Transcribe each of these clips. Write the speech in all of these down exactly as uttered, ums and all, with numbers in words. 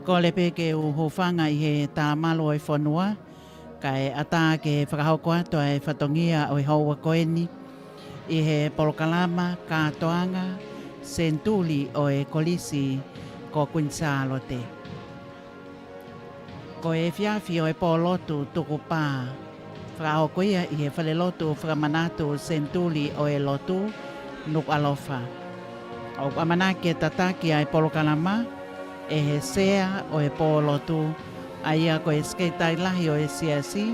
Kole pē ke u hūfanga ʻi he tāmalu ʻo e fonua, kae ʻatā ke fakahoko atu ʻa e fatongia ʻo e houa ko eni ʻi he polokalama kātoanga senituli ʻo e Kolisi ko Kuini Sālote. Ko e efiafi ʻo e pōlotu tukupā, fakahoko ia ʻi he falelotu fakamanatu senituli ʻo e lotu, Nukuʻalofa. ʻOku ʻamanaki ke tataki ʻa e polokalama ʻe he sea ʻo e pōlotu, ʻa ia ko e sekelitali lahi ʻo e siasi,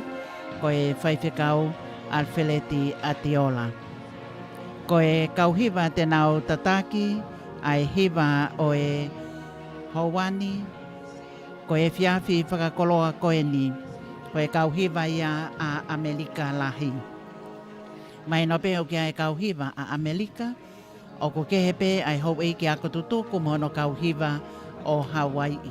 ko e faifekau ʻAlifeleti ʻAtiola. Ko e kau hiva te nau tataki ʻa e hiva ʻo e houa ni, ko e efiafi fakakoloa ko eni, ko e kau hiva ia ʻa ʻAmelika lahi. Mahino pē ʻoku ʻi ai e kau hiva ʻa ʻAmelika, ʻoku kehe pē ʻa e houʻeiki ako tutuku mo hono kau hiva ʻo Hauaiʻi.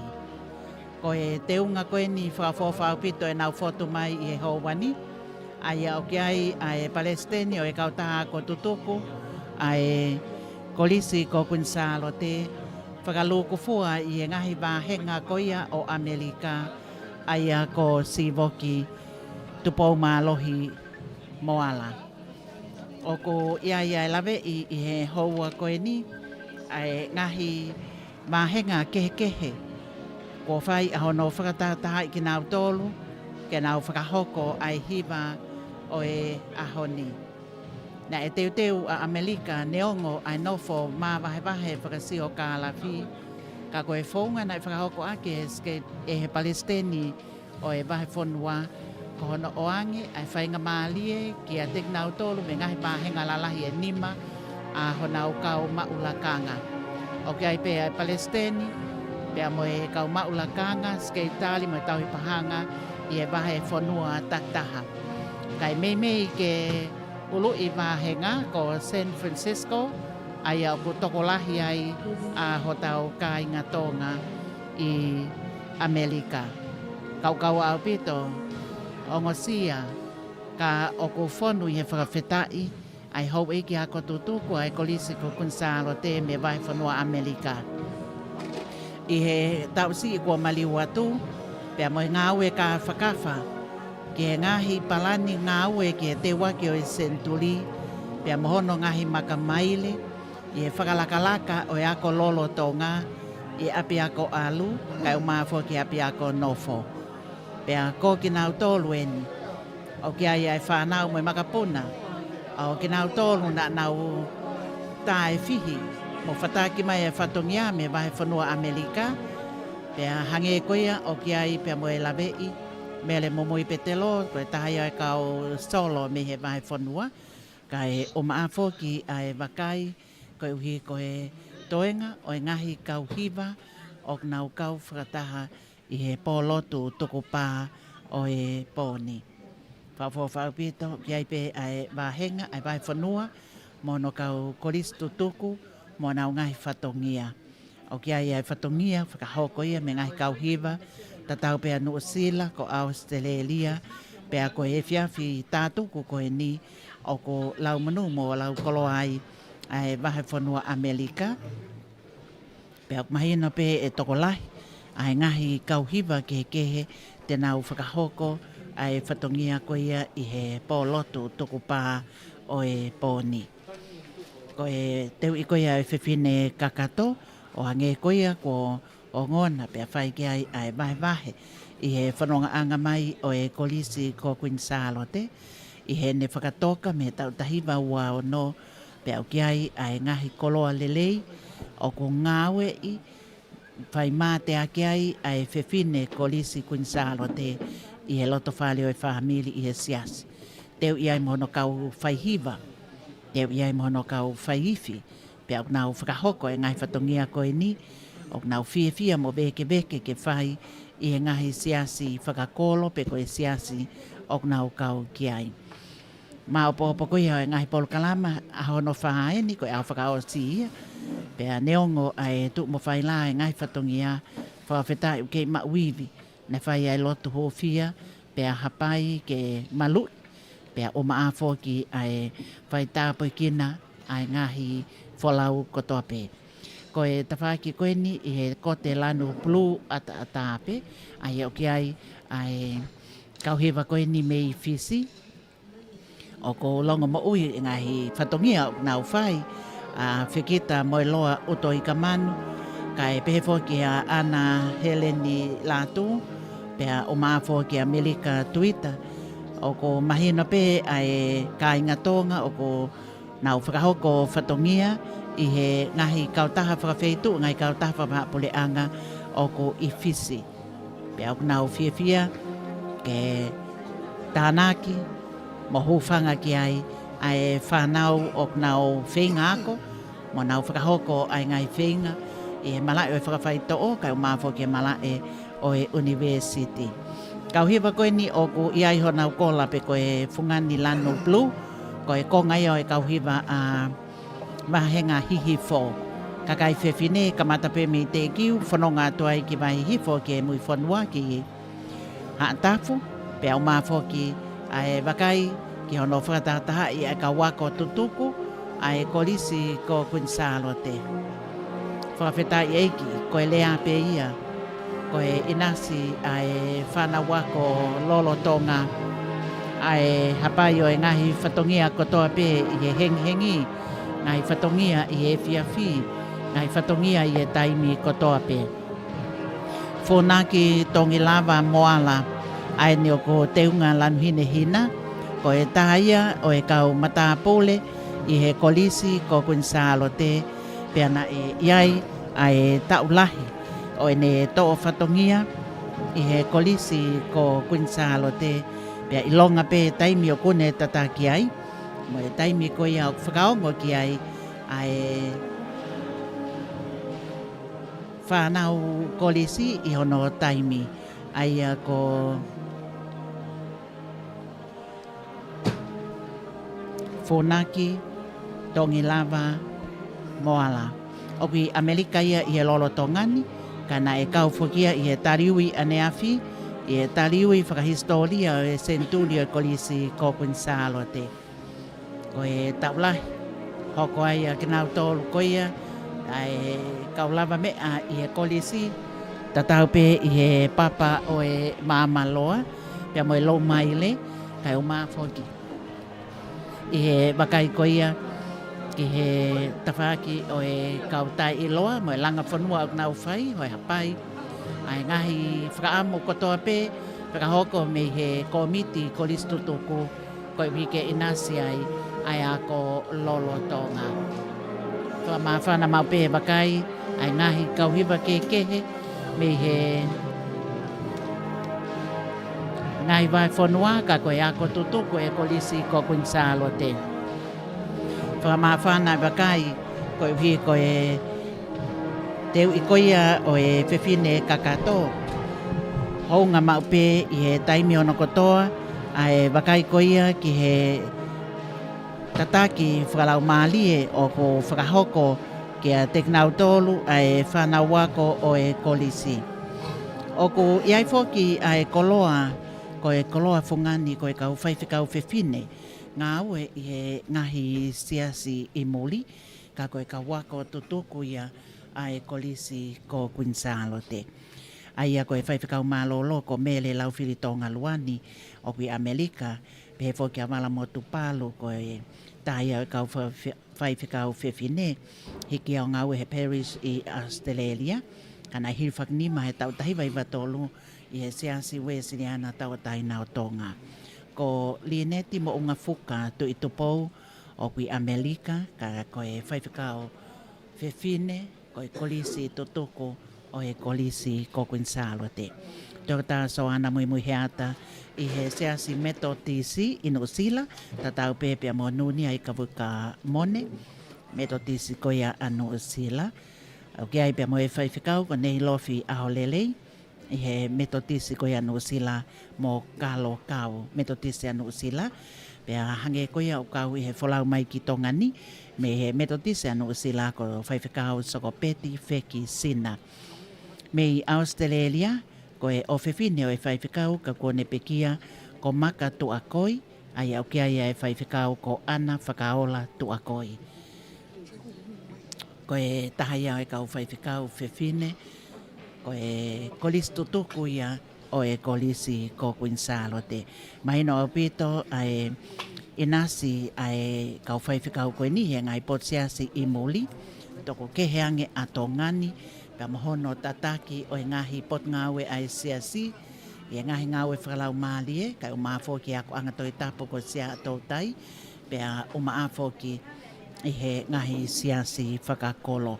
Ko e teunga ko eni fakaʻofoʻofa ʻaupito ʻenau fotu mai ʻi he houa ni, ʻa ia ʻoku ʻi ai ʻa e palesiteni ʻo e kautaha ako tutuku ʻa e Kolisi ko Kuini Sālote, fakalūkufua ʻi he ngaahi vāhenga ko ia ʻo ʻAmelika, ʻa ia ko Sīvoki Tupoumālohi Moala. ʻOku ʻi ai ʻa e laveʻi ʻi he houa ko eni ʻa e ngaahi vāhenga kehekehe kuo fai ʻa hono fakatahatahaʻi kinautolu ke nau fakahoko ʻa e hiva ʻo e ʻaho ni. Naʻe teuteu ʻa ʻAmelika neongo ʻa e nofo māvahevahe fakasiokālafi, ka ko e founga naʻe fakahoko ʻaki ʻe he seke-, ʻe he palesiteni ʻo e vahefonua, ko hono ʻoange ʻa e faingamālie kiate kinautolu mei he ngaahi vāhenga lalahi ʻe nima ʻa honau kau maʻu lakanga. ʻOku ʻi ai pē ʻa e palesiteni, pea mo e kau maʻu lakanga, sekelitali mo e tauhi paʻanga ʻi he vahefonua takitaha. Kae meimei ke ʻuluʻi vāhenga ko San Francisco, ʻa ia ʻoku tokolahi ai ʻa hotau kāinga Tonga ʻi ʻAmelika. Kaukaua ʻaupito, ongosia, ka ʻoku fonu ʻi he fakafetaʻi ʻa e houʻeiki ako tutuku ʻa e Kolisi ko Kuini Sālote mei he vahefonua ʻAmelika. ʻI he taʻu siʻi kuo maliu atu, pea mo e ngāue kāfakafa ki he ngaahi palani ngāue ki he teuaki ʻo e senituli, pea mo hono ngaahi makamaile, ʻi he fakalakalaka ʻo e ako lolotonga ʻi he ʻapiako ʻalu, kae ʻumaʻā foki ʻapiako nofo. Pea ko kinautolu eni, ʻoku ʻi ai ʻa e fānau mo e makapuna ʻo kinautolu naʻa nau taʻefihi mo fataki mai ʻa e fatongia mei he vahefonua ʻAmelika. Pea hangē ko ia ʻoku ʻi ai pea mo e laveʻi, Mele Mumui Petelo, ko e taha ia ʻo e kau solo mei he vahefonua, kae ʻumaʻā foki ʻa e vakai koeʻuhi ko e toenga ʻo e ngaahi kau hiva ʻoku nau kau fakataha ʻi he pōlotu tukupā ʻo e pō ni. Fakaʻofoʻofa ʻaupito, ʻoku ʻi ai pē ʻa e vāhenga ʻa e vahefonua mo hono kau kolisi tutuku mo honau ngaahi fatongia. ʻOku ʻi ai ʻa e fatongia fakahoko ia mei he ngaahi kau hiva, tatau pē ʻa Nuʻusila, ko ʻAositelēlia, pea ko e efiafi tātuku ko eni ʻoku lau monū mo lau koloa ai ʻa e vahefonua ʻAmelika. Pea ʻoku mahino pē ʻe tokolahi ʻa e ngaahi kau hiva kehekehe te nau fakahoko ʻa e fatongia ko ia ʻi he pōlotu tukupā ʻo e pō ni. Ko e teuʻi ko ia ʻa e fefine kakato, ʻo hangē ko ia kuo ongona pea fai ki ai ʻa e vahevahe ʻi he fonongaʻanga mai ʻo e kolisi ko Kuini Sālote, ʻi heʻene fakatoka mei he taʻu taha hiva ua ono, pea ʻoku ʻi ai ʻa e ngaahi koloa lelei ʻoku ngāueʻi, fai mateaki ai ʻa e fefine kolisi Kuini Sālote ʻi he lotofale ʻo e fāmili ʻi he siasi. Teuʻi ai mo hono kau faihiva, teuʻi ai mo hono kau faiifi, pea ʻoku nau fakahoko e ngaahi fatongia ko eni, ʻoku nau fiefia mo vēkeveke ke fai ʻi he ngaahi siasi fakakolo pe ko e siasi ʻoku nau kau ki ai. Māopoopo ko ia ʻo e ngaahi polokalama ʻa hono fā eni, ko e ʻaho fakaʻosi ia. Pea neongo ʻa e tuʻu mo fai lā e ngaahi fatongia, fakafetaʻi ʻoku kei maʻu ivi, naʻe fai ʻa e lotu hūfia, pea hapai ke maluʻi, pea ʻumaʻā foki ʻa e fai tāpuekina ʻa e ngaahi folau kotoa pē. Ko e tafaʻaki ko eni ʻi he kote lanu pulū ʻataʻatā pē, ʻa ia ʻoku ʻi ai ʻa e kau hiva ko eni mei Fisi, ʻoku ou longomoʻui ʻi he ngaahi fatongia ʻoku nau fai, ʻa Fekita Moeloa ʻUtoikamanu, kae pehē foki ʻa ʻAna Heleni Lātū, pea ʻumaʻā foki ʻa Melika Tuita. ʻOku mahino pē ʻa e kāinga Tonga ʻoku nau fakahoko fatongia ʻi he ngaahi kautaha fakafeituʻu, ngaahi kautaha fakamaʻa puleʻanga ʻoku ʻi Fisi. Pea ʻoku nau fiefia ke tānaki mo hūfanga ki ai ʻa e fānau ʻoku nau feinga ako, mo nau fakahoko ʻa e ngaahi feinga ʻi he malaʻe ʻo e fakafaitoʻo, kae ʻumaʻā foki e malaʻe ʻo e ʻunivēsiti. Kau hiva ko eni ʻoku ʻi ai honau kola pe ko e fungani lanu pulū, ko e konga ia ʻo e kau hiva ʻa Vahenga Hihifo. Kakai fefine, kamata pē mei Teʻekiu, fononga atu ai ki Vaihihifo ki he Muifonua ki Haʻatafu, pea ʻumaʻā foki ʻa e vakai ki hono fakatahatahaʻi ʻa e kau ako tutuku ʻa e Kolisi ko Kuini Sālote. Fakafetaʻi ʻEiki, ko e lea pē ia, ko e ʻinasi ʻa e fānau ako lolotonga, ʻa e hapai ʻo e ngaahi fatongia kotoa pē ʻi he hengihengi, ngaahi fatongia ʻi he efiafi, ngaahi fatongia ʻi he taimi kotoa pē. Funaki Tongilava Moala, ʻa eni ʻoku teunga lanu hinehina, ko e taha ia ʻo e kau matāpule ʻi he Kolisi ko Kuini Sālote, pea naʻe ʻi ai ʻa e taʻu lahi ʻo ʻene toʻo fatongia ʻi he Kolisi ko Kuini Sālote, pea ʻilonga pē taimi ʻoku ne tataki ai, mo e taimi ko ia ʻoku fakaongo ki ai ʻa e fānau kolisi ʻi hono taimi, ʻa ia ko Funaki Tongilava Moala. ʻOku ʻi ʻAmelika ia ʻi he lolotonga ni, ka naʻe kau foki ia ʻi he taliui ʻaneafi, ʻi he taliui fakahisitōlia ʻo e senituli ʻo e Kolisi ko Kuini Sālote. Ko e taʻu lahi, hoko ai ʻa kinautolu ko ia ʻa e kau lavameʻa ʻi he kolisi, tatau pē ʻi he papa ʻo e maama loa, pea mo e lou maile, kae ʻumaʻā foki ʻi he vakai ko ia ki he tafaʻaki ʻo e kau taʻeʻiloa mo e langa fonua ʻoku nau fai, ʻo e hapai ʻa e ngaahi fakaʻamu kotoa pē, fakahoko mei he kōmiti kolisi tutuku, koeʻuhi ke ʻinasi ai ʻa e ako lolotonga. Fakamāfana maʻu pē vakai ʻa e ngaahi kau hiva kehekehe mei he ngaahi vahefonua, ka ko e ako tutuku ʻe Kolisi ko Kuini Sālote. Fakamāfana vakai, koeʻuhi ko e teuʻi ko ia ʻo e fefine kakato, hounga maʻu pē ʻi he taimi ʻo hono kotoa ʻa e vakai ko ia ki he tataki fakalaumālie ʻoku fakahoko kiate kinautolu ʻa e fānau ako ʻo e kolisi. ʻOku ʻi ai foki ʻa e koloa, ko e koloa fungani ko e kau faifekau fefine ngāue ʻi he ngaahi siasi ʻi muli, ka ko e kau ako tutuku ia ʻa e Kolisi ko Kuini Sālote. ʻA ia ko e faifekau mālōlō ko Mele Laufili Tongaluani ʻoku ʻi ʻAmelika, pehē foki ʻa Vala Motupalu, ko e taha ia ʻo e kau fa-, fe-, faifekau fefine, hiki ia ʻo ngāue he Parish ʻi ʻAositelēlia, ka naʻe hilifakinima he taʻu taha hiva hiva tolu ʻi he Siasi Uēsiliana Tauʻatāina ʻo Tonga. Ko Lineti Moʻungafuka Tuʻitupou ʻoku ʻi ʻAmelika, ka ko e faifekau fefine, ko e kolisi tutuku ʻo e Kolisi ko Kuini Sālote. Toketā Soana Muimuiheata ʻi he Siasi Metotisi ʻi Nuʻusila, tatau pē pea mo Nunia ʻi Kavuka Mone, Metotisi ko ia ʻa Nuʻusila. ʻOku ʻi ai pea mo e faifekau ko Neilofi ʻAholelei, ʻi he Metotisi ko ia Nuʻusila mo Kalokau, Metotisi ʻa Nuʻusila. Pea hangē ko ia ʻoku kau ʻi he folau mai ki Tonga ni, mei he Metotisi ʻa Nuʻusila ko Faifekau Sokopeti Fekisina. Mei ʻAositelēlia, ko e ʻofefine ʻo e faifekau ka kuo ne pekia ko Maka Tuʻakoi, ʻa ia ʻoku ʻi ai ʻa e faifekau ko ʻAna Fakaola Tuʻakoi. Ko e taha ia ʻo e kau faifekau fefine, ko e kolisi tutuku ia ʻo e kolisi ko Kuini Sālote. Mahino ʻaupito ʻa e ʻinasi ʻa e kau faifekau ko eni he ngaahi potu siasi ʻi muli, toko kehe ange ʻa Tonga ni, pea mo hono tataki ʻo e ngaahi potungāue ʻa e siasi, ʻi he ngaahi ngāue fakalaumālie, kae ʻumaʻā foki e akoʻanga Tohi Tapu ko Siaʻatoutai, pea ʻumaʻā foki ʻi he ngaahi siasi fakakolo.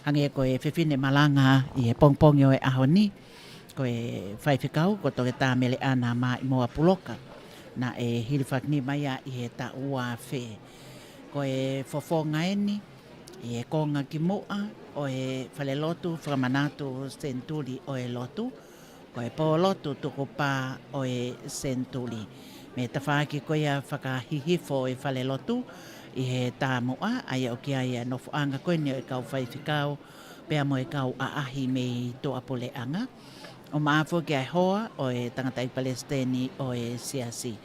Hangē ko e fefine malanga ʻi he pongipongi ʻo e ʻaho ni, ko e faifekau ko Toketā Meleʻana Maʻimoa Puloka, naʻe hilifakinima ia ʻi he taʻu ua afe. Ko e fofonga eni ʻi he konga kimuʻa ʻo e falelotu fakamanatu senituli ʻo e lotu, ko e pōlotu tukupā ʻo e senituli. Mei he tafaʻaki ko ia fakahihifo ʻo e falelotu ʻi he taumuʻa, ʻa ia ʻoku ʻi ai ʻa e nofoʻanga ko eni ʻo e kau faifekau, pea mo e kau ʻaʻahi mei tuʻapuleʻanga, ʻumaʻā foki ʻa e hoa ʻo e tangataʻeiki palesiteni ʻo e siasi.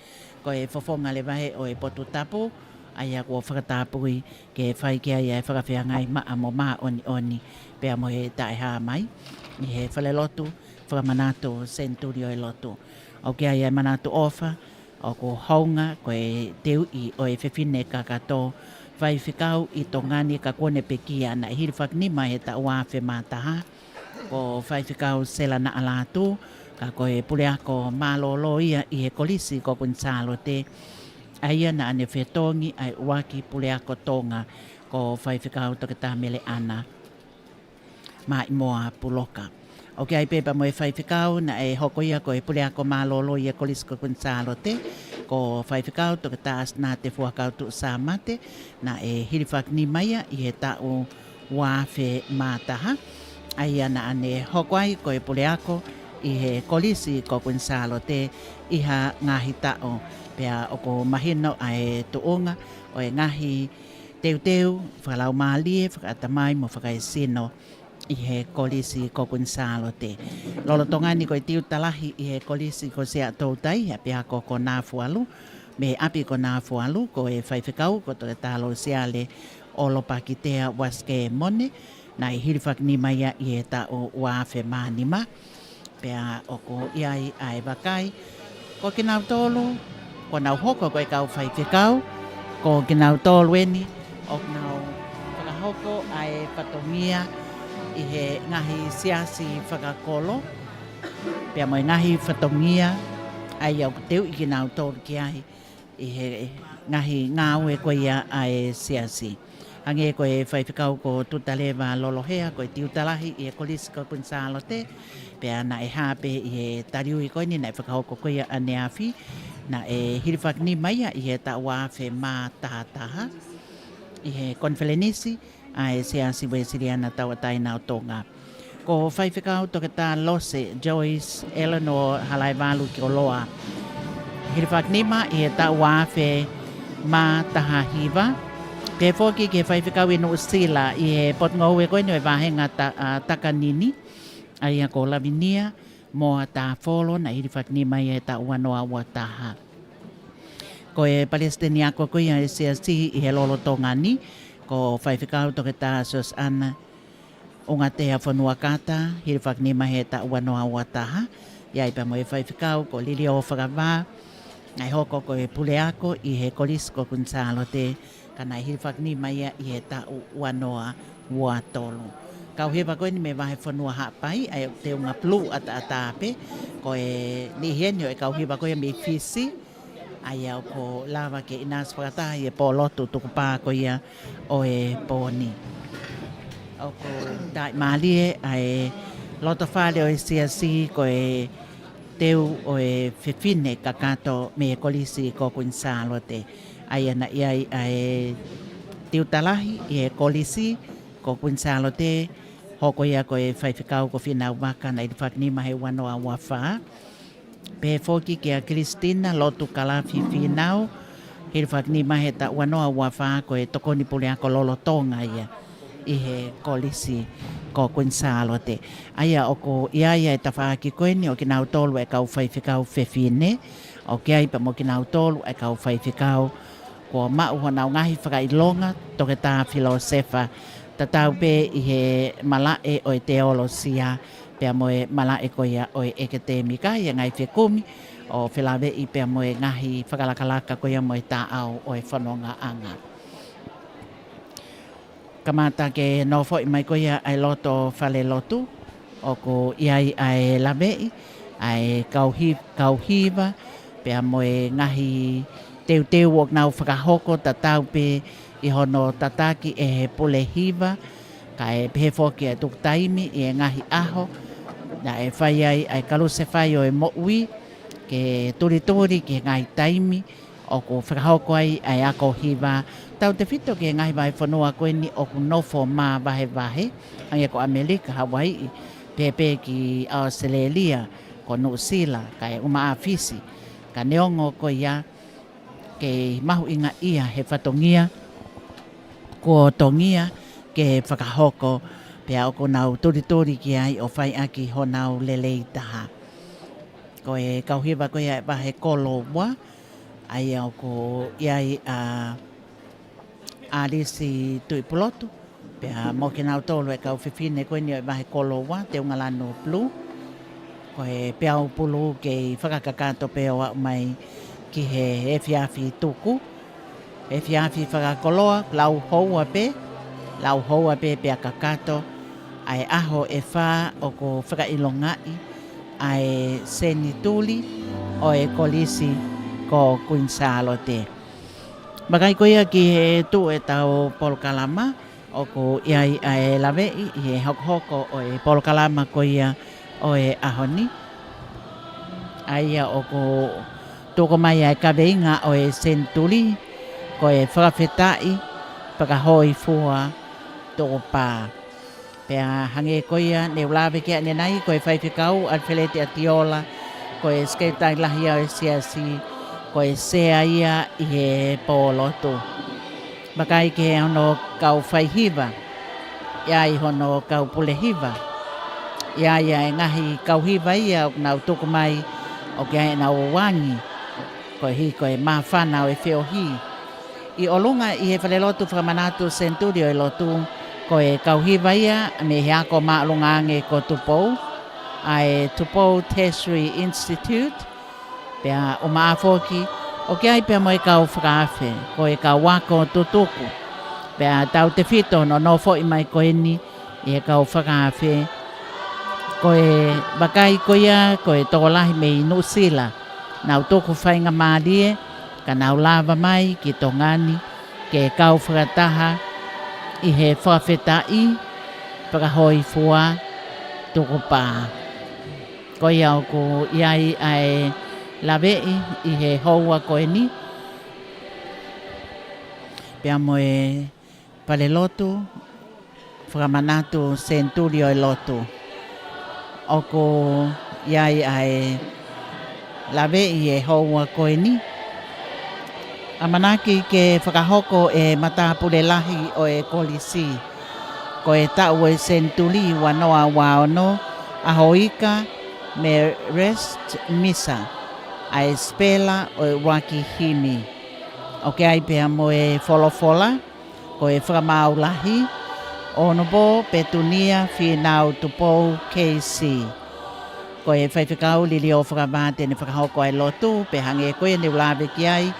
Ko e fofonga leva ē ʻo e potu tapu, ʻa ia kuo fakatapui ke fai ki ai ʻa e fakafeangai maʻa mo māʻoniʻoni, pea mo e taʻehāmai, ʻi he falelotu fakamanatu senituli ʻo e lotu. ʻOku ʻi ai ʻa e manatu ʻofa, ʻoku hounga ko e teuʻi ʻo e fefine kakato faifekau ʻi Tonga ni ka kuo ne pekia, naʻe hilifakinima he taʻu ua afe mā taha, ko Faifekau Sela Naʻa Lātū, ka ko e puleako mālōlō ia ʻi he kolisi ko Kuini Sālote, ʻa ia naʻa ne fetongi ʻa e ʻuluaki puleako Tonga, ko Faifekau Toketā Meleʻana Maʻimoa Puloka. ʻOku ʻi ai pē pea mo e faifekau naʻe hoko ia ko e puleako mālōlō ʻi he kolisi ko Kuini Sālote, ko Faifekau Toketā ʻAsinate Fuakau Tuʻusamate, naʻe hilifakinima ia ʻi he taʻu ua afe mā taha, ʻa ia naʻa ne hoko ai ko e puleako ʻi he kolisi ko Kuini Sālote ʻi ha ngaahi taʻu, pea ʻoku mahino ʻa e tuʻunga ʻo e ngaahi teuteu fakalaumālie, fakaʻatamai mo fakaesino ʻi he kolisi ko Kuini Sālote. Lolotonga ni ko e tiuta lahi ʻi he kolisi ko Siaʻatoutai, ʻapiako ko Nafualu, mei he ʻapi ko Nafualu, ko e faifekau ko Toketā Losiale ʻOlopakitea Uasikemone, naʻe hilifakinima ia ʻi he taʻu ua afe mā nima. Pea ʻoku ʻi ai ʻa e vakai, ko kinautolu, kuo nau hoko ko e kau faifekau, ko kinautolu eni ʻoku nau fakahoko ʻa e fatongia ʻi he ngaahi siasi fakakolo, pea mo e ngaahi fatongia ʻa ia ʻoku teuʻi kinautolu ki ai ʻi he ngaahi ngāue ko ia ʻa e siasi. Hangē ko e faifekau ko Tutaleva Lolohea, ko e tiuta lahi ʻi he kolisi ko Kuini Sālote, pea naʻe hā pē ʻi he taliui ko eni naʻe fakahoko ko ia ʻaneafi, naʻe hilifakinima ia ʻi he taʻu ua afe mā taha taha, ʻi he konifelenisi ʻa e Siasi Uēsiliana Tauʻatāina ʻo Tonga. Ko Faifekau Toketā Lose Joyce Eleanor Halaevalu Kioloa, hilifakinima ʻi he taʻu ua afe mā taha hiva. Pehē foki ki he faifekau ʻi Nuʻusila ʻi he potungāue ko eni ʻo e vāhenga ta-, ʻa, Takanini, ʻa ia ko Lavinia Moa Tāfolo, naʻe hilifakinima ia he taʻu ua noa ua taha. Ko e palesiteni ako ko ia ʻa e siasi ʻi he lolotonga ni, ko Faifekau Toketā Siosiana ʻUngatea Fonuakata, hilifakinima he taʻu ua noa ua taha. ʻI ai pea mo e faifekau ko Lilio Fakavā, naʻe hoko ko e puleako ʻi he kolisi ko Kuini Sālote, ka naʻe hilifakinima ia ʻi he taʻu ua noa ua tolu. Kau hiva ko eni mei he vahefonua Haʻapai, ʻa ia ʻoku teunga pulū ʻataʻatā pē, ko e niʻihi eni ʻo e kau hiva ko ia mei Fisi, ʻa ia ʻoku lava ke ʻinasi fakataha ʻi he pōlotu tukupā ko ia ʻo e pō ni. ʻOku taʻimālie ʻa e lotofale ʻo e siasi ko e teu ʻo e fefine kakato mei he kolisi ko Kuini Sālote. ʻA ia naʻe ʻi ai ʻa e tiuta lahi ʻi he kolisi ko Kuini Sālote, hoko ia ko e faifekau ko Fīnau Vaka, naʻe hilifakinima he ua noa ua fā. Pehē foki kia Kilisitina Lotu Kalafi Fīnau, hilifakinima he taʻu ua noa ua fā, ko e tokoni puleako lolotonga ia ʻi he kolisi ko Kuini Sālote. ʻA ia ʻoku ʻi ai ʻa e tafaʻaki ko eni ʻo kinautolu ʻa e kau faifekau fefine, ʻoku ʻi ai pea mo kinautolu ʻa e kau faifekau kuo maʻu honau ngaahi fakaʻilonga, Toketā Filosefa tatau pē ʻi he malaʻe ʻo e teolosia, pea mo e malaʻe ko ia ʻo e ʻekatēmika, ʻi he ngaahi fekumi ʻo felaveʻi pea mo e ngaahi fakalakalaka ko ia mo e taʻau ʻo e fonongaʻanga. Kamata ke nofoʻi mai ko ia ʻa e loto falelotu, ʻoku ʻi ai ʻa e laveʻi ʻa e kau hi-, kau hiva, pea mo e ngaahi teuteu ʻoku nau fakahoko tatau pē ʻi hono tataki ʻe he pule hiva, kae pehē foki ʻa e tuku taimi ʻi he ngaahi ʻaho naʻe fai ai ʻa e kalusefai ʻo e moʻui, ke tulituli ki he ngaahi taimi ʻoku fakahoko ai ʻa e ako hiva, tautefito ki he ngaahi vahefonua ko eni ʻoku nofo māvahevahe, hangē ko ʻAmelika, Hauaiʻi, pehē pē ki ʻAositelēlia, ko Nuʻusila, kae ʻumaʻā Fisi, ka neongo ko ia kei mahuʻingaʻia he fatongia kuo tongia ke fakahoko, pea ʻoku nau tulituli ki ai ʻo fai ʻaki honau lelei taha. Ko e kau hiva ko ia ʻa e vahe Koloua, ʻa ia ʻoku ʻi ai ʻa ʻAlisi Tuʻipulotu, pea mo kinautolu ʻa e kau fefine ko eni ʻo e vahe Koloua, Teungalanu Blue. Ko e peau pulu kei fakakakato pē ʻo aʻu mai ki he efiafi tuku. Efiafi fakakoloa, lau houa pē, lau houa pē pea kakato ʻa e ʻaho ʻe fā ʻoku fakaʻilongaʻi ʻa e senituli ʻo e kolisi ko Kuini Sālote. Vakai ko ia ki he tuʻu ʻetau polokalama, ʻoku ʻi ai ʻa e laveʻi ʻi he hokohoko ʻo e polokalama ko ia ʻo e ʻaho ni. ʻA ia ʻoku tuku mai ʻa e kaveinga ʻo e senituli, ko e fakafetaʻi fakahōifua tukupā. Pea hangē ko ia ne u lave ki ai ʻanenai, ko e faifekau ʻAlifeleti ʻAtiola, ko e sekelitali lahi ia ʻo e siasi, ko e sea ia ʻi he pōlotu. Vakai ki he hono kau faihiva, ʻi ai hono kau pule hiva, ʻi ai ʻa e ngaahi kau hiva ia ʻoku nau tuku mai ʻoku ʻi ai ʻenau uangi, koeʻuhi ko e māfana ʻo e feohi. ʻI ʻolunga ʻi he falelotu fakamanatu senituli ʻo e lotu, ko e kau hiva ia mei he ako māʻolunga ange ko Tupou, ʻa e Tupou Tertiary Institute, pea ʻumaʻā foki ʻoku ʻi ai pea mo e kau fakaafe, ko e kau ako tutuku, pea tautefito hono nofoʻi mai ko eni ʻi he kau fakaafe. Ko e vakai ko ia, ko e tokolahi mei Nuʻusila, nau tuku faingamālie, ka nau lava mai ki Tonga ni, ke kau fakataha ʻi he fakafetaʻi fakahōifua tukupā. Ko ia ʻoku ʻi ai ʻa e laveʻi ʻi he houa ko eni, pea mo e falelotu fakamanatu senituli ʻo e lotu. ʻOku ʻi ai ʻa e laveʻi ʻi he houa ko eni. ʻAmanaki ke fakahoko ʻe he matāpule lahi ʻo e kolisi, ko e taʻu ʻo e senituli ua noa ua ono, ʻaho ika Merest Misa, ʻa e sipela ʻo e ʻuluaki himi. ʻOku ʻi ai pea mo e folofola, ko e fakamaau lahi, Honourable Petunia Fīnau Tupou K C. Ko e faifekau liliu fakavā te ne fakahoko ʻa e lotu, pea hangē ko ia ne u lave ki ai,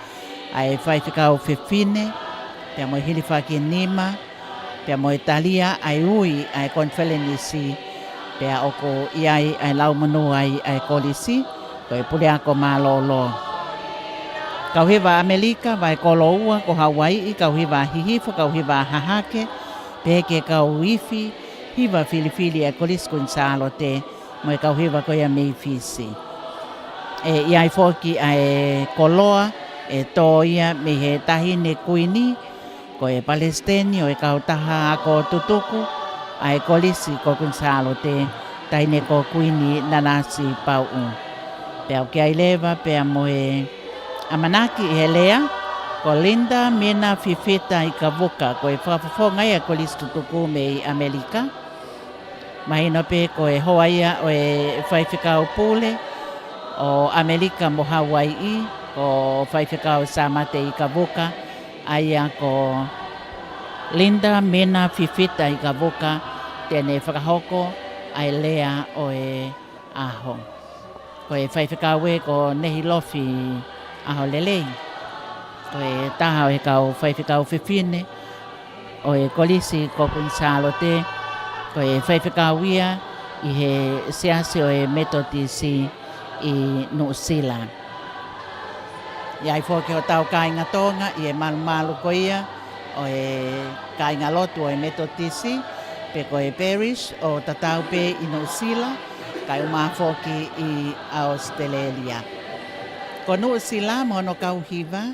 ʻa e faifekau fefine, pea mo e hilifaki nima, pea mo e talia ʻa e ui ʻa e konifelenisi, pea ʻoku ʻi ai ʻa e laumonū ai ʻa e kolisi, ko e puleako mālōlō. Kau hiva ʻAmelika, vahe Koloua, ko Hauaiʻi, kau hiva Hihifo, kau hiva Hahake, pehē ki he kau ifi hiva filifili ʻa e Kolisi Kuini Sālote, mo e kau hiva ko ia mei Fisi. ʻE ʻi ai foki ʻa e koloa ʻe tō ia mei he Taʻahine Kuini, ko e palesiteni ʻo e kautaha ako tutuku ʻa e Kolisi ko Kuini Sālote, Taʻahine ko Kuini Nanasipauʻu. Pea ʻoku ʻi ai leva pea mo e ʻamanaki ʻi he lea, ko Linda Mina Fifita ʻIkavuka, ko e fakafofonga ia ʻo e Kolisi Tutuku mei ʻAmelika. Mahino pē ko e hoa ia ʻo e faifekau pule ʻo ʻAmelika mo Hauaiʻi, ko Faifekau Sāmate ʻIkavuka, ʻa ia ko Linda Mina Fifita ʻIkavuka te ne fakahoko ʻa e lea ʻo e ʻaho. Ko e faifekau ē ko Nehilofi ʻAholelei. Ko e taha ʻo e kau faifekau fefine ʻo e Kolisi ko Kuini Sālote, ko e faifekau ia ʻi he siasi ʻo e Metotisi ʻi Nuʻusila. ʻI ai foki hotau kāinga Tonga ʻi he malumalu ko ia ʻo e kāinga lotu ʻo e Metotisi, pe ko e parish ʻo tatau pē ʻi Nuʻusila, kae ʻumaʻā foki ʻi ʻAositelēlia. Ko Nuʻusila mo hono kau hiva,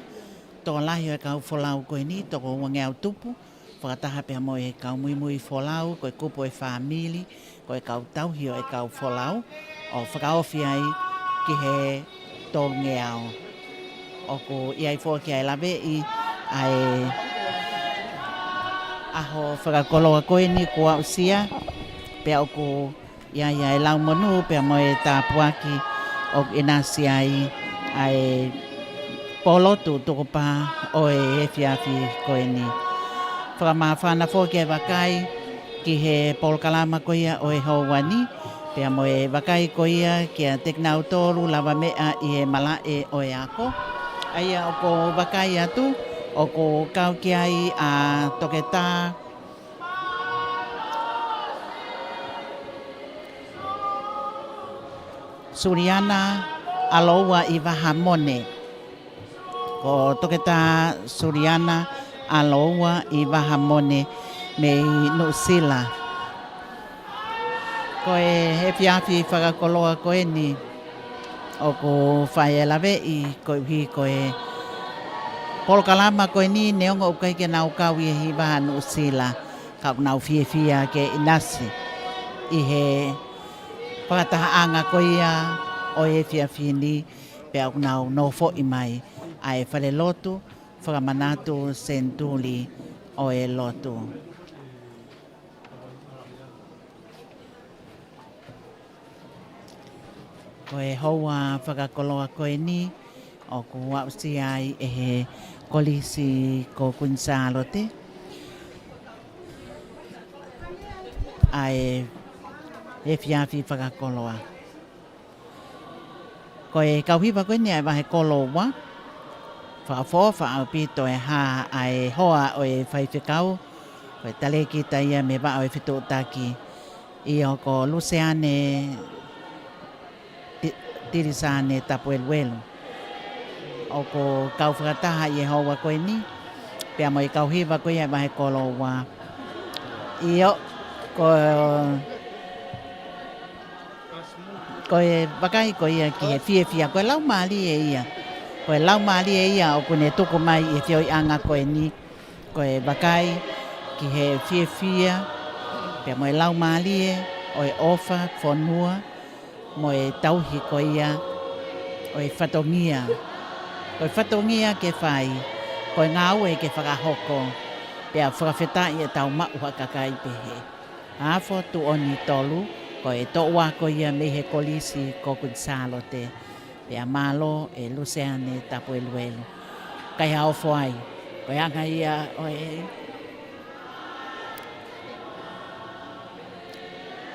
tokolahi ʻo e kau folau ko eni, toko uangeau tupu, fakataha pea mo e kau muimui folau, ko e kupu ʻo e fāmili, ko e kau tauhi ʻo e kau folau, ʻo fakaofi ai ki he tolungeau. ʻOku ʻi ai foki ʻa e laveʻi ʻa e ʻaho fakakoloa ko eni kuo aʻusia, pea ʻoku ʻi ai ʻa e lau monū pea mo e tāpuaki ʻoku ʻinasi ai ʻa e pōlotu tukupā ʻo e efiafi ko eni. Fakamāfana foki e vakai ki he polokalama ko ia ʻo e houa ni, pea mo e vakai ko ia kiate kinautolu lavameʻa ʻi he malaʻe ʻo e ako. ʻA ia ʻoku vakai atu, ʻoku kau ki ai ʻa Toketā Suliana ʻAloua ʻi Vahamone. Ko Toketā Suliana ʻAloua ʻi Vahamone mei Nuʻusila. Ko e efiafi fakakoloa ko eni ʻoku fai e laveʻi koeʻuhi ko e polokalama ko eni neongo ʻoku ʻikai ke nau kau ʻi he hiva ʻa Nuʻusila, ka ʻoku nau fiefia ke ʻinasi ʻi he fakatahaʻanga ko ia ʻo e efiafi ni, pea ʻoku nau nofoʻi mai ʻa e falelotu fakamanatu senituli ʻo e lotu. Ko e houa fakakoloa ko eni ʻoku aʻusia ai ʻe he Kolisi ko Kuini Sālote ʻa e efiafi fakakoloa. Ko e kau hiva ko eni ʻa e vahe kolo ua, fakaʻofoʻofa ʻaupito e hā ʻa e hoa ʻo e faifekau, ko e talēkita ia mei he vaʻa ʻo e fetuʻutaki, ʻio ko Luseane Ti-, Tilisane Tapueluelu. ʻOku kau fakataha ʻi he houa ko eni, pea mo e kau hiva ko ia ʻa e vahe kolo ua. ʻIo, ko, ko e vakai ko ia ki he fiefia, ko e laumālie ia. Ko e laumālie ia ʻoku ne tuku mai ʻi he feohiʻanga ko eni. Ko e vakai ki he fiefia, pea mo e laumālie ʻo e ʻofa, fonua, mo e tauhi ko ia ʻo e fatongia. Ko e fatongia ke fai, ko e ngāue ke fakahoko, pea fakafetaʻi ʻetau maʻu ha kakai pehē. Afo Tuʻoni tolu, ko e toʻua ko ia mei he Kolisi ko Kuini Sālote. Pea mālō e Luseane Tapueluelu. Kaihaʻa ofo ai, ko e anga ia ʻo e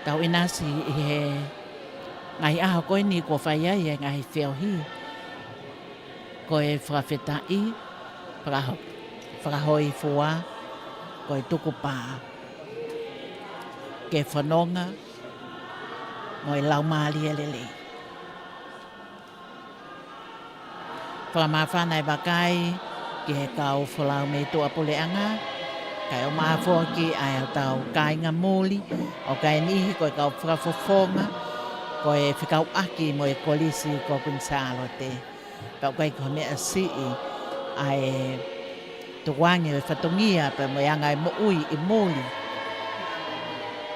tau ʻinasi ʻi he ngaahi ʻaho ko eni kuo fai ai e ngaahi feohi. Ko e fakafetaʻi, fakaho-, fakahōifua, ko e tukupā ke fononga mo e laumālie lelei. Fakamāfana e vakai ki he kau folau mei tuʻapuleʻanga, kae ʻumaʻā foki ʻa hotau kāinga muli, ʻoku ʻi ai e niʻihi ko e kau fakafofonga, ko e fekauʻaki mo e Kolisi ko Kuini Sālote. Pea ʻoku ʻikai ko ha meʻa siʻi ʻa e tukuange ʻo e fatongia pea mo e anga e moʻui ʻi muli,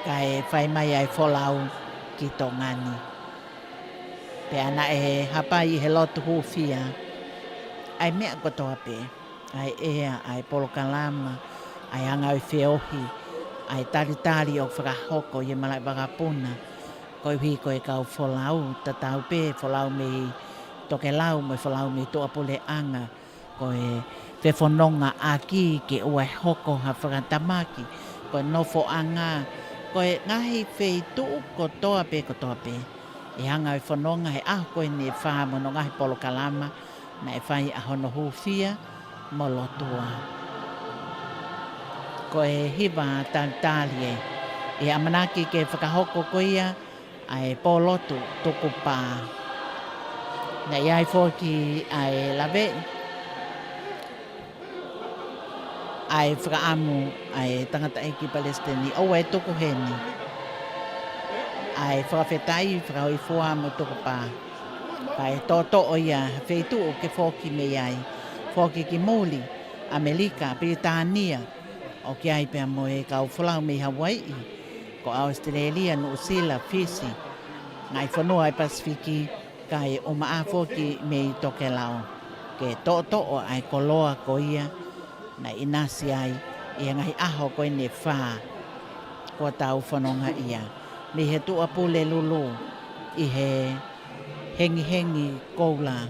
kae fai mai ʻa e folau ki Tonga ni. Pea naʻe hapai ʻi he lotu hūfia ʻa e meʻa kotoa pē, ʻa e ʻea, ʻa e polokalama, ʻa e anga ʻo e feohi, ʻa e talitali ʻoku fakahoko ʻi he malaʻe vakapuna, koeʻuhi ko e kau folau, tatau pē folau mei tokelau mo e folau mei tuʻapuleʻanga, ko e fefonongaʻaki ke ʻoua ʻe hoko ha fakatamaki, ko e nofoʻanga, ko e ngaahi feituʻu kotoa pē, kotoa pē. ʻE hanga ʻe he fononga he ʻaho ko eni ʻe fā mo hono ngaahi polokalama, naʻe fai ʻa hono hūfia mo lotua. Ko e hiva talitali ē, ʻe ʻamanaki ke fakahoko ko ia ʻa e pōlotu tukupā. Naʻe ʻi ai foki ʻa e laveʻi ʻa e fakaʻamu ʻa e tangataʻeiki palesiteni, ʻoua ʻe tuku heni ʻa e fakafetaʻi, fakahōifua mo tukupā. Kae toʻotoʻo ia ha feituʻu ke foki mei ai, foki ki muli, ʻAmelika, Pilitānia, ʻoku ʻi ai pea mo e kau folau mei Hauaiʻi, ko ʻAositelēlia, Nuʻusila, Fisi, ngaahi fonua ʻi Pasifiki, kae ʻumaʻā foki mei Tokelau, ke toʻotoʻo ʻa e koloa ko ia naʻe ʻinasi ai ʻi he ngaahi ʻaho ko eni ʻe fā kuo tau fononga ai. Mei he Tuʻapulelulu ʻi he hengihengi koula,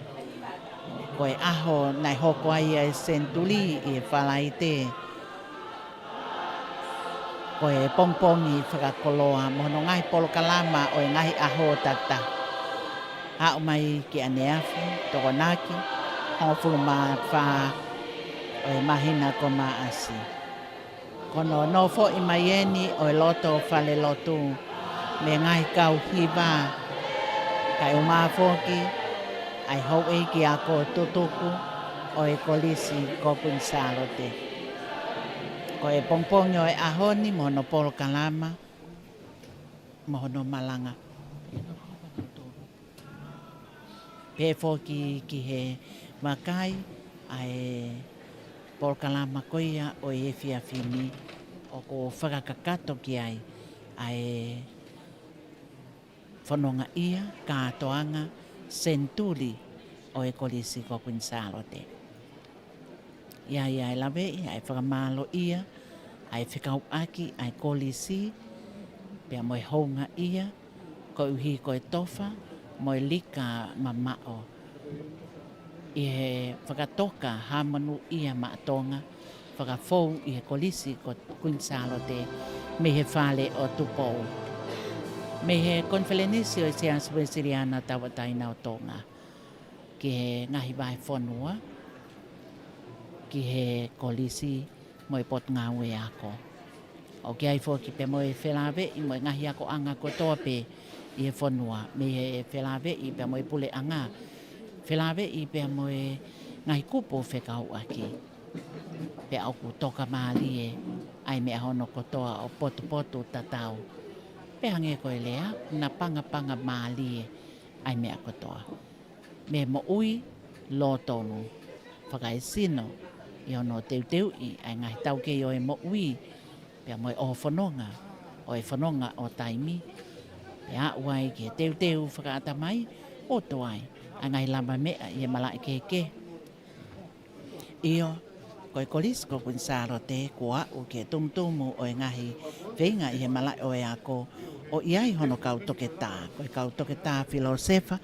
ko e ʻaho naʻe hoko ai ʻa e senituli ʻi he Falaite, ko e pongipongi fakakoloa mo hono ngaahi polokalama ʻo e ngaahi ʻaho takitaha. Aʻu mai ki ʻaneafi, Tokonaki, hongofulu mā fā ʻo e māhina ko Maʻasi. Ko hono nofoʻi mai eni ʻo e loto falelotu mei he ngaahi kau hiva, kae ʻumaʻā foki ʻa e houʻeiki ako tutuku ʻo e Kolisi ko Kuini Sālote. Ko e pongipongi ʻo e ʻaho ni mo hono polokalama mo hono malanga. Pehē foki ki he vakai ʻa e polokalama ko ia ʻo e efiafi ni, ʻoku fakakakato ki ai ʻa e fonongaʻia kātoanga senituli ʻo e Kolisi ko Kuini Sālote. ʻI ai ʻa e laveʻi ʻa e fakamālōʻia ʻa e fekauʻaki ʻa e kolisi pea mo e houngaʻia, koeʻuhi ko e tofa mo e lika mamaʻo ʻi he fakatoka hāmanuʻia maʻa Tonga, fakafou ʻi he Kolisi ko Kuini Sālote mei he Fale ʻo Tupou. Mei he Konifelenisi ʻo e Siasi Uēsiliana Tauʻatāina ʻo Tonga ki he ngaahi vahefonua, ki he kolisi mo e potungāue ako. ʻOku ʻi ai foki pea mo e felāveʻi mo e ngaahi akoʻanga kotoa pē ʻi he fonua, mei he felāveʻi pea mo e puleʻanga, felāveʻi pea mo e ngaahi kupu fekauʻaki. Pea ʻoku tokamālie ʻa e meʻa hono kotoa, ʻo potupotutatau. Pea hangē ko e lea, napangapanga mālie ʻa e meʻa kotoa. Mei he moʻui lōtonu, fakaesino ʻi hono teuteuʻi ʻa e ngaahi taukei ʻo e moʻui, pea mo e ʻō fononga ʻo e fononga ʻo taimi, pea aʻu ai ki he teuteu fakaʻatamai, ʻoku ʻi ai ʻa e ngaahi lavameʻa ʻi he malaʻe kehekehe. ʻIo, ko e Kolisi ko Kuini Sālote kuo aʻu ki he tumutumu ʻo e ngaahi feinga ʻi he malaʻe ʻo e ako, ʻo ʻi ai hono kau toketā, ko e kau toketā filōsefa,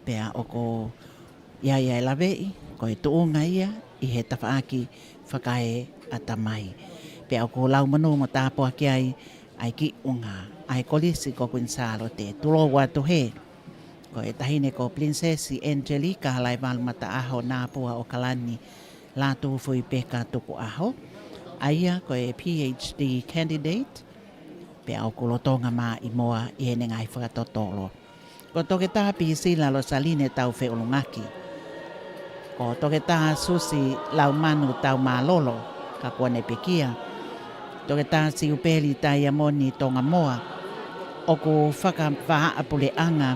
pea ʻoku ʻi ai ʻa e laveʻi ko e tuʻunga ia ʻi he tafaʻaki fakaeʻatamai. Pea ʻoku lau monū mo tāpuaki ai ʻa e kiʻi ʻunga ʻa e Kolisi ko Kuini Sālote. Tulou atu hē, ko e Taʻahine ko Pilinisesi Angelika Halaevalu Mataʻaho Nāpua ʻOkalani Lātūfuipeka Tukuʻaho, ʻa ia ko e PhD candidate, pea ʻoku lolotonga māʻimoa ʻi heʻene ngaahi fakatotolo. Ko Toketā Pisila Losaline Taufeʻulungaki. Ko Toketā Susi Laumanu Taumālolo, ka kuo ne pekia. Toketā Siupeli Taiamoni Tongamoa, ʻoku fakavahaʻapuleʻanga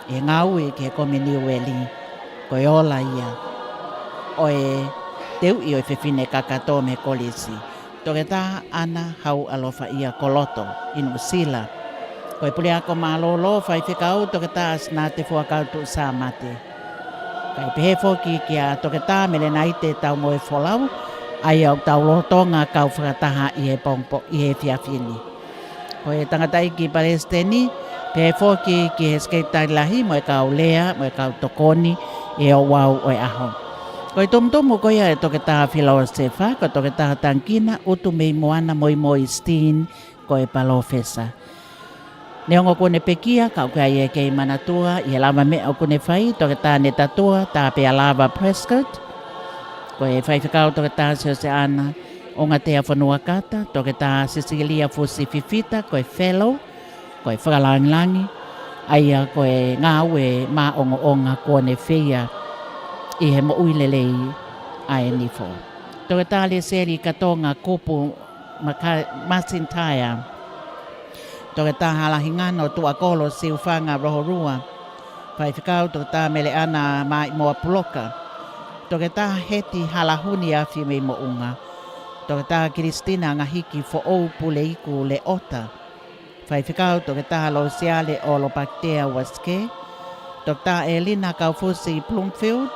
ʻi he ngāue ki he Kominiueli, ko e ola ia ʻo e teuʻi ʻo e fefine kakato mei he kolisi. Toketā ʻAna Hauʻalofaʻia Koloto ʻi Nuʻusila. Ko e puleako mālōlō faifekau, Toketā ʻAsinate Fuakau Tuʻusamate. Kae pehē foki kia Toketā Melenaite Taumoefolau, ʻa ia ʻoku tau lolotonga kau fakataha ʻi he pongipongi, ʻi he efiafi ni. Ko e tangataʻeiki palesiteni, pehē foki ki he sekelitali lahi mo e kau lea, mo e kau tokoni ʻi he ouau ʻo e ʻaho. Ko e tumutumu ko ia ʻa e Toketā Filosefa, ko Toketā Tangikina ʻUtu mei Moana Moimoi Steen, ko e palōfesa. Neongo kuo ne pekia, ka ʻoku ʻi ai e kei manatua ʻi he lavameʻa ʻoku ne fai, Toketā Netatua Tāpealava Prescott, ko e faifekau Toketā Sioseana ʻUngatea Fonuakata, Toketā Sisilia Fusi Fifita, ko e fellow, ko e fakalāngilangi, ʻa ia ko e ngāue maʻongoʻonga kuo ne feia ʻi he moʻui lelei ʻa e Nifo. Toketā Lesieli Katonga Kupu Maka-, McIntyre. Toketā Hala Hingano Tuʻakolo Siufanga Rohorua. Faifekau Toketā Meleʻana Maimoa Puloka. Toketā Heti Halahuni Afi mei Moʻunga. Toketā Kilisitina Angahiki Foʻou Puleiku Leʻota. Faifekau Toketā Losiale ʻOlopakitea Uasikē. Toketā ʻElina Kaufusi Bloomfield.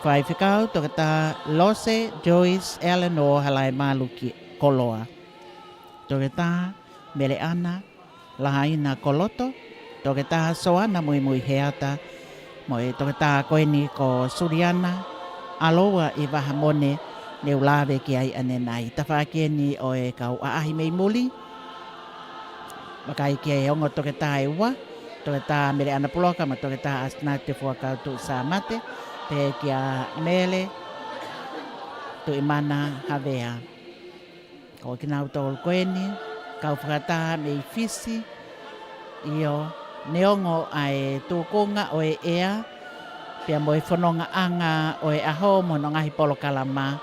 Faifekau Toketā Lose Joyce Eleanor Halaemalu ki Koloa. Toketā Meleʻana Lahaina Koloto. Toketā Soana Muimui Heata. Mo e toketā ko eni ko Suliana ʻAloua ʻi Vahamone, ne u lave ki ai ʻanenai. Tafaʻaki eni ʻo e kau ʻaʻahi mei muli. Vakai ki he ongo toketā ʻe ua, Toketā Meleʻana Puloka mo Toketā ʻAsinate Fuakau Tuʻusamate, pehē kia Mele Tuʻimana Havea. Ko kinautolu ko eni, kau fakataha mei Fisi, ʻio, neongo ʻa e tūkunga ʻo e ʻea, pea mo e fonongaʻanga ʻo e ʻaho mo hono ngaahi polokalama,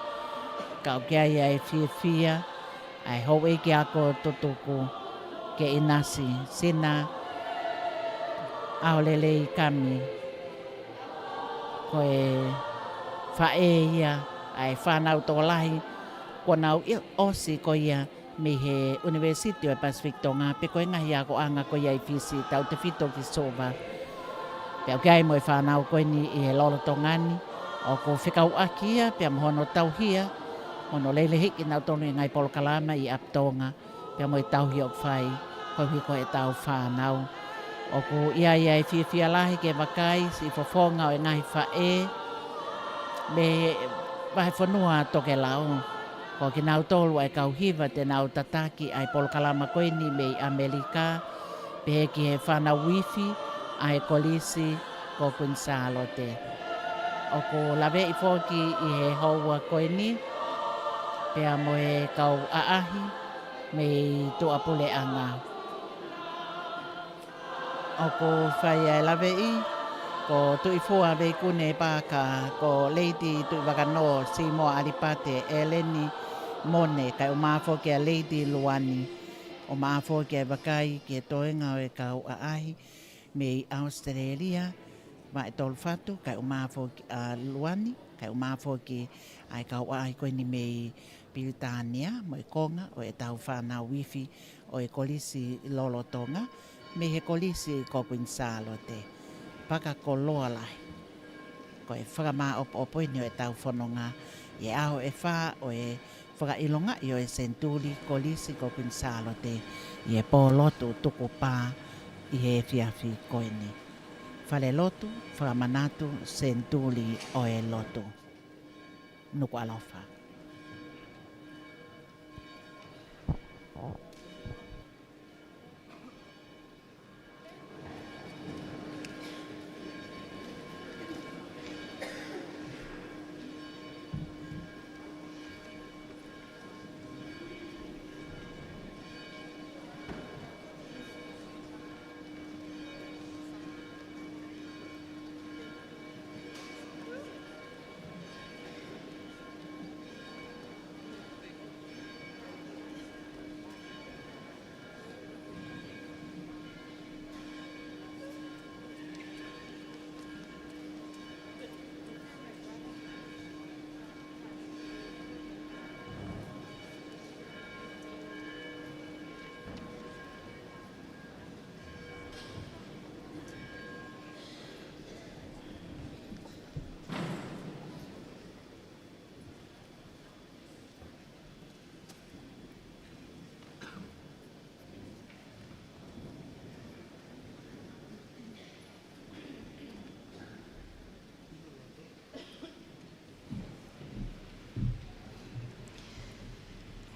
ka ʻoku ʻi ai ʻa e fiefia, ʻa e houʻeiki ako tutuku, ke ʻinasi, Sina ʻAholelei Kami, ko e faʻē ia ʻa e fānau tokolahi, kuo nau ʻi-, ʻosi ko ia mei he ʻUnivēsiti ʻo e Pasifiki Tonga, pe ko e ngaahi akoʻanga ko ia ʻi Fisi, tautefito ki Suva. Pea ʻoku ʻi ai mo e fānau ko eni ʻi he lolotonga ni, ʻoku fekauʻaki ia, pea mo hono tauhi ia, hono lelehiʻi kinautolu ʻi he ngaahi polokalama ʻi ʻApitonga, pea mo e tauhi ʻoku fai, koeʻuhi ko ʻetau fānau. ʻOku ʻi ai ʻa e fiefia lahi ke vakai siʻi fofonga ʻo e ngaahi faʻē mei he vahefonua tokelau. Ko kinautolu ʻa e kau hiva te nau tataki ʻa e polokalama ko eni mei ʻAmelika, pehē ki he fānau ifi ʻa e Kolisi ko Kuini Sālote. ʻOku laveʻi foki ʻi he houa ko eni, pea mo e kau ʻaʻahi mei tuʻapuleʻanga. ʻOku fai ʻa e laveʻi, ko Tuʻifua Veikune Paaka, ko Lady Tuʻivakanō Simoa ʻAlipate, ʻEleni Mone, kae ʻumaʻā foki ʻa Lady Luani, ʻumaʻā foki ʻa e vakai ki he toenga ʻo e kau ʻaʻahi mei ʻAositelēlia, Vaʻe Tolufatu, kae ʻumaʻā foki ʻa Luani, kae ʻumaʻā foki ʻa e kau ʻaʻahi ko eni mei Pilitānia, mo e konga ʻo ʻetau fānau ifi ʻo e Kolisi lolotonga, mei he Kolisi ko Kuini Sālote. Fakakoloa lahi. Ko e fakamāʻopoʻopo eni ʻo ʻetau fononga ʻi he ʻaho ʻe fā ʻo e fakaʻilongaʻi ʻo e senituli Kolisi ko Kuini Sālote ʻi he pōlotu tukupā ʻi he efiafi ko eni. Falelotu, fakamanatu, senituli ʻo e lotu. Nukuʻalofa.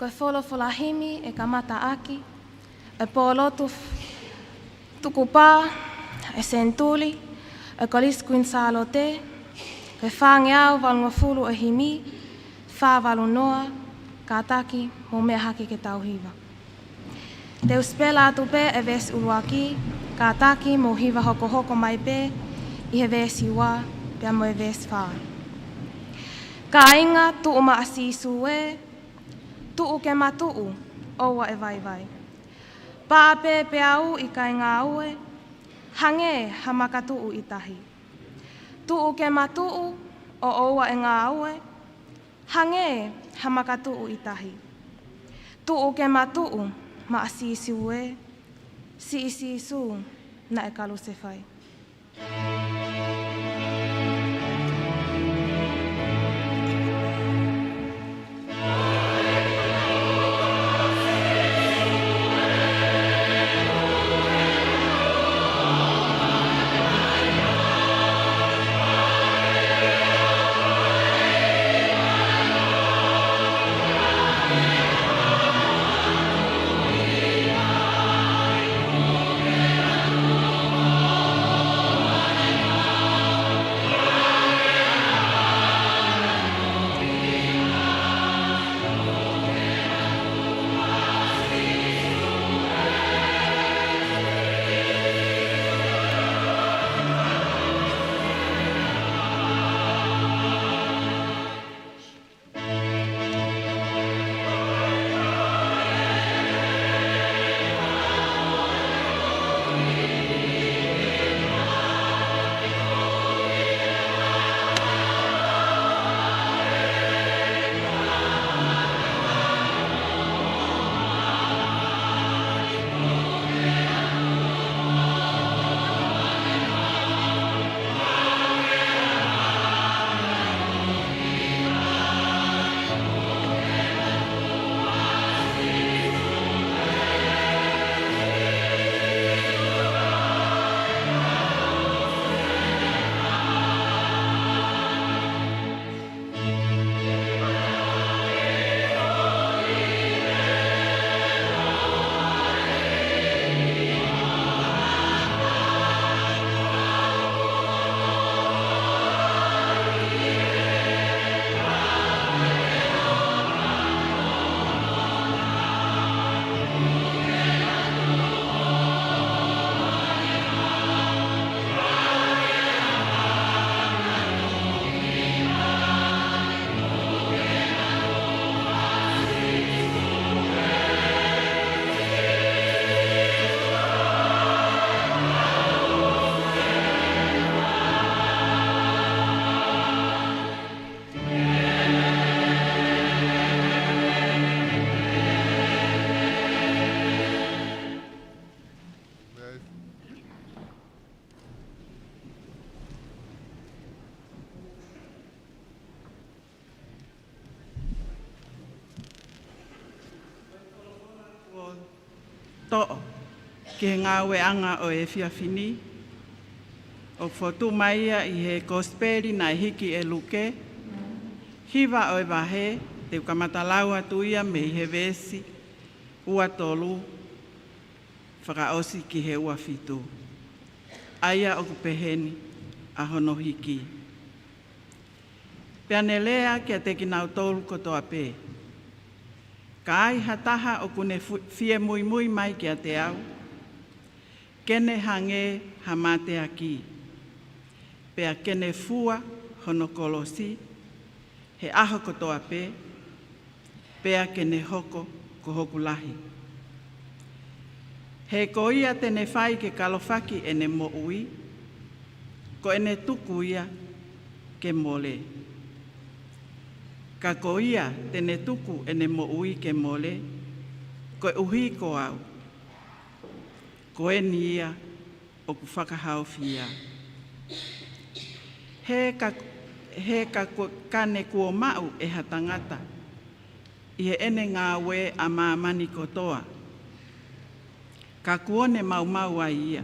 Ko e folofola himi ʻe kamata ʻaki ʻa e pōlotu f-, tukupā ʻa e senituli ʻa e Kolisi Kuini Sālote, ko e fāngeau valungofulu ʻo e himi, fā valu noa, kātaki mou meʻa hake ke tau hiva. Te u sipela atu pē ʻa e veesi ʻuluaki, kātaki mou hiva hokohoko mai pē ʻi he veesi ua pea mo e veesi fā. Kāinga, tuʻu maʻa Sīsū ē, tuʻu ke ma tuʻu, ʻoua ʻe vaivai. Pā pē peau ʻikai ngāue, hangē ha makatuʻu ʻi tahi. Tuʻu ke ma tuʻu, ʻo ʻoua ʻe ngāue, hangē ha makatuʻu ʻi tahi. Tuʻu ke ma tuʻu maʻa Sīsū ē, siʻi Sīsū naʻe kalusefai. Toʻo ki he ngāueʻanga ʻo e efiafi ni, ʻoku fotu mai ia ʻi he Kosipeli naʻe hiki ʻe Luke, hiva ʻo e vahe, te u kamata lau atu ia mei he veesi ua tolu, fakaʻosi ki he ua fitu. ʻA ia ʻoku peheni ʻa hono hiki. Pea ne lea kiate kinautolu kotoa pē: Ka ai ha taha ʻoku ne fu-, fie muimui mai kiate au, ke ne hangē ha mateaki, pea ke ne fua hono kolosi he ʻaho kotoa pē, pea ke ne hoko ko hoku lahi. He ko ia te ne fai ke kalofaki ʻene moʻui, ko ʻene tuku ia ke mole. Ka ko ia te ne tuku ʻene moʻui ke mole, koeʻuhi ko au, ko eni ia ʻoku fakahaofi ia. He ka, he ka ko-, ka ne kuo maʻu ʻe ha tangata ʻi heʻene ngāue ʻa māmani kotoa, ka kuo ne maumau ai ia,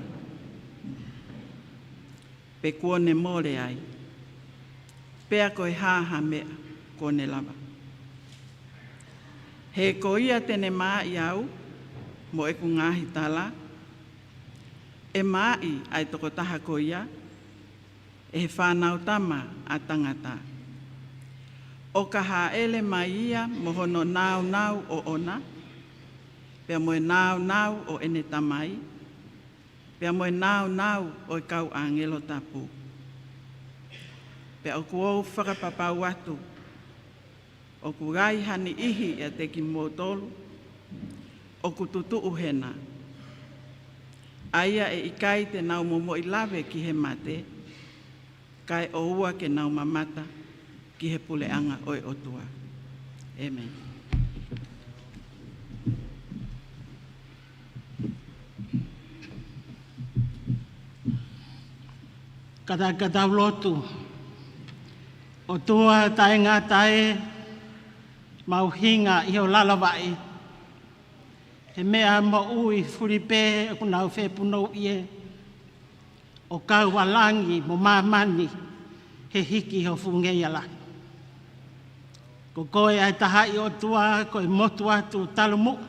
pe kuo ne mole ai, pea ko e hā ha meʻa kuo ne lava. He ko ia te ne maaʻi au mo ʻeku ngaahi tala, ʻe maaʻi ʻa e tokotaha ko ia ʻe he Fānautama ʻa Tangata. ʻO ka hāʻele mai ia mo hono nāunau ʻoʻona, pea mo e nāunau ʻo ʻene Tamai, pea mo e nāunau ʻo e kau ʻāngelo tapu. Pea ʻoku ou fakapapau atu ʻoku ʻi ai ha niʻihi ʻiate kimoutolu ʻoku tutuʻu hena, ʻa ia ʻe ʻikai te nau momoʻi lave ki he mate, kae ʻoua ke nau mamata ki he puleʻanga ʻo e ʻOtua. ʻĒmeni. Ka ta, ka tau lotu. ʻOtua taʻengata ē, mau hinga ʻi ho lalo vaʻe. He meʻa moʻui fuli pē ʻoku nau fepunouʻi ē, ʻo kau ʻa langi mo māmani he hiki ho funga ngeia lahi. Ko koe ʻa e tahaʻi ʻOtua, ko e motu atu talu muʻa,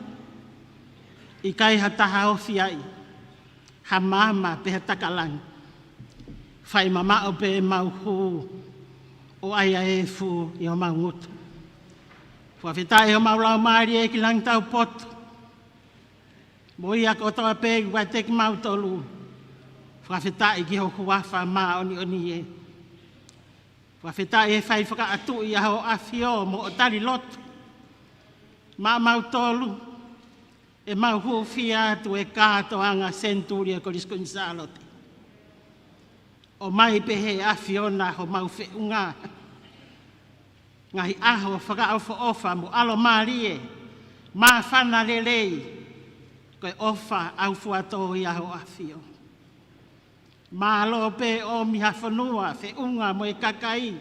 ʻikai ha taha ofi ai, ha maama pe ha taka langi. Fai mamaʻo pē ʻemau hū, ʻo ʻai ʻa e efu ʻi homau ngutu. Fakafetaʻi homau laumālie ki langi taupotu, mo ia kotoa pē ʻoku ʻiate kimautolu. Fakafetaʻi ki ho huafa māʻoniʻoni ē. Fakafetaʻi he fai fakaʻatuʻi ʻa hoʻo ʻAfio mo hoʻo tali lotu maʻamautolu, ʻemau hūfia atu he kātoanga senituli ʻo e Kolisi Kuini Sālote. ʻOmai pē ʻe he ʻAfiona homau feʻunga, ngaahi ʻaho fakaʻofoʻofa mo ʻalomālie, māfana lelei, ko e ʻofa ʻaufuatō ia hoʻo ʻAfio. Mālō pē ʻomi ha fonua, feʻunga mo e kakai,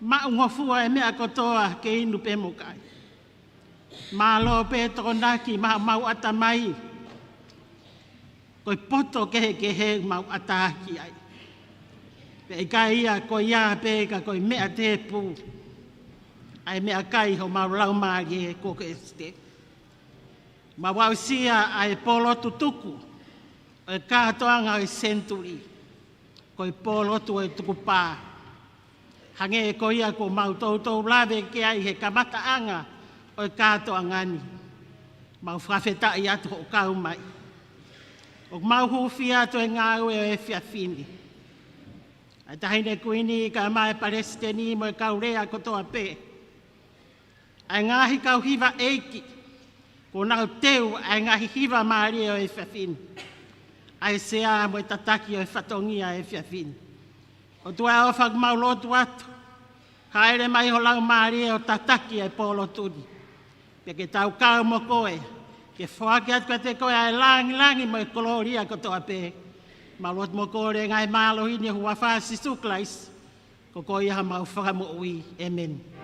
maʻungofua e meʻa kotoa ke inu pē mo kai. Mālō pē Tokonaki maʻa homau ʻatamai, ko e poto kehekehe mau ʻatā ki ai. Pea ʻikai ia ko ia pē ka ko e meʻa tēpū ʻa e meʻakai homau laumālie kuo ke ʻesite. Mau aʻusia ʻa e pōlotu tuku ʻo e kātoanga ʻo e senituli, ko e pōlotu ʻo e tukupā. Hangē ko ia kuo mau toutou lave ki ai he kamataʻanga ʻo e kātoanga ni. Mau fakafetaʻi atu hoʻo kau mai. ʻOku mau hūfia atu he ngāue ʻo e efiafi ni, ʻa e Taʻahine Kuini kae ʻumaʻā e Palesiteni mo e kau lea kotoa pē, ʻa e ngaahi kau hiva ʻeiki kuo nau teu ʻa e ngaahi hiva mālie ʻo e efiafi ni, ʻa e sea mo e tataki ʻo e fatongia ʻo e efiafi ni. ʻOtua ʻoku fakamālō atu, hāʻele mai ho Laumālie ʻo tataki ʻa e pōlotu ni, pea ke tau kau mo koe, ke foaki atu kiate koe ʻa e langilangi mo e kolōlia kotoa pē. Mau lotu mo kole ngaahi mālohi ni ʻi he huafa ʻo Sīsū Kalaisi, ko koe ia homau Fakamoʻui. ʻĒmeni.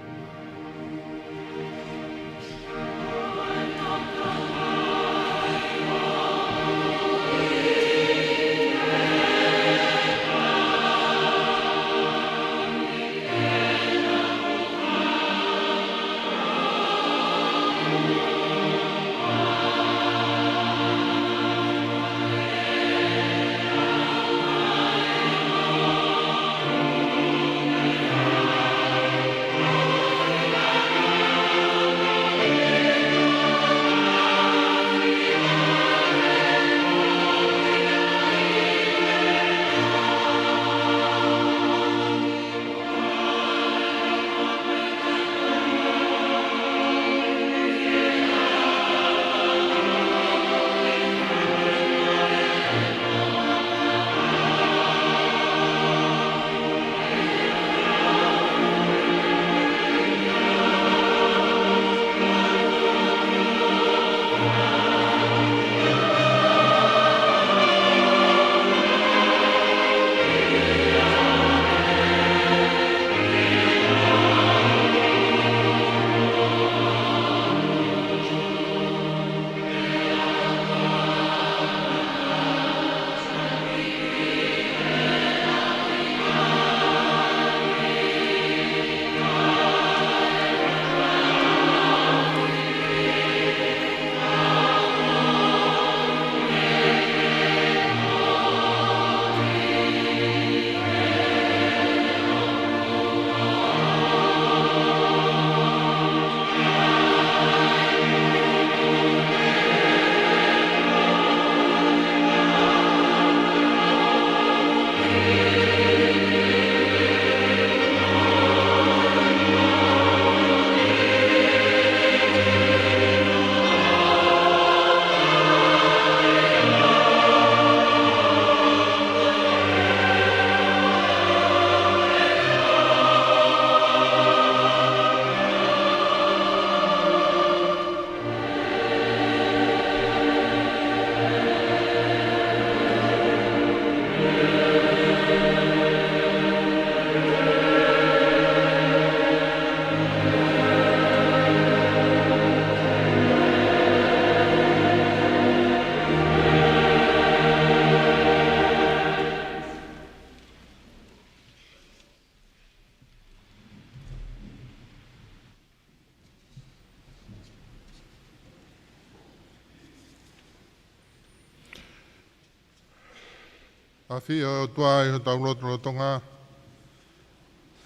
ʻAfio ʻOtua ʻi hotau lotolotonga,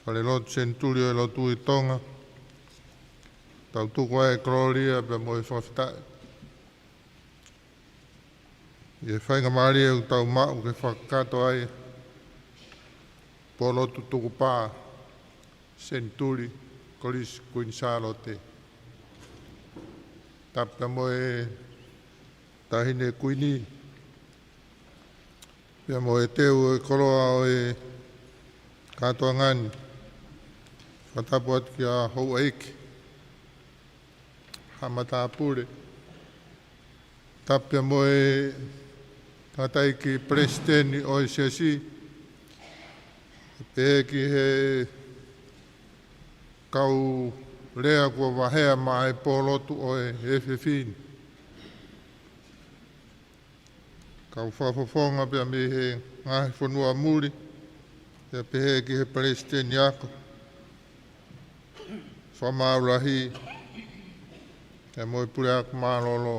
falelotu senituli ʻo e lotu ʻi Tonga, tau tuku ai e kolōlia pea mo e fakafetaʻi ʻi he faingamālie ʻoku tau maʻu ke fakakakato ai e pōlotu tukupā senituli Kolisi Kuini Sālote. Tapu pea mo e Taʻahine Kuini, pea mo e teu ʻo e koloa ʻo e kātoanga ni. Fakatapu atu kia Houʻeiki Haʻa Matāpule. Tapu pea mo e tangataʻeiki palesiteni ʻo e siasi, pehē ki he kau lea kuo vaheʻi maʻa e pōlotu ʻo e efiafi ni. Kau fakafofonga pea mei he ngaahi fonua muli, pea pehē ki he palesiteni ako, fakamaau lahi, pea mo e puleako mālōlō,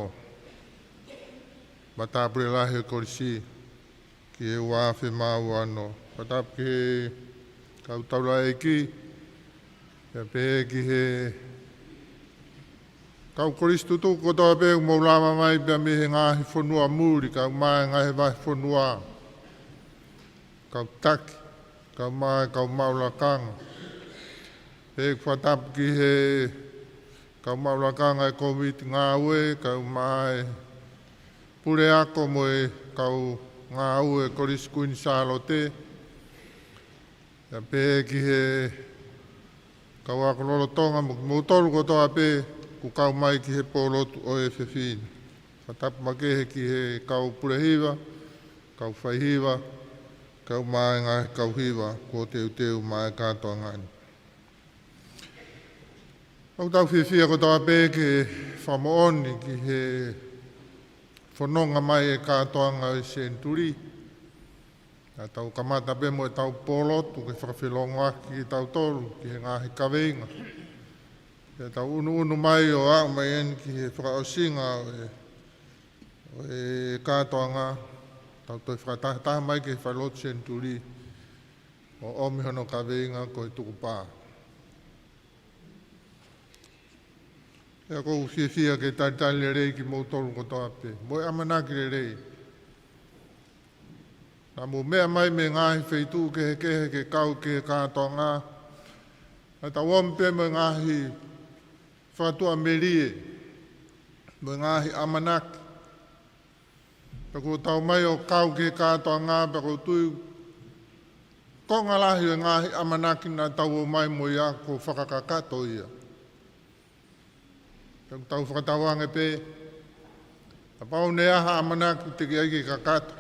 matāpule lahi ʻo e kolisi, ki he ua afe mā ua noa. Fakatapu ki he kau taulaʻeiki, pea pehē ki he kau kolisi tutuku kotoa pē ʻoku mou lava mai pea mei he ngaahi fonua muli, kau mai ngaahi vahefonua, kau taki, kau mai kau maʻu lakanga. Pea fakatapu ki he kau maʻu lakanga e komiti ngāue, kau mai puleako mo e kau ngāue Kolisi Kuini Sālote. Pea pehē ki he kau ako lolotonga mo kimoutolu kotoa pē kuo kau mai ki he pōlotu ʻo e efiafi ni. Fakatapu makehe ki he kau pulehiva, kau faihiva, kau mai ngaahi kau hiva kuo teuteu maʻa e kātoanga ni. ʻOku tau fiefia kotoa pē ke fakamoʻoni ki he fononga mai e kātoanga ʻo e senituli. Naʻa tau kamata pē mo ʻetau pōlotu ke fakafelongoaki kitautolu ki he ngaahi kaveinga. Pea tau ʻunuʻunu mai ʻo aʻu mai eni ki he fakaʻosinga ʻo e, ʻo e kātoanga, tau toe fakatahataha mai ki he falelotu senituli ʻo ʻomi hono kaveinga ko e tukupā. Pea ʻoku ou fiefia ke talitali lelei kimoutolu kotoa pē mo e ʻamanaki lelei. Naʻa mou meʻa mai mei he ngaahi feituʻu kehekehe ke kau ki he kātoanga, naʻa tau ʻomi pē mo e ngaahi fakatuʻamelie mo e ngaahi ʻamanaki. Pea kuo tau mai ʻo kau ki he kātoanga, pea ʻoku ou tui ko e konga lahi ʻo e ngaahi ʻamanaki naʻa tau ō mai mo ia kuo fakakakato ia. Pea ʻoku tau fakatauange pē, kapau naʻe ʻi ai ha ʻamanaki teʻeki ai ke kakato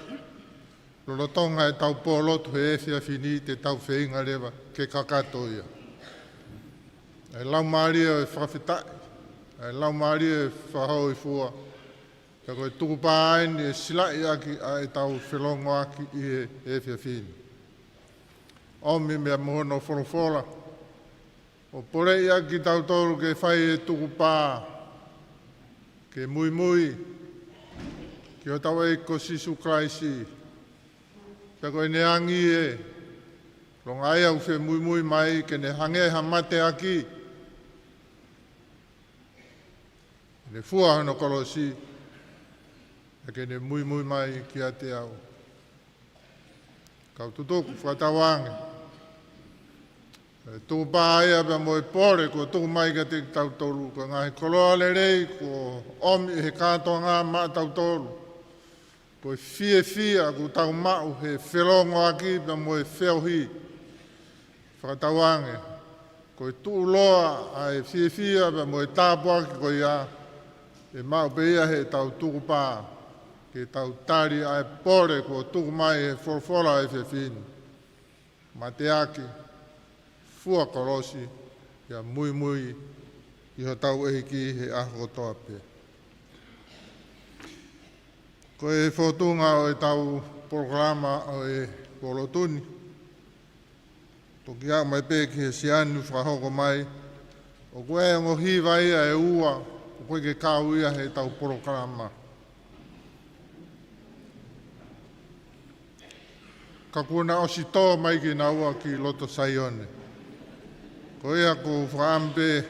lolotonga ʻetau pōlotu he efiafi ni, te tau feinga leva ke kakato ia. ʻA e laumālie ʻo e fakafetaʻi, ʻa e laumālie ʻo e fakahōifua, pea ko e tukupā eni ʻe silaʻi ʻaki ʻa ʻetau felongoaki ʻi he efiafi ni. ʻOmi meia mo hono folofola ʻo poleʻi ʻaki kitautolu ke fai e tukupā, ke muimui ki hotau ʻEiki ko Sīsū Kalaisi. Pea ko ʻene angi ē, ʻilonga ia ʻoku femuimui mai, ke ne hangē ha mateaki, ke ne fua hono kolosi, pea ke ne muimui mai kiate au. Kau tutuku, fakatauange, e tukupā ia pea mo e pole kuo tuku mai kiate kitautolu, ko e ngaahi koloa lelei kuo ʻomi ʻe he kātoanga maʻatautolu, ko e fiefia kuo tau maʻu he felongoaki pea mo e feohi. Fakatauange, ko e tuʻuloa ʻa e fiefia pea mo e tāpuaki ko ia, ʻe maʻu pē ia heʻetau tukupā ke tau tali ʻa e pole kuo tuku mai he folofola ʻo e efiafi ni. Mateaki, fua kolosi, pea muimui ki hotau ʻEiki he ʻaho kotoa pē. Ko e fōtunga ʻo ʻetau polokalama ʻo e pōlotu ni, toki aʻu mai pē ki he siani fakahoko mai, ʻoku ʻi ai e ongo hiva ia ʻe ua ʻoku ʻikai ke kau ia heʻetau polokalama. Ka kuo na ʻosi tō mai kinaua ki loto Saione. Ko ia ʻoku ou fakaʻamu pē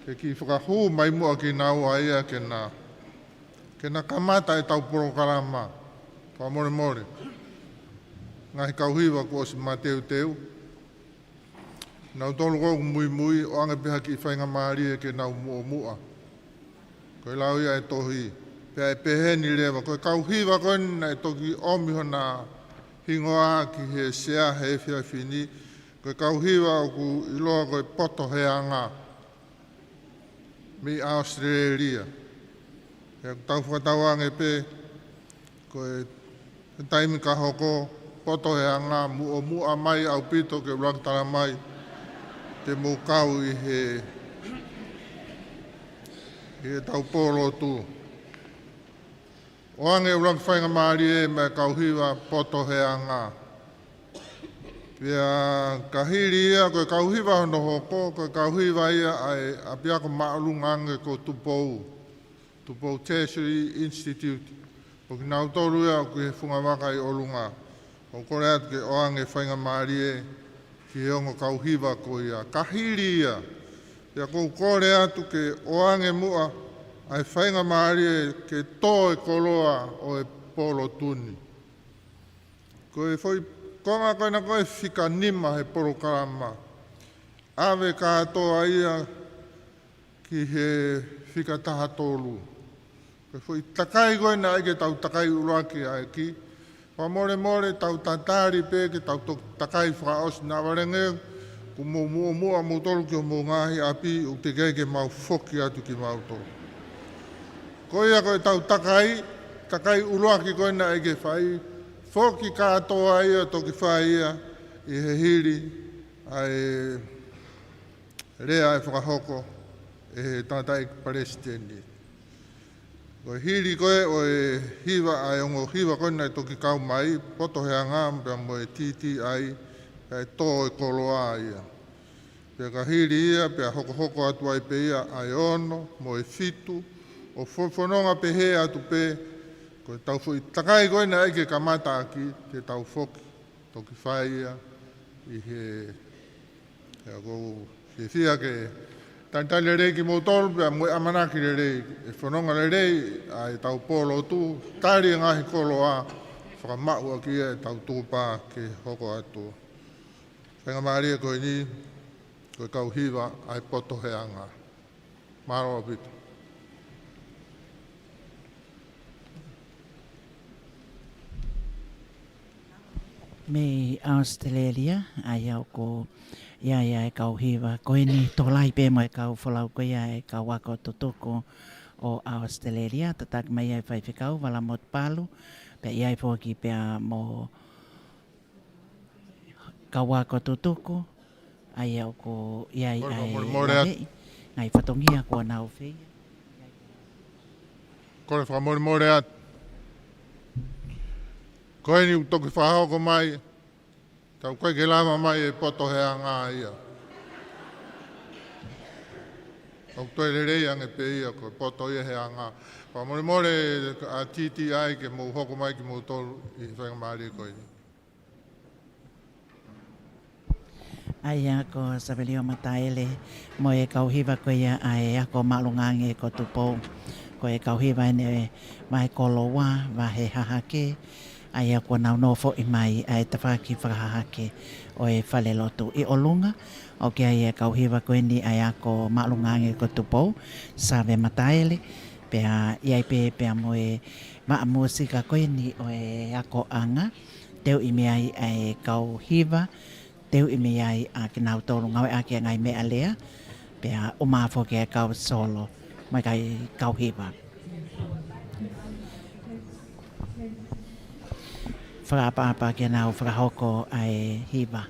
ke kiʻi fakahū mai muʻa kinaua ia ke na, ke na kamata ʻetau polokalama. Fakamolemole. Ngaahi kau hiva kuo ʻosi mateuteu. Nautolu ʻoku muimui, ʻoange pē ha kiʻi faingamālie ke nau muʻomuʻa. Ko e lau ia ʻa e tohi. Pea ʻe pehē ni leva, ko e kau hiva ko eni naʻe toki ʻomi hona hingoa ki he sea he efiafi ni. Ko e kau hiva ʻoku ʻiloa ko e Poto he Anga mei ʻAositelēlia. He ʻoku tau fakatauange pē, ko e, he taimi ka hoko, Poto he Anga, muʻomuʻa mai ʻaupito ke ʻuluaki tala mai, te mou kau ʻi he, ʻi heʻetau pō lotu. ʻOange ʻuluaki faingamālie mei he kau hiva Poto he Anga. Pea ka hili ia, ko e kau hiva hono hoko, ko e kau hiva ia ʻa e ʻapiako māʻolunga ange ko Tupou, Tupou Tertiary Institute. Ko kinautolu ia ʻoku ʻi he fungavaka ʻi ʻolunga. ʻOku ou kole atu ke ʻoange faingamālie ki he ongo kau hiva ko ia. Ka hili ia, pea ʻoku ou kole atu ke ʻoange muʻa ʻa e faingamālie ke tō e koloa ʻo e pō lotu ni. Ko e foʻi konga ko ena ko e fika nima he polokalama. ʻAve kātoa ia ki he fika taha tolu. Ko e foʻi takai ko ena ʻai ke tau takai ʻuluaki ʻaki. Fakamolemole tau tatali pē ke tau toki takai fakaʻosi, naʻa vale ange kuo mou muʻomuʻa moutolu ki homou ngaahi ʻapi, ʻoku teʻeki ai ke mau foki atu kimautolu. Ko ia ko ʻetau takai, takai ʻuluaki ko ena ʻai ke fai, foki kātoa ia toki fai ia ʻi he hili ʻa e lea ʻe fakahoko ʻe he tangataʻeiki palesiteni. Ko e hili ko ē ʻo e hiva ʻa e ongo hiva ko ena naʻe toki kau mai, Poto he Anga pea mo e T T I, ʻa e tō e koloa ia. Pea ka hili ia, pea hokohoko atu ai pē ia ʻa e ono mo e fitu, ʻo fo-, fononga pehē atu pē, ko ʻetau foʻi takai ko ena ʻai ke kamata ʻaki, te tau foki toki fai ia ʻi he, ʻa ia ʻoku ou fiefia ke talitali lelei kimoutolu, pea mo e ʻamanaki lelei, ʻe fononga lelei ʻa ʻetau pō lotu, tali e ngaahi koloa, fakamaʻu ʻaki ia ʻetau tuʻupa ke hoko atu. Faingamālie ko eni, ko e kau hiva ʻa e Poto he Anga. Mālō ʻaupito. Mei ʻAositelēlia, ʻa ia ʻoku ʻi ai ʻa e kau hiva ko eni, tokolahi pē mo e kau folau ko ia ʻa e kau ako tutuku ʻo ʻAositelēlia, tataki mai ʻa e faifekau, Vala Motupalu, pea ʻi ai foki pea mo kau ako tutuku, ʻa ia ʻoku ʻi ai ʻa e laveʻi, ngaahi fatongia kuo nau feia. Kole fakamolemole atu. Ko eni ʻoku toki fakahoko mai, tau kai ke lava mai e Poto he Anga ia. ʻOku toe lelei ange pē ia ko e Poto ia he Anga. Fakamolemole ʻa T T I ke mou hoko mai kimoutolu ʻi he faingamālie ko eni. ʻA ia ko Savelio Mataele mo e kau hiva ko ia ʻa e ako māʻolunga ange ko Tupou. Ko e kau hiva eni ʻa e vahe koloa, vahe hahake, ʻa ia kuo nau nofoʻi mai ʻa e tafaʻaki fakahahake ʻo e falelotu ʻi ʻolunga. ʻOku ʻi ai e kau hiva ko eni ʻa e ako māʻolunga ange ko Tupou, Save Mataele, pea ʻi ai pē pea mo e vaʻa mūsika ko eni ʻo e akoʻanga, teuʻi mei ai ʻa e kau hiva, teuʻi mei ai ʻa kinautolu ngāueʻaki ʻa e ngaahi meʻalea, pea ʻumaʻā foki e kau solo, mo e kau hiva. Fakaʻapaʻapa ke nau fakahoko ʻa e hiva.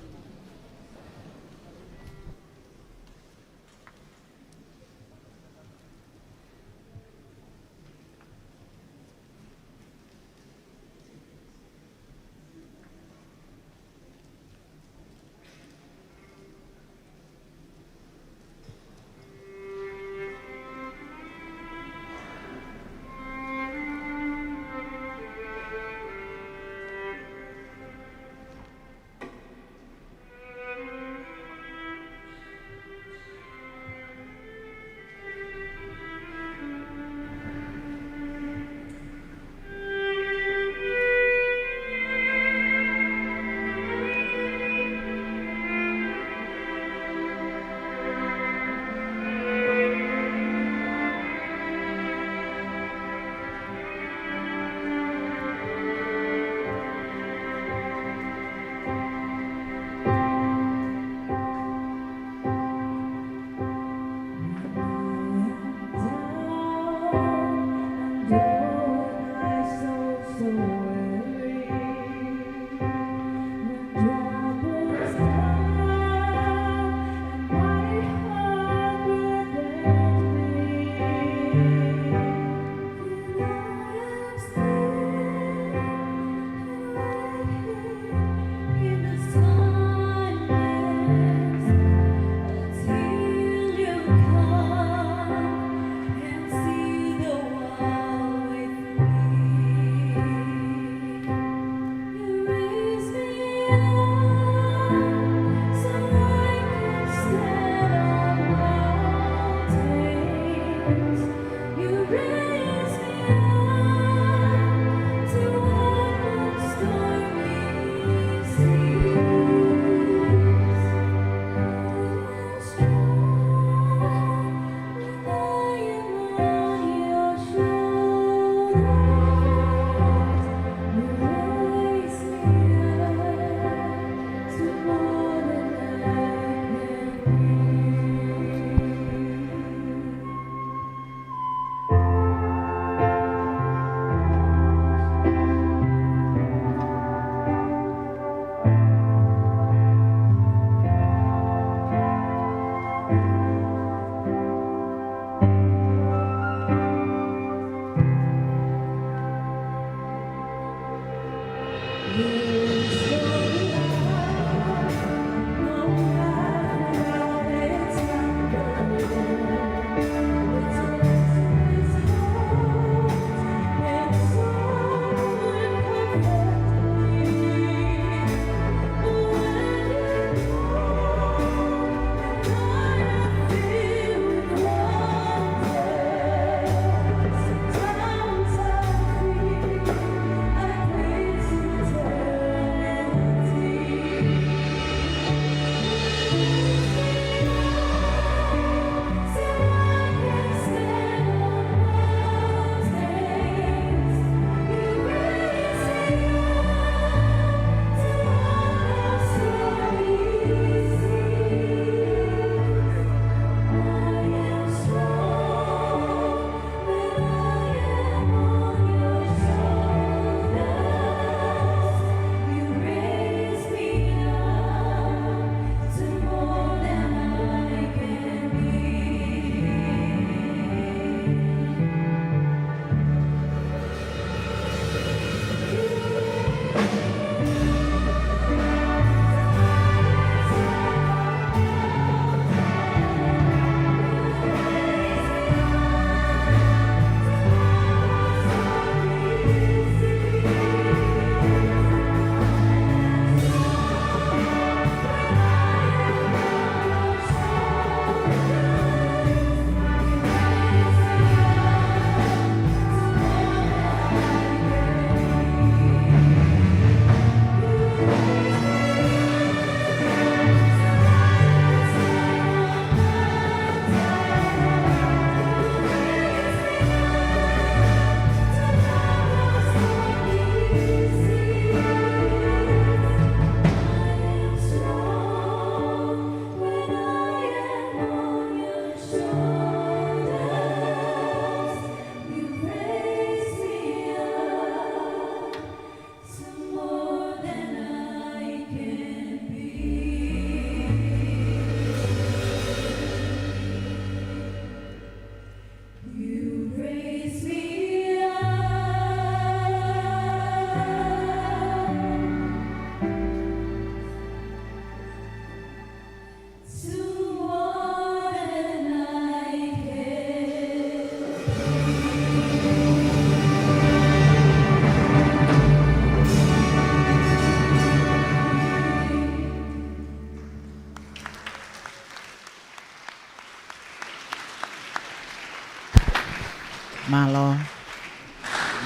Mālō.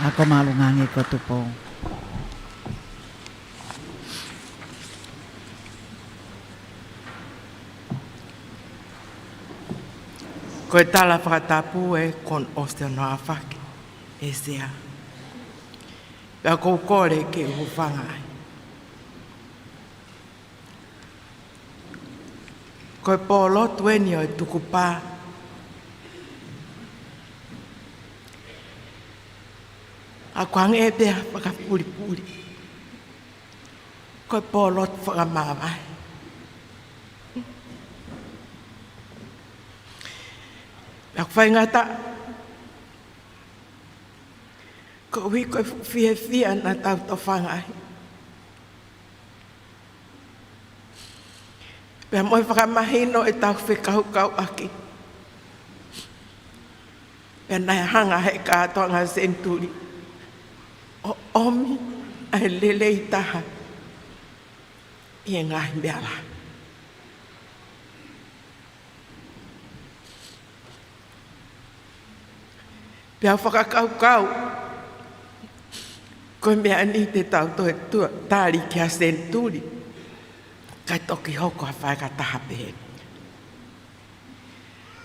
Ako māʻolunga ange ko Tupou. Ko e tala fakatapu ē kuo ʻosi hono aofaki ʻe Sea. Pea ʻoku ou kole ke u hūfanga ai. Ko e pōlotu eni ʻo e tukupā. ʻOku hangē pē ha fakapulipuli. Ko e pōlotu fakamāvae. Pea ʻoku faingataʻa koeʻuhi ko e fuʻu fiefia naʻa tau tofanga ai. Pea mo e fakamahino ʻetau fekauʻaki. Pea naʻe hanga ʻe he kātoanga senituli ʻo ʻomi ʻa e lelei taha ʻi he ngaahi meʻa lahi. Pea u fakakaukau, ko e meʻa ni te tau toe tua-, tali ki ha senituli, kae toki hoko ha faʻahinga taha pehē.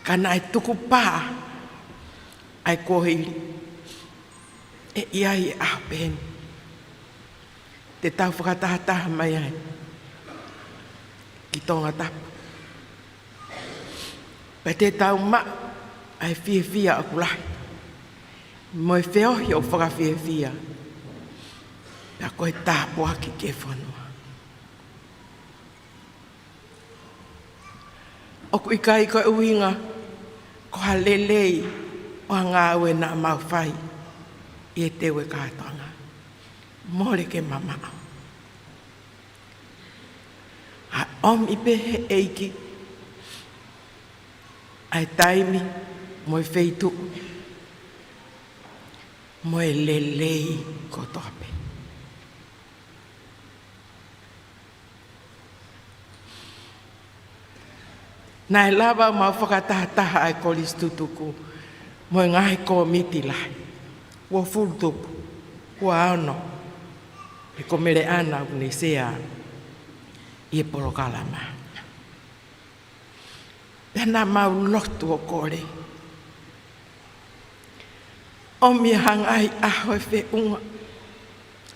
Ka naʻe tukupā ʻa e kuohili, ʻe ʻi ai e ʻaho pehē ni te tau fakatahataha mai ai ki Tongatapu. Pea te tau maʻu ʻa e fiefia ʻoku lahi, mo e feohi ʻoku fakafiefia, pea ko e tāpuaki ki he fonua. ʻOku ʻikai ko e ʻuhinga ko ha lelei ʻo ha ngāue naʻa mau fai ʻi he teu e kātoanga. Mole ke mamaʻo. ʻA e ʻomi pē ʻe he ʻEiki ʻa e taimi mo e feituʻu mo e lelei kotoa pē. Naʻe lava ʻo mau fakatahataha ʻa e kolisi tutuku mo e ngaahi kōmiti lahi, uofulu tupu, ua ono, he ko Meleʻana ʻoku ne sea ʻi he polokalama. Pea naʻa mau lotu ʻo kole, ʻomi ha ngaahi ʻaho ʻo e feʻunga,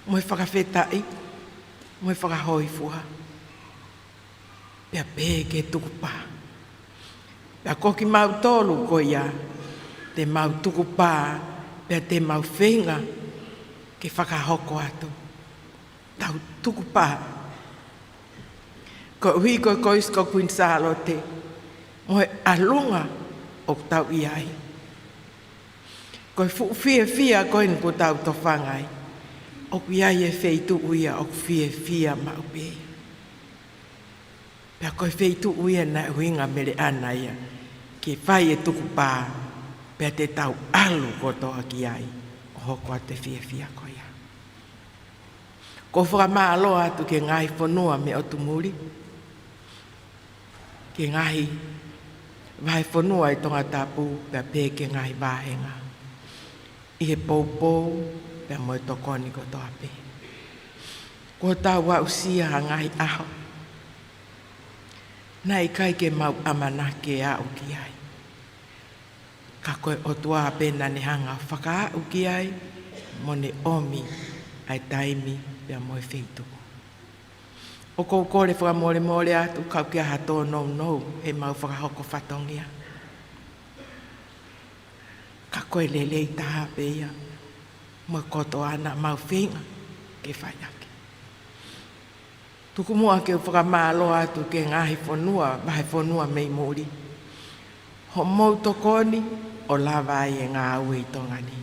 mo e fakafetaʻi, mo e fakahōifua. Pea pehē ki he tukupā. Pea ko kimautolu ko ia, te mau tukupā, pea te mau feinga ke fakahoko atu ʻetau tukupā. Koeʻuhi ko e Kolisi ko Kuini Sālote, mo e ʻalunga ʻoku tau ʻi ai. Ko e fuʻu fiefia ko eni ʻoku tau tofanga ai, ʻoku ʻi ai e feituʻu ia ʻoku fiefia maʻu pē. Pea ko e feituʻu ia naʻe ʻuhinga Meleʻana ia ke fai e tukupā, pea te tau ʻalu kotoa ki ai ʻo hoko atu e fiefia ko ia. ʻOku ou fakamālō atu ki he ngaahi fonua mei ʻotu muli, ki he ngaahi vahefonua ʻi Tongatapu, pea pehē ki he ngaahi vāhenga, ʻi he poupou pea mo e tokoni kotoa pē. Kuo tau aʻusia ha ngaahi ʻaho naʻe ʻikai ke mau ʻamanaki ke aʻu ki ai. Ka ko e ʻOtua pē naʻa ne hanga ʻo fakaaʻu ki ai, mo ne ʻomi ʻa e taimi pea mo e feituʻu. ʻOku ou kole fakamolemole atu, ka ʻoku ʻi ai ha tōnounou heʻemau fakahoko fatongia. Ka ko e lelei taha pē ia, mo e kotoa naʻa mau feinga ke fai ʻaki. Tuku muʻa ke u fakamālō atu ki he ngaahi fonua, vahefonua mei muli. Hoʻomou tokoni ʻo lava ai e ngāue ʻi Tonga ni.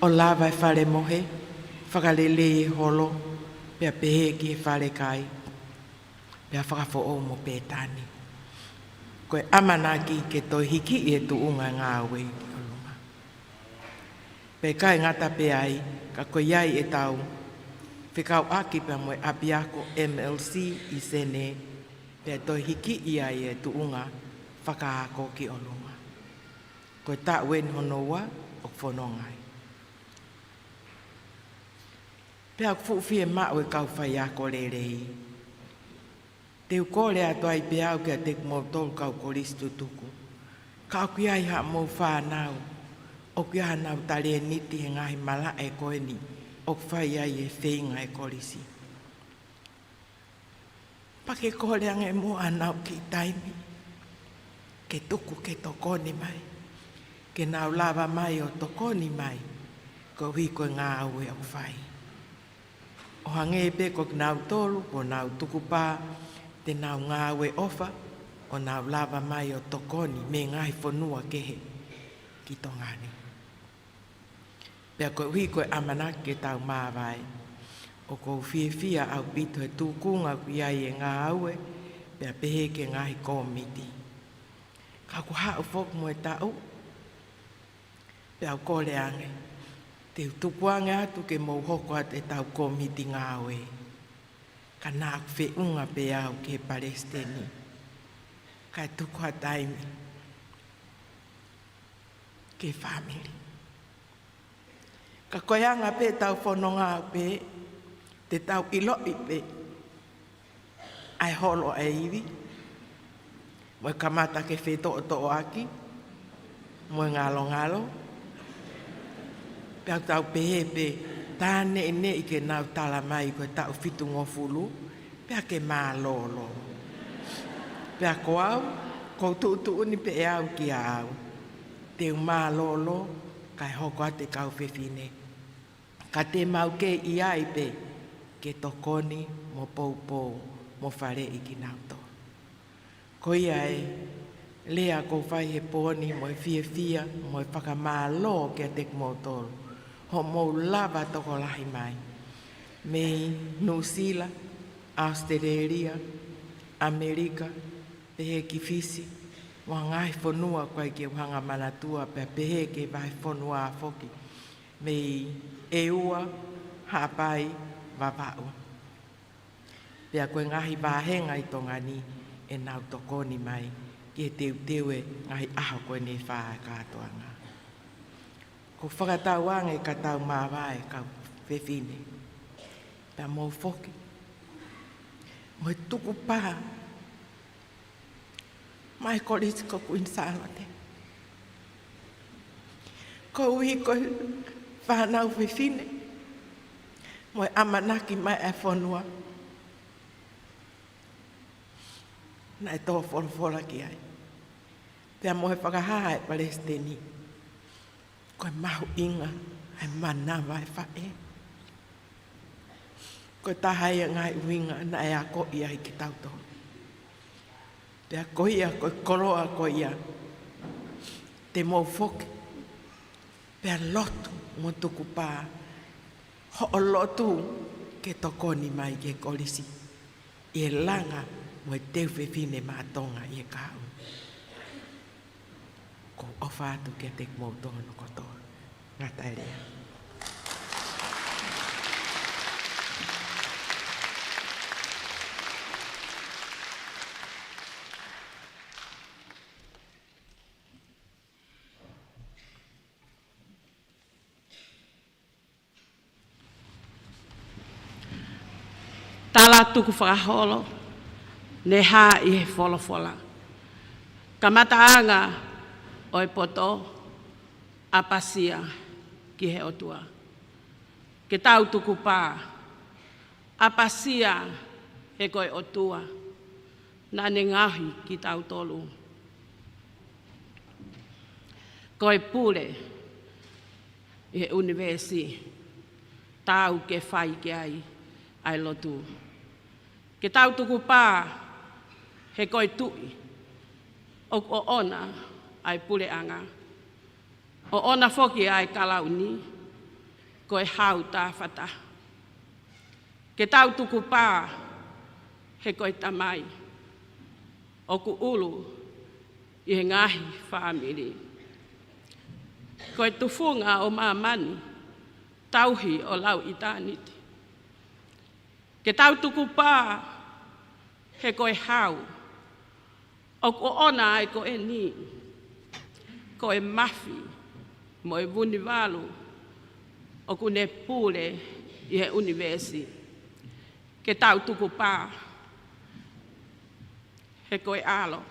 ʻO lava e fale mohe, fakalelei e holo, pea pehē ki he fale kai, pea fakafoʻou mo Pētani. Ko e ʻamanaki ke toe hikiʻi e tuʻunga ngāue ki ʻolunga. Pea ʻikai ngata pē ai, ka ko ia ʻetau fekauʻaki pea mo e ʻapiako M L C ʻi Senē, pea toe hikiʻi ai e tuʻunga fakaako ki ʻolunga. Ko e taʻu eni hono ua ʻoku fononga ai. Pea ʻoku fuʻu fiemaʻu e kau faiako lelei. Te u kole atu ai pē au kiate kimoutolu kau kolisi tutuku. Ka ʻoku ʻi ai haʻamou fānau ʻoku ʻi ai haʻanau talēniti he ngaahi malaʻe ko eni ʻoku fai ai e feinga e kolisi. Pea ke kole ange muʻa ʻenau kiʻi taimi ke tuku ke tokoni mai, ke nau lava mai ʻo tokoni mai koeʻuhi ko e ngāue ʻoku fai. ʻO hangē pē ko kinautolu, ko ʻenau tukupā, te nau ngāue ʻofa, ʻo nau lava mai ʻo tokoni mei he ngaahi fonua kehe ki Tonga ni. Pea koeʻuhi ko e ʻamanaki ke tau māvae, ʻoku ou fiefia ʻaupito he tūkunga ʻoku ʻi ai e ngāue, pea pehē ki he ngaahi kōmiti. Ka ʻoku haʻu foki mo e taʻu, pea u kole ange, te u tuku ange atu ke mou hoko atu ʻetau kōmiti ngāue. Ka naʻa ku feʻunga pē au ki he palesiteni, kae tuku ha taimi ki he fāmili. Ka ko e anga pē ʻetau fononga pē, te tau ʻiloʻi pē ʻa e holo ʻa e ivi, mo e kamata ke fetoʻotoʻoaki, mo e ngalongalo. Pea tau pehē pē, tā neʻineʻi ke nau tala mai ko e taʻu fitungofulu, pea ke mālōlō. Pea ko au, ʻoku ou tuʻutuʻuni pē ʻe au kia au, te u mālōlō, kae hoko atu e kau fefine. Ka te mau kei ʻi ai pē ke tokoni mo poupou mo faleʻi kinautolu. Ko ia e lea ʻoku ou fai he pō ni mo e fiefia mo e fakamālō kiate kimoutolu hoʻomou lava tokolahi mai mei Nuʻusila, ʻAositelēlia, ʻAmelika, pehē ki Fisi, mo e ngaahi fonua ʻoku ʻikai ke u hanga manatua, pea pehē ki he vahefonua foki mei ʻEua, Haʻapai, Vavaʻu. Pea ko e ngaahi vāhenga ʻi Tonga ni ʻenau tokoni mai ki he teuteu e ngaahi ʻaho ko eni ʻe fā e kātoanga. ʻOku ou fakatauange ka tau māvae kau fefine, pea mou foki mo e tukupā mai Kolisi ko Kuini Sālote. Koeʻuhi ko e fānau fefine mo e ʻamanaki mai ʻa e fonua naʻe tō folofola ki ai, pea mo e fakahā ʻa e palesiteni. Ko e mahuʻinga ʻa e manava ʻa e faʻē. Ko e taha ia e ngaahi ʻuhinga naʻe akoʻi ai kitautolu. Pea ko ia, ko e koloa ko ia, te mou foki pea lotu mo tukupā hoʻo lotu ke tokoni mai ki he kolisi ʻi he langa mo e teu fefine maʻa Tonga ʻi he kahaʻu. ʻOku ou ʻofa atu kiate kimoutolu kotoa. Ngata e lea. Tala tukufakaholo ne hā ʻi he folofola. Kamataʻanga ʻo e poto, ʻapasia ki he ʻOtua. Ke tau tukupā, ʻapasia he ko e ʻOtua naʻa ne ngaohi kitautolu ko e pule ʻi he ʻunivēsi, taau ke fai ki ai ʻa e lotu. Ke tau tukupā he ko e Tuʻi, ʻoku ʻoʻona ʻa e puleʻanga, ʻoʻona foki ʻa e kalauni, ko e Hau Tāfataha. Ke tau tukupā he ko e Tamai, ʻoku ʻulu ʻi he ngaahi fāmili. Ko e tufunga ʻo māmani, tauhi ʻo lauʻitāniti. Ke tau tukupā he ko e Hau, ʻoku ʻoʻona ai ko eni, ko e mafi, mo e Vunivalu ʻoku ne pule ʻi he ʻunivēsi. Ke tau tukupā, he ko e ʻAlo.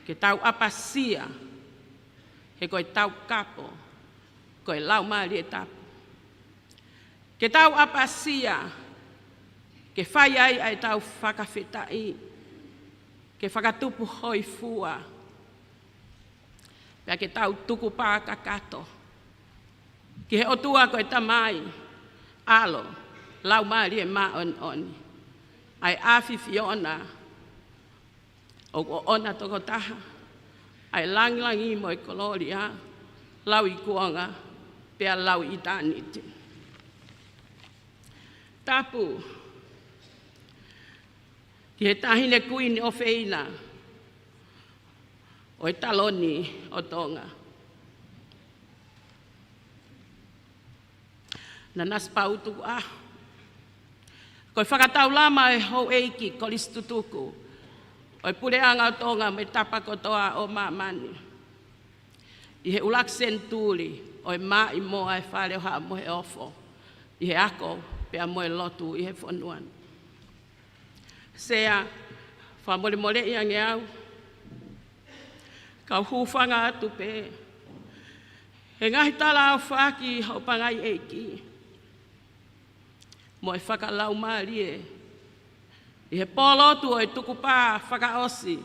Ke tau ʻapasia, he ko e Taukapo, ko e Laumālie Tapu. Ke tau ʻapasia, ke fai ai ʻa e tau fakafetaʻi, ke fakatupu hōifua, pea ke tau tukupā kakato ki he ʻOtua ko e Tamai, ʻAlo, Laumālie Māʻoniʻoni, ʻa e ʻAfiona, ʻoku ʻoʻona tokotaha ʻa e langilangi mo e kolōlia, lauikuonga, pea lauʻitāniti. Tapu ki he Taʻahine Kuini ʻofeina ʻo e taloni ʻo Tonga, Nanasipauʻu Tukuʻaho. Ko e fakataulama ʻo e Houʻeiki Kolisi Tutuku ʻo e Puleʻanga ʻo Tonga mo e tapa kotoa ʻo māmani, ʻi he ʻuluaki senituli ʻo e maʻimoa ʻa e Fale ʻo Haʻa Moheofo, ʻi he ako pea mo e lotu ʻi he fonua ni. Sea, fakamolemoleʻi ange au, kau hūfanga atu pē he ngaahi tala ʻo faki hoʻo pangai ʻeiki mo e fakalaumālie ʻi he pōlotu ʻo e tukupā fakaʻosi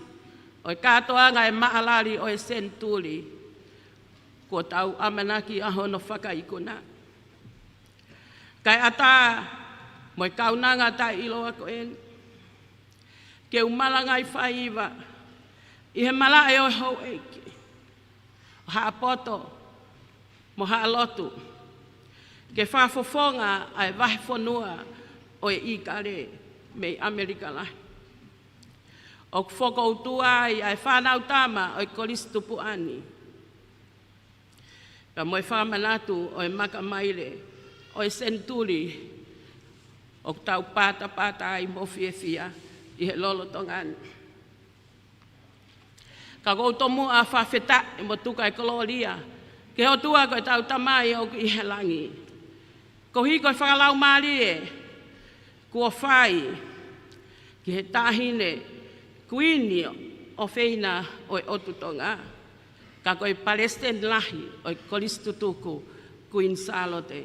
ʻo e kātoanga ʻa e maʻalali ʻo e senituli kuo tau ʻamanaki ʻa hono fakaikuna. Kae ʻatā mo e kaunanga taʻeʻiloa ko eni, ke u malangaʻi faiva ʻi he malaʻe ʻo e Houʻeiki, ʻo Haʻa Poto mo Haʻa Lotu, ke fakafofonga ʻa e vahefonua ʻo e ʻIkale mei ʻAmelika Lahi, ʻoku fokoutua ai ʻa e fānau tama ʻo e Kolisi Tupuʻa ni, pea mo e fakamanatu ʻo e makamaile ʻo e senituli ʻoku tau patapata ai mo fiefia ʻi he lolotonga ni. Ka ʻoku ou tomuʻa fakafetaʻi mo tuku ʻa e kolōlia ki he ʻOtua ko e tau Tamai ʻoku ʻi he langi, koeʻuhi ko e fakalaumālie kuo fai ki he Taʻahine Kuini ʻofeina ʻo e ʻOtu Tonga, ka ko e Palesiteni Lahi ʻo e Kolisi Tutuku, Kuini Sālote.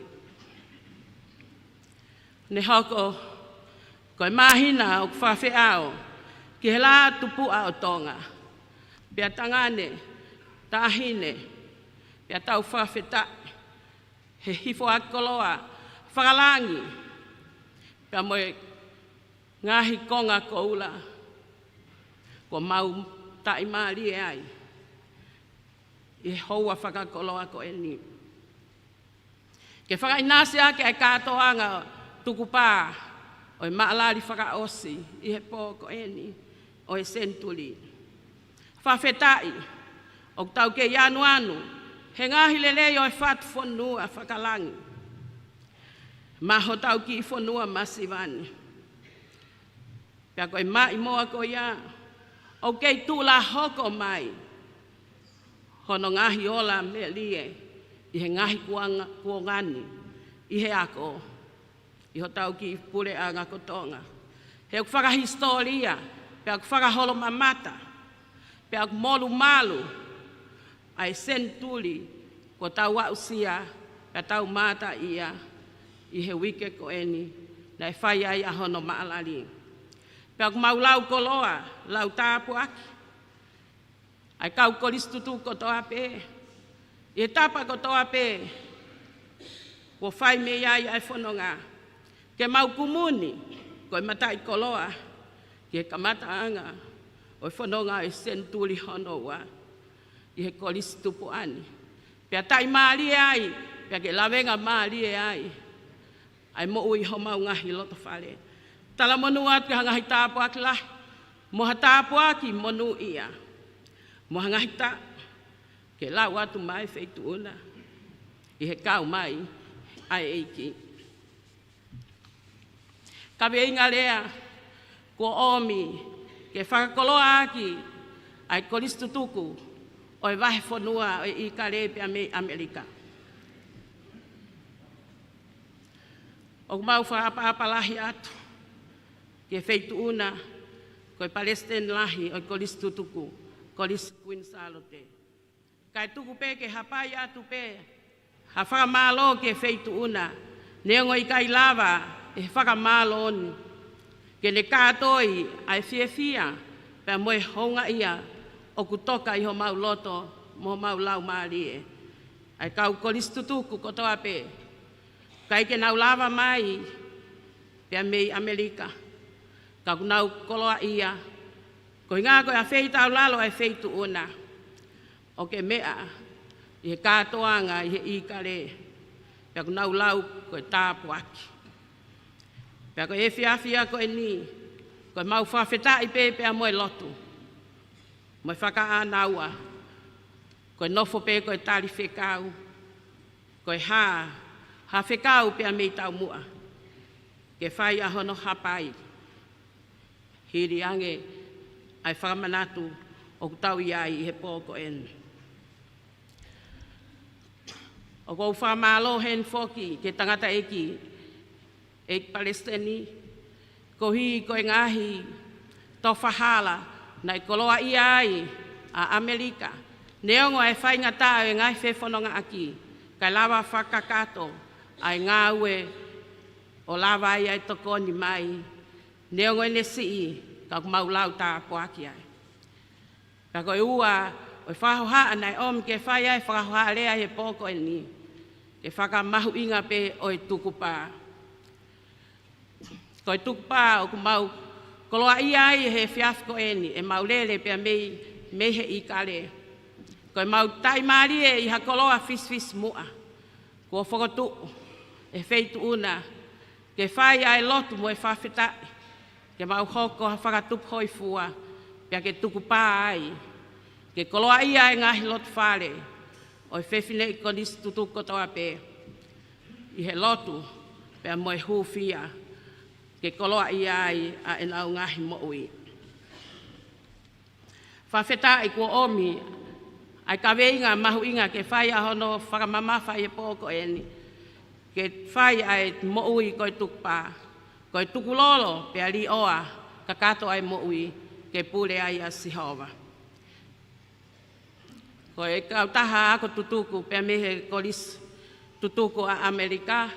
Ne hoko ko e māhina ʻoku fakafeʻao ki he Lā Tupuʻa ʻo Tonga, pea tangane, taʻahine, pea tau fakafetaʻi he hifo ʻa e koloa fakalangi, pea mo e ngaahi konga koula kuo mau taʻimālie ai ʻi he houa fakakoloa ko eni. Ke fakaʻinasi ʻaki ʻa e kātoanga tukupā ʻo e maʻalali fakaʻosi ʻi he pō ko eni ʻo e senituli. Fakafetaʻi ʻoku tau kei anuanu he ngaahi lelei ʻo e fatu fonua fakalangi maʻa hotau kiʻi fonua masiva ni. Pea ko e maʻimoa ko ia ʻoku kei tuʻulā hoko mai hono ngaahi ola melie ʻi he ngaahi kuonga, kuonga ni, ʻi he ako, ʻi hotau kiʻi puleʻanga ko Tonga. He ʻoku fakahisitōlia, pea ʻoku fakaholomamata, pea ʻoku molumalu ʻa e senituli kuo tau aʻusia, pea tau mātā ia ʻi he uike ko eni naʻe fai ai ʻa hono maʻalali. Pea ʻoku mau lau koloa, lau tāpuaki ʻa e kau Kolisi Tutuku kotoa pē, ʻi he tapa kotoa pē kuo fai mei ai ʻa e fononga, ke mau kumuni ko e mataʻikoloa ki he kamataʻanga ʻo e fononga ʻo e senituli hono ua ʻi he Kolisi Tupuʻa ni. Pea taʻimālie ai, pea ke lavengamālie ai ʻa e moʻui homau ngaahi lotofale. Talamonū atu ki ha ngaahi tāpuaki lahi, mo ha tāpuaki monūʻia, mo ha ngaahi tā ke lau atu mai feituʻu na ʻi he kau mai ʻa e ʻEiki. Kaveinga lea kuo ʻomi ke fakakoloa ʻaki ʻa e Kolisi Tutuku ʻo e vahefonua ʻo e ʻIkale pea mei ʻAmelika. ʻOku mau fakaʻapaʻapa lahi atu ki he feituʻu na, ko e Palesiteni Lahi ʻo e Kolisi Tutuku, Kolisi Kuini Sālote. Kae tuku pē ke hapai atu pē ha fakamālō ki he feituʻu na, neongo ʻikai lava ʻe he fakamālō ni ke ne kātoi ʻa e fiefia pea mo e houngaʻia ʻoku toka ʻi homau loto mo homau laumālie. ʻA e kau Kolisi Tutuku kotoa pē, ʻikai ke nau lava mai pea mei ʻAmelika, ka ʻoku nau koloaʻia koeʻuhi ko e afeitaulalo ʻa e feituʻu na ʻo ke meʻa ʻi he kātoanga ʻi he ʻIkale, pea ʻoku nau lau ko e tāpuaki. Pea ko e efiafi ko eni, ko e mau fakafetaʻi pē pea mo e lotu mo e fakaʻānaua, ko e nofo pē ko e tali fekau, ko e hā ha fekau pea mei taumuʻa ke fai ʻa hono hapai, hili ange ʻa e fakamanatu ʻoku tau ʻi ai ʻi he pō ko eni. ʻOku ou fakamālō heni foki ki he tangataʻeiki ʻEiki Palesiteni, koeʻuhi ko e ngaahi tofa hala naʻe koloaʻia ai ʻa ʻAmelika, neongo ʻa e faingataʻa ʻo e ngaahi fefonongaʻaki, kae lava fakakakato ʻa e ngāue ʻo lava ai ʻa e tokoni mai, neongo ʻene siʻi, ka ʻoku mau lau tāpuaki ai. Pea ko e ua ʻo e fakahohaʻa naʻe ʻomi ke fai ai e fakahohaʻa lea ʻi he pō ko eni, ke fakamahuʻinga pē ʻo e tukupā. Ko e tukupā ʻoku mau koloaʻia ai he efiafi ko eni, ʻemau lele pea mei, mei he ʻIkale. Ko ʻemau taʻimālie ʻi ha koloa fisifisimuʻa kuo fokotuʻu ʻe he feituʻu na ke fai ʻa e lotu mo e fakafetaʻi, ke mau hoko ha fakatupu hōifua, pea ke tukupā ai ke koloaʻia e ngaahi lotofale ʻo e fefineʻi Kolisi Tutuku kotoa pē ʻi he lotu pea mo e hūfia, ke koloaʻia ai ʻa ʻenau ngaahi moʻui. Fakafetaʻi kuo ʻomi ʻa e kaveinga mahuʻinga ke fai ʻa hono fakamamafa ʻi he pō ko eni, ke fai ʻa e moʻui ko e tukupā, ko e tukulolo pea līʻoa, kakato ʻa e moʻui ke pule ai ʻa Sihova. Ko e kautaha ako tutuku pea mei he Kolisi Tutuku ʻa ʻAmelika,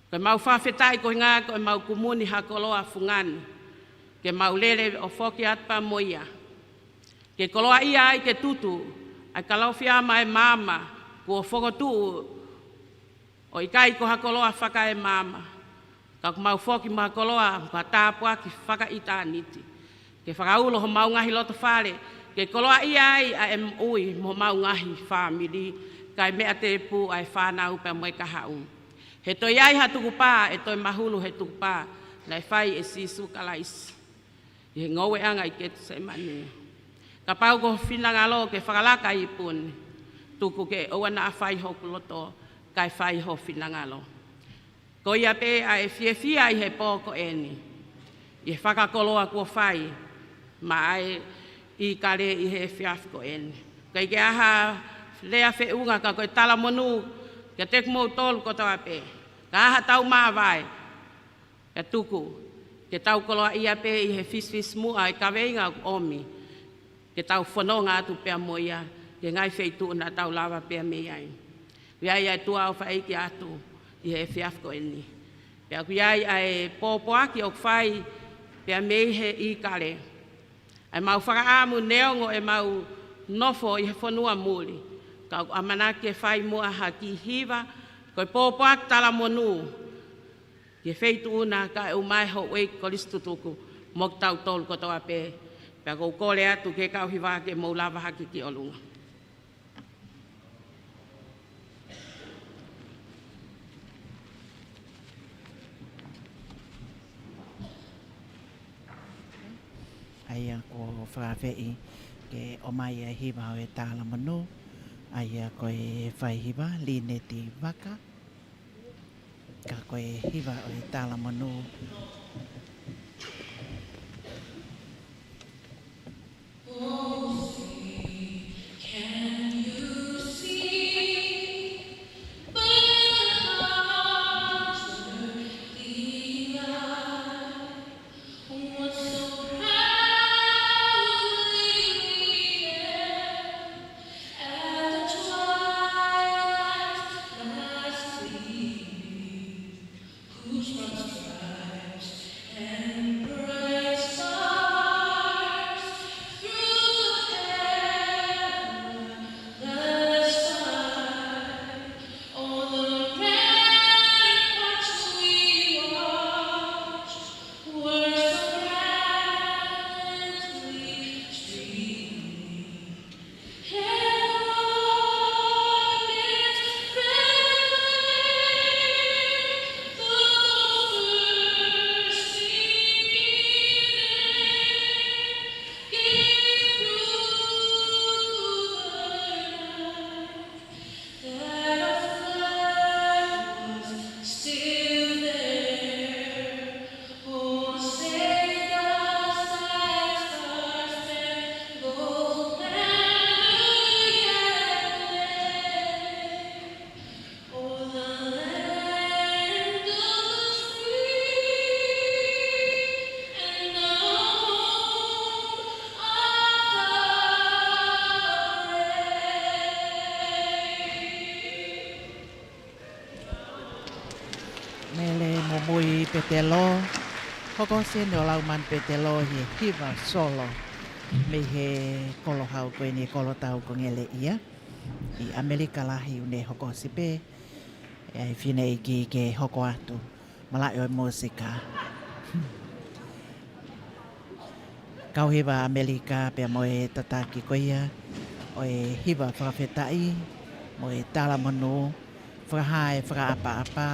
ko ʻemau fakafetaʻi koeʻuhi ko ʻemau kumuni ha koloa fungani, ke mau lele ʻo foki atu pea mo ia, ke koloaʻia ai ke tutu ʻa e Kalofiama ʻo e Maama kuo fokotuʻu, ʻo ʻikai ko ha koloa fakaemaama, ka ʻoku mau foki mo ha koloa, ko ha tāpuaki fakaʻitāniti, ke fakaulo homau ngaahi lotofale, ke koloaʻia ai ʻa e moʻui mo homau ngaahi fāmili, kae meʻa tēpū ʻa e fānau pea mo e kahaʻu. He toe ʻi ai ha tukupā, ʻe toe mahulu he tukupā naʻe fai ʻe Sīsū Kalaisi ʻi he ngoueʻanga ʻi Ketisemani. Kapau ko ho finangalo ke fakalaka ʻi he ipu ni, tuku ke ʻoua naʻa fai hoku loto, kae fai ho finangalo. Ko ia pē ʻa e fiefia ʻi he pō ko eni, ʻi he fakakoloa kuo fai maʻa e ʻIkale ʻi he efiafi ko eni. ʻIkai ke ʻi ai ha lea feʻunga, ka ko e talamonū kiate kimoutolu kotoa pē, ka ʻi ai ha tau māvae, ka tuku ke tau koloaʻia pē ʻi he fisifisimuʻa ʻo e kaveinga ʻoku ʻomi, ke tau fononga atu pea mo ia ki he ngaahi feituʻu naʻa tau lava pea mei ai. ʻOku ʻi ai ʻa e tuʻa ʻoku fai ki ai atu ʻi he efiafi ko eni. Pea ʻoku ʻi ai ʻa e pōpoaki ʻoku fai pea mei he ʻIkale. ʻA ʻemau fakaʻamu, neongo ʻemau nofo ʻi he fonua muli, ka ʻoku ʻamanaki ke fai muʻa ha kiʻi hiva, ko e pōpoaki talamonū ki he feituʻu na, kae ʻumaʻā e houʻeiki Kolisi Tutuku mo kitautolu kotoa pē. Pea ʻoku ou kole atu ki he kau hiva ke mou lava hake ki ʻolunga. ʻA ia kuo fakaafeʻi ke ʻomai ʻa e hiva ʻo e talamonū, ʻa ia ko e faihiva Lineti Vaka, ka ko e hiva ʻo e talamonū. Ui Petelo, hoko ʻo sene ʻo Laumanu Petelo he hiva solo mei he kolo hau ko eni, kolo tau ko Ngeleʻia ʻi ʻAmelika lahi, ʻoku ne hoko ʻo sipe ʻa e fineʻeiki ke hoko atu. Malaʻe ʻo e mōsika. Kau hiva ʻAmelika pea mo e tataki ko ia ʻo e hiva fakafetaʻi mo e talamonū, fakahā e fakaʻapaʻapa,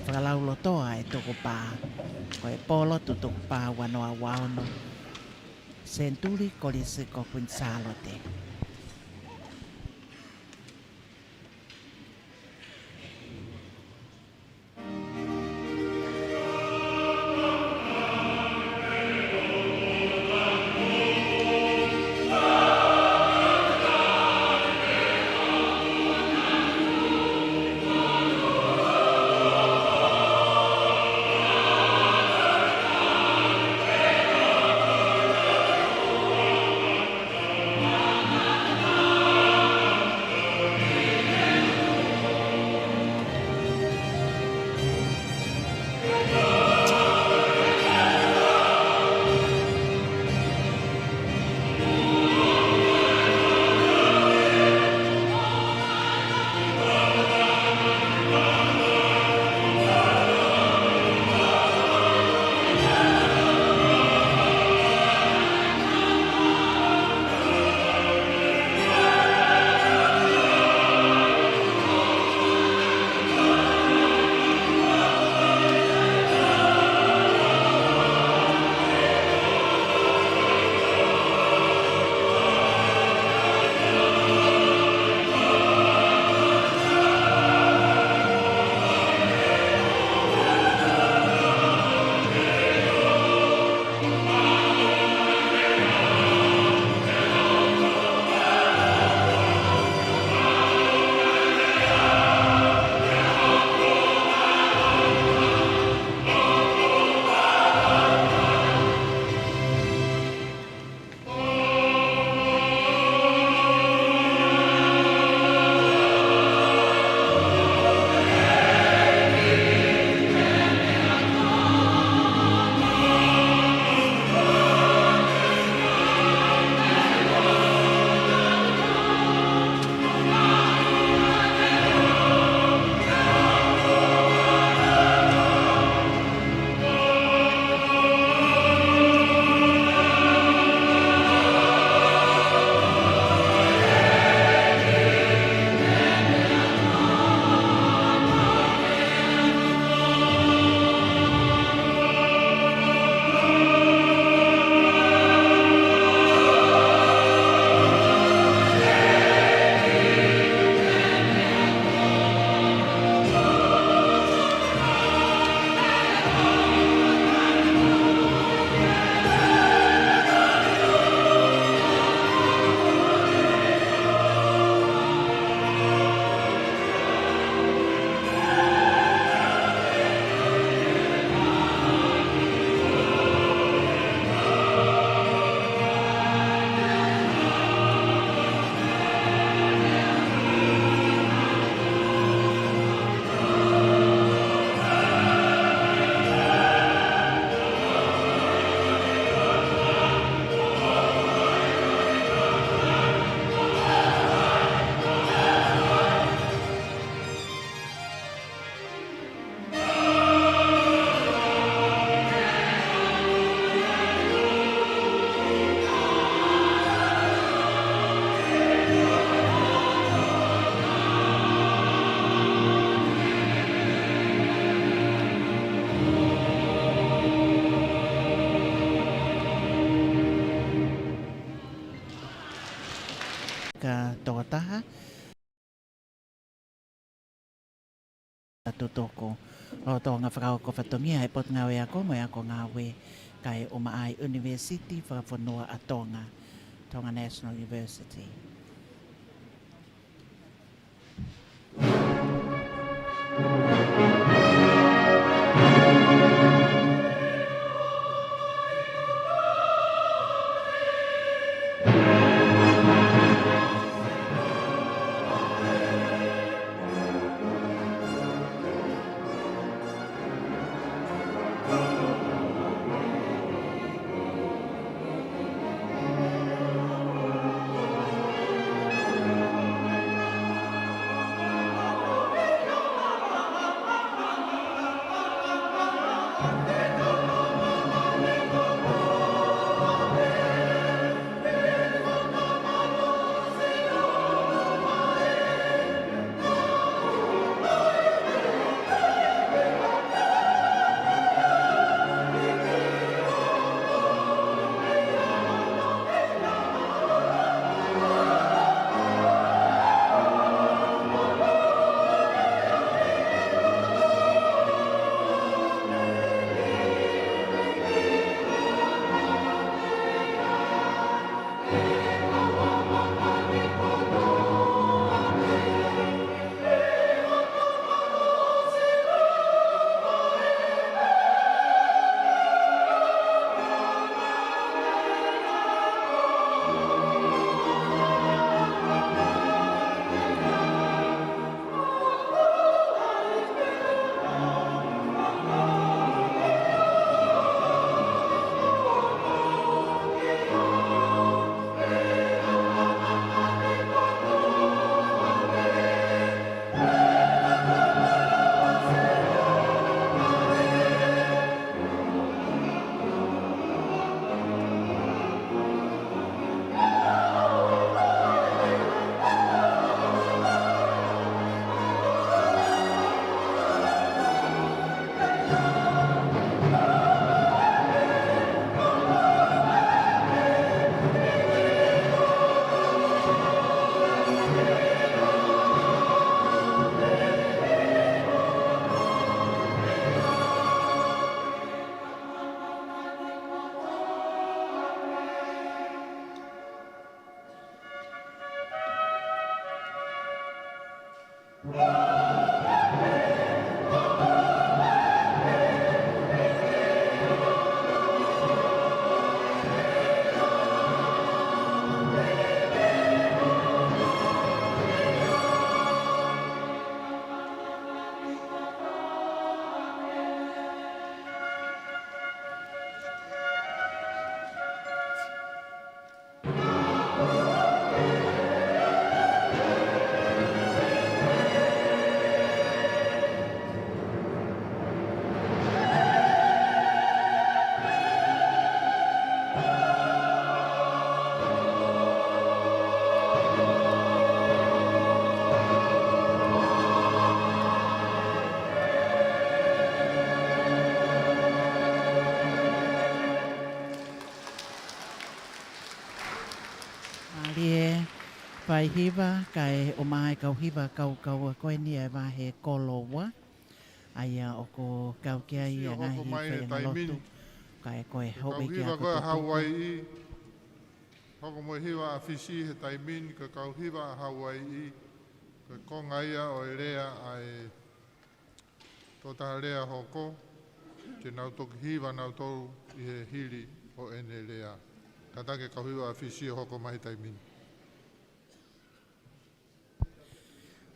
fakalaulotoa e tukupā. Ko e pōlotu tukupā ua noa ua ono, Senituli Kolisi ko Kuini Sālote. Ka tokotaha atu toko lolotonga fakaʻofoʻofaʻia ʻa e Potungāue Ako mo e Ako Ngāue, kae ʻumaʻā ʻa e ʻUnivēsiti Fakafonua ʻa Tonga, Tonga National University. Mālie, fai hiva, kae ʻomai kau hiva kau kau ko eni ʻa e vahe kolo ua. ʻA ia ʻoku kau ki ai ʻa e ngaahi faiʻanga lotu, kae ko e houʻeiki ako tutuku. Hoko mo e hiva ʻa Fisi he taimi ni, ko e kau hiva ʻa Hauaiʻi, ko e konga ia ʻo e lea ʻa e tokotaha lea hoko, te nau toki hiva nautolu ʻi he hili ʻo ʻene lea. Kātaki e kau hiva ʻa Fisi ʻo hoko mai he taimi ni.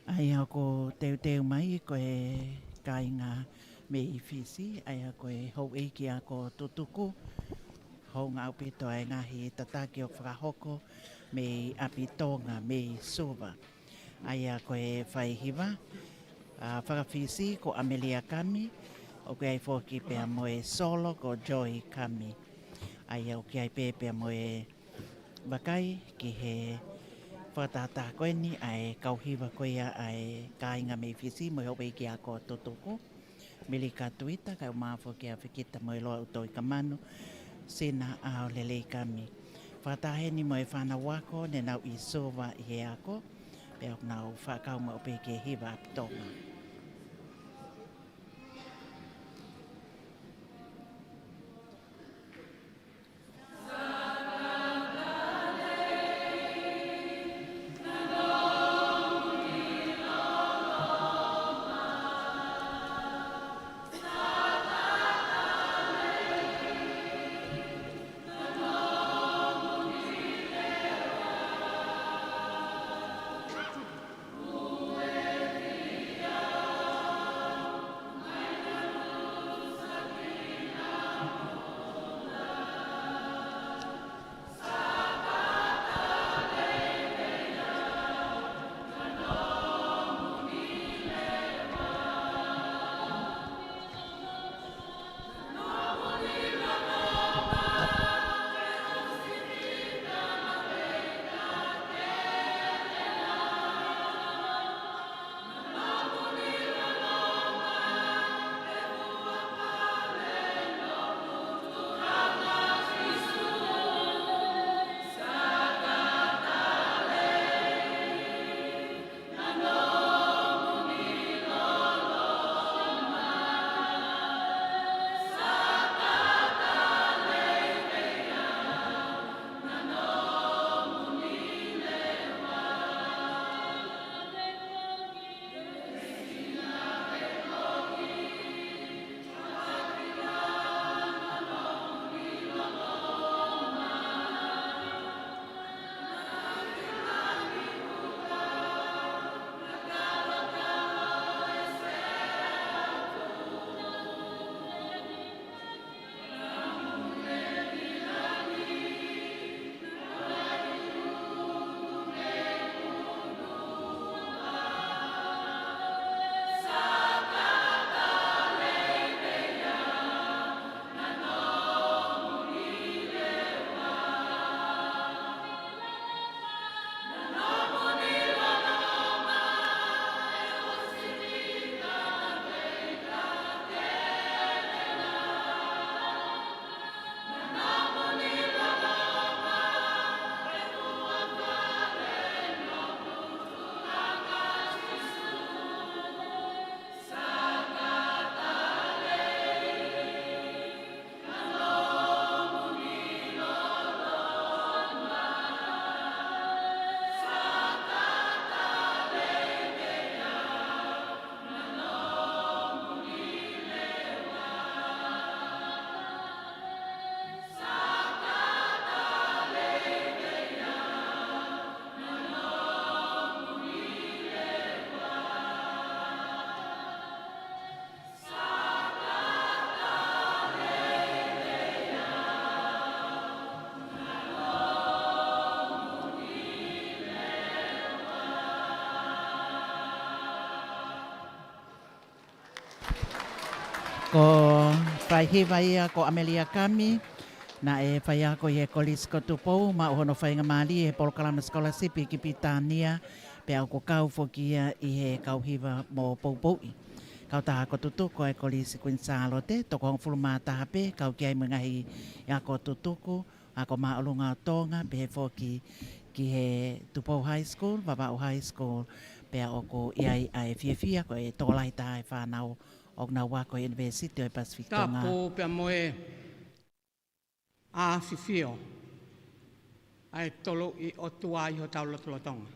ʻA ia ʻoku teuteu mai ko e kāinga mei Fisi, ʻa ia ko e houʻeiki ako tutuku, hounga ʻaupito ʻa e ngaahi tataki ʻoku fakahoko mei ʻapi Tonga, mei Suva. ʻA ia ko e fai hiva, ʻa, faka-Fisi ko ʻAmelia Kami, ʻoku ʻi ai foki pea mo e solo ko Joy Kami. ʻA ia ʻoku ʻi ai pē pea mo e vakai ki he fakatātā ko eni ʻa e kau hiva ko ia ʻa e kāinga mei Fisi mo e houʻeiki ako tutuku. Milika Tuita, kae ʻumaʻā foki ʻa Fikita Moeloa ʻUtoikamanu, Sina ʻAholelei Kami. Fakataha heni mo e fānau ako ne nau ʻi Suva ʻi he ako, pea ʻoku nau fakakau maʻu pē ke hiva ʻapi Tonga. Ko Faihiva ia ko ʻAmelia Kami, naʻe faiako ʻi he Kolisi ko Tupou, maʻu hono faingamālie he polokalama sikolasipi ki Pilitānia, pea ʻoku kau foki ia ʻi he kau hiva mo poupouʻi. Kautaha ako tutuku ʻa e Kolisi Kuini Sālote, toko hongofulu mā taha pē, kau ki ai mo e ngaahi ako tutuku, ako māʻolunga ʻo Tonga, pehē foki ki he Tupou High School, Vavaʻu High School, pea ʻoku ʻi ai ʻa e fiefia ko e tokolahi taha e fānau ʻoku nau ako he ʻUnivēsiti ʻo e Pasifiki Tonga. Tapu pea mo e ʻafifio ʻa e Toluʻi ʻOtua ʻi hotau lotolotonga.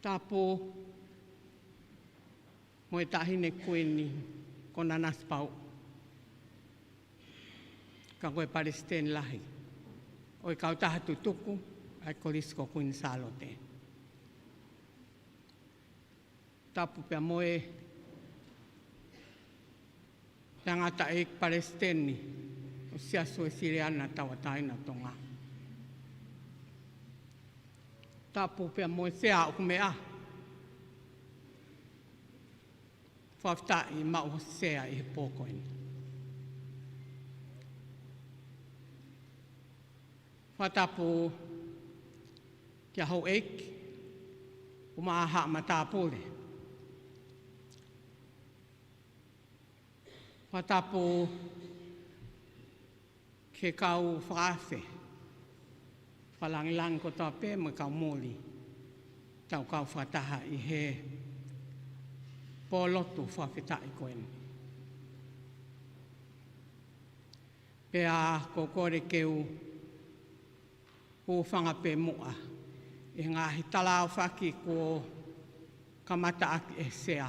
Tapu mo e Taʻahine Kuini ko Nanasipauʻu, ka ko e Palesiteni Lahi ʻo e Kautaha Tutuku ʻa e Kolisi ko Kuini Sālote. Tapu pea mo e tangataʻeiki Palesiteni ʻo e Siasi Uēsiliana Tauʻatāina ʻo Tonga. Tapu pea mo e Sea ʻoku meʻa. Fakafetaʻi maʻu ho sea ʻi he pō ko eni. Fakatapu kia Houʻeiki Umaʻā Haʻa Matāpule. Fakatapu ki he kau fakaafe, fakalāngilangi kotoa pē mo e kau muli, tau kau fakataha ʻi he pōlotu fakafetaʻi ko eni. Pea ʻoku ou kole ke u hūfanga pē muʻa ʻi he ngaahi talaʻofa kuo kamataʻaki ʻe he Sea,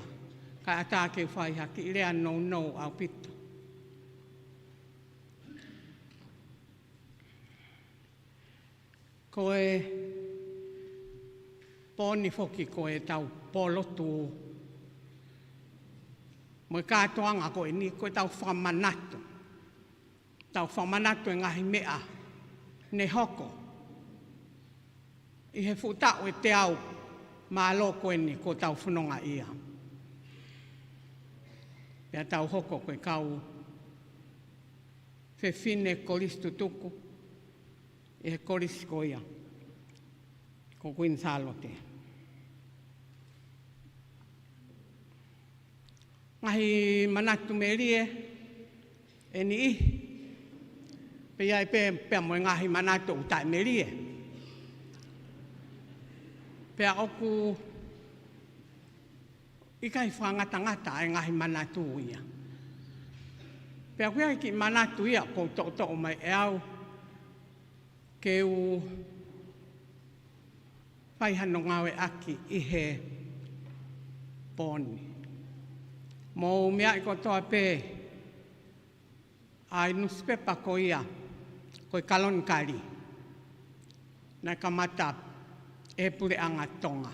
kae ʻatā ke u fai ha kiʻi lea nounou ʻaupito. Ko e pō ni foki ko ʻetau pōlotu mo e kātoanga ko eni, ko ʻetau fakamanatu. Tau fakamanatu e ngaahi meʻa ne hoko ʻi he fuʻu taʻu ʻe teau mā loko eni kuo tau fononga ia. Pea tau hoko ko e kau fefine kolisi tutuku ʻi he kolisi ko ia ko Kuini Sālote. Ngaahi manatu melie ʻe niʻihi, pea ʻi ai pē pea mo e ngaahi manatu ʻoku taʻemelie. Pea ʻoku ʻikai fakangatangata ʻa e ngaahi manatu ia. Pea ʻoku ʻi ai e kiʻi manatu ia ʻoku ou toʻotoʻo mai ʻe au ke u fai hano ngāueʻaki ʻi he pō ni. Mou meaʻi kotoa pē ʻa e nusipepa ko ia, ko e Kalonikali, naʻe kamata ʻe he Puleʻanga Tonga.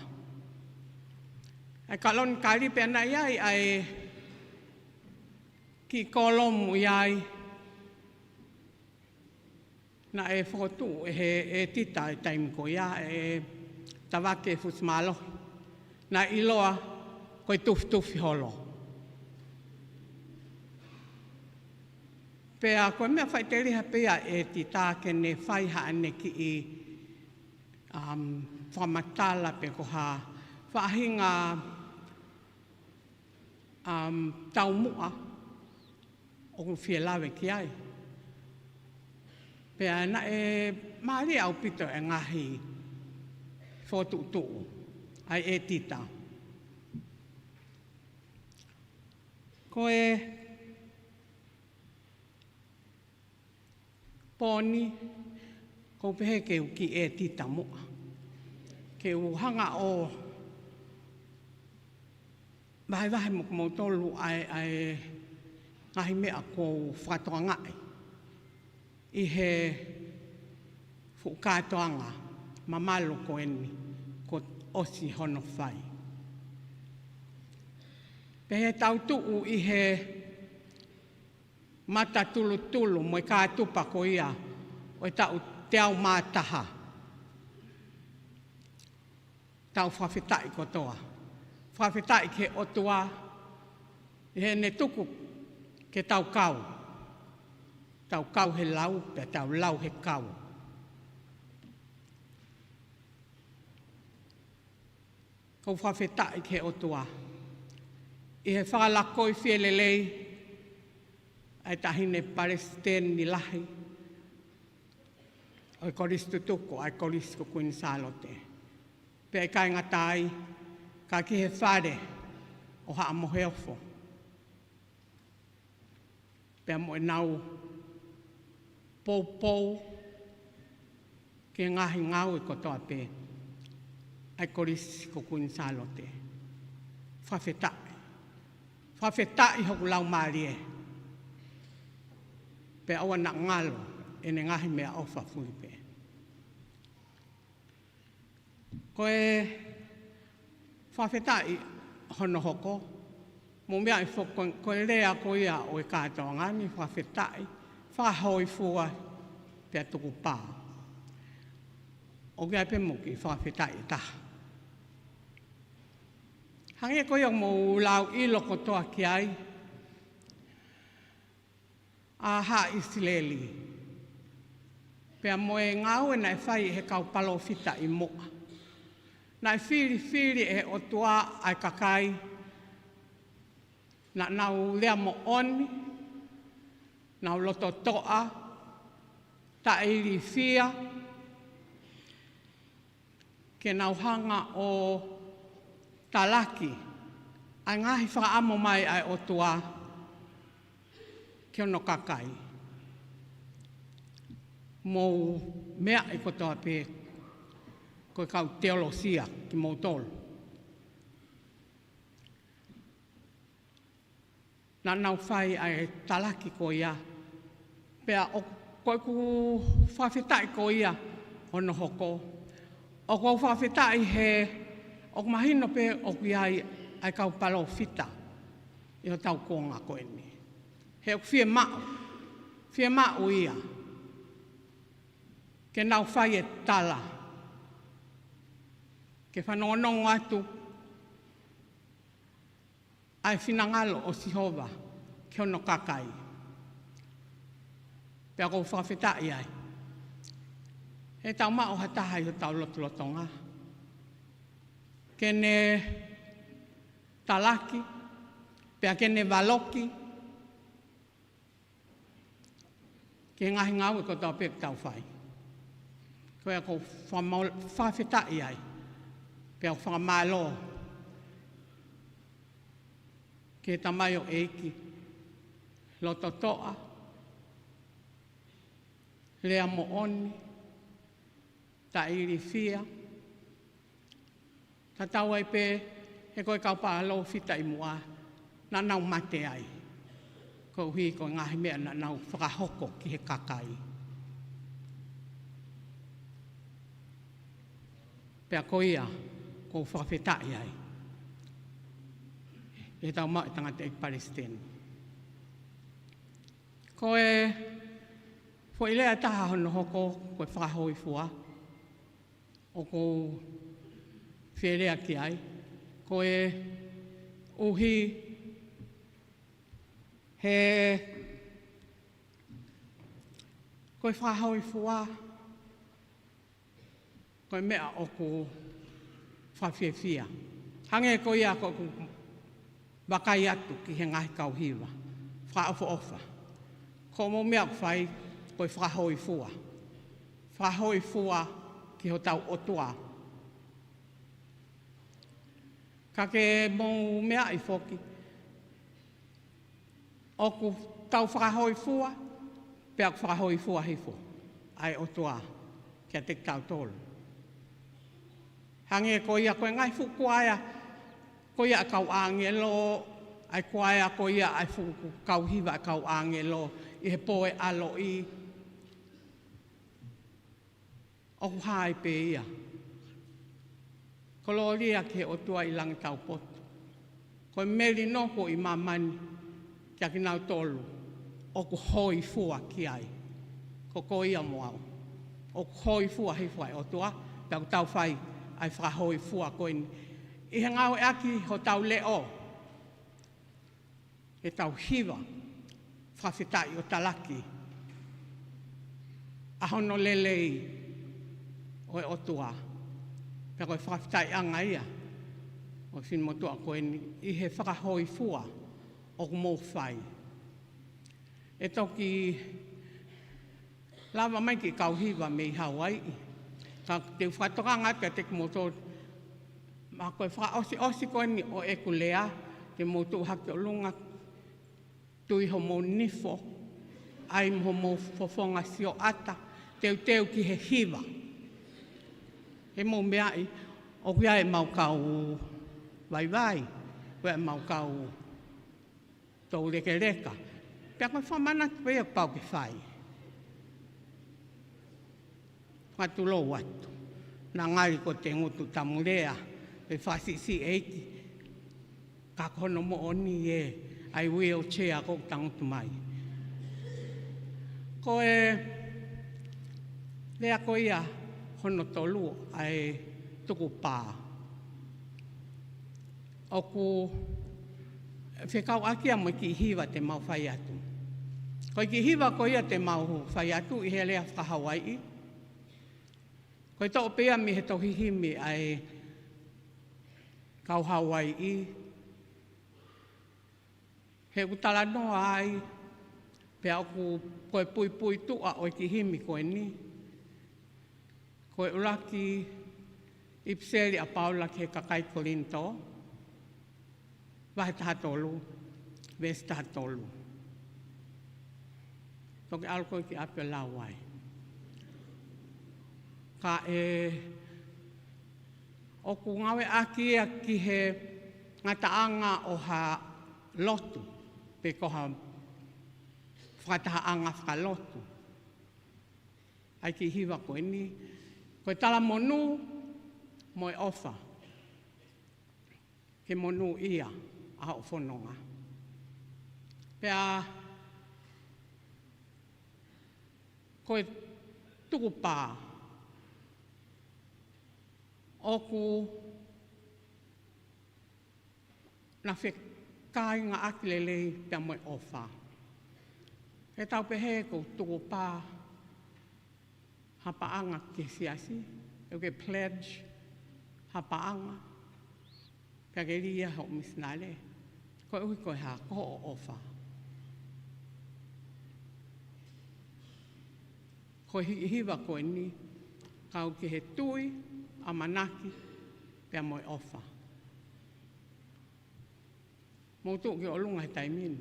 ʻA e Kalonikali pea naʻe ʻi ai ʻa e kiʻi kōlomu ʻi ai, naʻe fokotuʻu ʻe he ʻētita ʻi he taimi ko ia, ʻe Tavake Fusimālohi, naʻe ʻiloa ko e Tufitufi Holo. Pea ko e meʻa faʻiteliha pē ia ʻa e ʻētita ke ne fai haʻane kiʻi, um, fakamatala pe ko ha faʻahinga, um, taumuʻa ʻoku fie lave ki ai. Pea naʻe mālie ʻaupito e ngaahi fokotuʻutuʻu ʻa e ʻētita. Ko e pō ni, ʻoku ou pehē ke u kiʻi ʻētita muʻa, ke u hanga ʻo vahevahe mo kimoutolu ʻa e, ʻa e ngaahi meʻa kuo u fakatokangaʻi ʻi he fuʻu kātoanga mamalu ko eni kuo ʻosi hono fai. Pea ʻi heʻetau tuʻu ʻi he matatulutulu mo e kātupa ko ia ʻo e taʻu teau mā taha, tau fakafetaʻi kotoa Fakafetaʻi ki he ʻOtua, ʻi heʻene tuku ke tau kau. Tau kau he lau, pea tau lau he kau. ʻOku ou fakafetaʻi ki he ʻOtua, ʻi he fakalakoi fielelei ʻa e Taʻahine Palesiteni Lahi ʻo e Kolisi Tutuku, ʻa e Kolisi ko Kuini Sālote. Pea ʻikai ngata ai, ka ki he fale ʻo Haʻa Moheofo. Pea mo ʻenau poupou ki he ngaahi ngāue kotoa pē ʻa e Kolisi ko Kuini Sālote. Fakafetaʻi. Fakafetaʻi hoku laumālie. Pea ʻoua naʻa ngalo ʻene ngaahi meʻaʻofa fuli pē. Ko e fakafetaʻi hono hoko, mou meaʻi foki ko e lea ko ia ʻo e kātoanga ni, fakafetaʻi, fakahōifua, pea tukupā. ʻOku ʻi ai pē mo e kiʻi fakafetaʻi ʻe taha. Hangē ko ia ʻoku mou lau ʻilo kotoa ki ai, ʻa Haʻa ʻIsileli. Pea mo e ngāue naʻe fai ʻe he kau palōfita ʻi muʻa. Naʻe filifili ʻe he ʻOtua ʻa e kakai naʻa nau lea moʻoni, nau lototoʻa, taʻeilifia, ke nau hanga ʻo talaki ʻa e ngaahi fakaʻamu mai ʻa e ʻOtua ki hono kakai. Mou meaʻi kotoa pē ko e kau teolosia kimoutolu. Naʻa nau fai ʻa e talaki ko ia. Pea ʻoku, ko ʻeku fakafetaʻi ko ia hono hoko. ʻOku ou fakafetaʻi he ʻoku mahino pē ʻoku ʻi ai ʻa e kau palōfita ʻi hotau kuonga ko eni. He ʻoku fiemaʻu, fiemaʻu ia ke nau fai e tala, ke fanongonongo atu ʻa e finangalo ʻo Sihova ki hono kakai. Pea ʻoku ou fakafetaʻi ai he tau maʻu ha taha ʻi hotau lotolotonga ke ne talaki, pea ke ne valoki ki he ngaahi ngāue kotoa pē ʻoku tau fai. Ko ia ʻoku ou fakamau-, fakafetaʻi ai, pea ʻoku ou fakamālō ki he tamaioʻeiki lototoʻa, lea moʻoni, taʻeilifia, tatau ai pē he ko e kau palōfita ʻi muʻa naʻa nau mate ai koeʻuhi ko e ngaahi meʻa naʻa nau fakahoko ki he kakai. Pea ko ia ʻoku ou fakafetaʻi ai he tau maʻu e tangataʻeiki palesiteni. Ko e foʻi lea ʻe taha hono hoko, ko e fakahōifua ʻoku ou fie lea ki ai, koeʻuhi he ko e fakahōifua ko e meʻa ʻoku fakafiefia. Hangē ko ia ko ʻeku vakai atu ki he ngaahi kau hiva fakaʻofoʻofa. Ko hoʻomou meʻa ʻoku fai ko e fakahōifua. Fakahōifua ki hotau ʻOtua. Ka ke mou meaʻi foki, ʻoku tau fakahōifua, pea ʻoku fakahōifua hifo ʻa e ʻOtua kiate kitautolu. Hangē ko ia ko e ngaahi fuʻu kuaea, ko ia ʻa e kau ʻāngelo, ʻa e kuaea ko ia ʻa e fuʻu kau hiva ʻa e kau ʻāngelo ʻi he pō ʻo e ʻaloʻi. ʻOku hā ai pē ia. Kolōlia ki he ʻOtua ʻi langi taupotu. Ko e melino ko ē ʻi māmani kiate kinautolu ʻoku hōifua ki ai. Ko koe ia mo au. ʻOku hōifua hifo ʻa e ʻOtua, pea ʻoku tau fai ʻa e fakahōifua ko eni ʻi he ngāueʻaki hotau leʻo, ke tau hiva, fakafetaʻi ʻo talaki ʻa hono lelei ʻo e ʻOtua. Pea ko e fakafetaʻiʻanga ia ʻo e finemotuʻa ko eni ʻi he fakahōifua ʻoku mou fai. ʻE toki lava mai ki he kau hiva mei Hauaiʻi. Ka te u fakatokanga atu kiate kimoutolu, ma ko e fakaʻosiʻosi ko eni ʻo ʻeku lea, te mou tuʻu hake ʻolunga, tui homou nifo, ʻai mo homou fofonga sioʻata, teuteu ki he hiva. He mou meaʻi, ʻoku ʻi ai ʻemau kau vaivai, ʻoku ʻi ai ʻemau kau toulekeleka. Pea ko e fakamanatu pē ia kuo pau ke fai. Fakatulou atu. Naʻa ngali ko e ngutu tamulea, pe fakasiʻisiʻi ʻeiki. Ka ko hono moʻoni ē, ʻa e wheelchair ʻoku tangutu mai. Ko e lea ko ia hono tolu, ʻa e tukupā. ʻOku fekauʻaki ia mo e kiʻi hiva te mau fai atu. Ko e kiʻi hiva ko ia te mau fai atu ʻi he lea faka-Hauaiʻi. Ko e toʻo pē ia mei he tohi himi ʻa e kau Hauaiʻi. He ʻoku talanoa ai, pea ʻoku ko e puipuituʻa ʻo e kiʻi himi ko eni. Ko e ʻuluaki ʻipiseli ʻa Paula ki he kakai Kolinitō, vahe taha tolu, veesi taha tolu. Toki ʻalu koe ki ʻapi ʻo lau ai. Ka ʻe, ʻoku ngāueʻaki ia ki he ngataʻanga ʻo ha lotu, pe ko ha fakatahaʻanga fakalotu. ʻA e kiʻi hiva ko eni, ko e talamonū mo e ʻofa. Ke monūʻia ʻa hoʻo fononga. Pea ko e tukupā, ʻoku na fekāingaʻaki lelei pea mo e ʻofa. He tau pehē ʻoku ou tukupā ha paʻanga ki he siasi, ʻoku ke pledge ha paʻanga, pea ke lī ia hoʻo misinale, koeʻuhi ko e hā? Ko hoʻo ʻofa. Ko e hiva ko eni, kau ki he tui, ʻamanaki, pea mo e ʻofa. Mou tuʻu ki ʻolunga he taimi ni.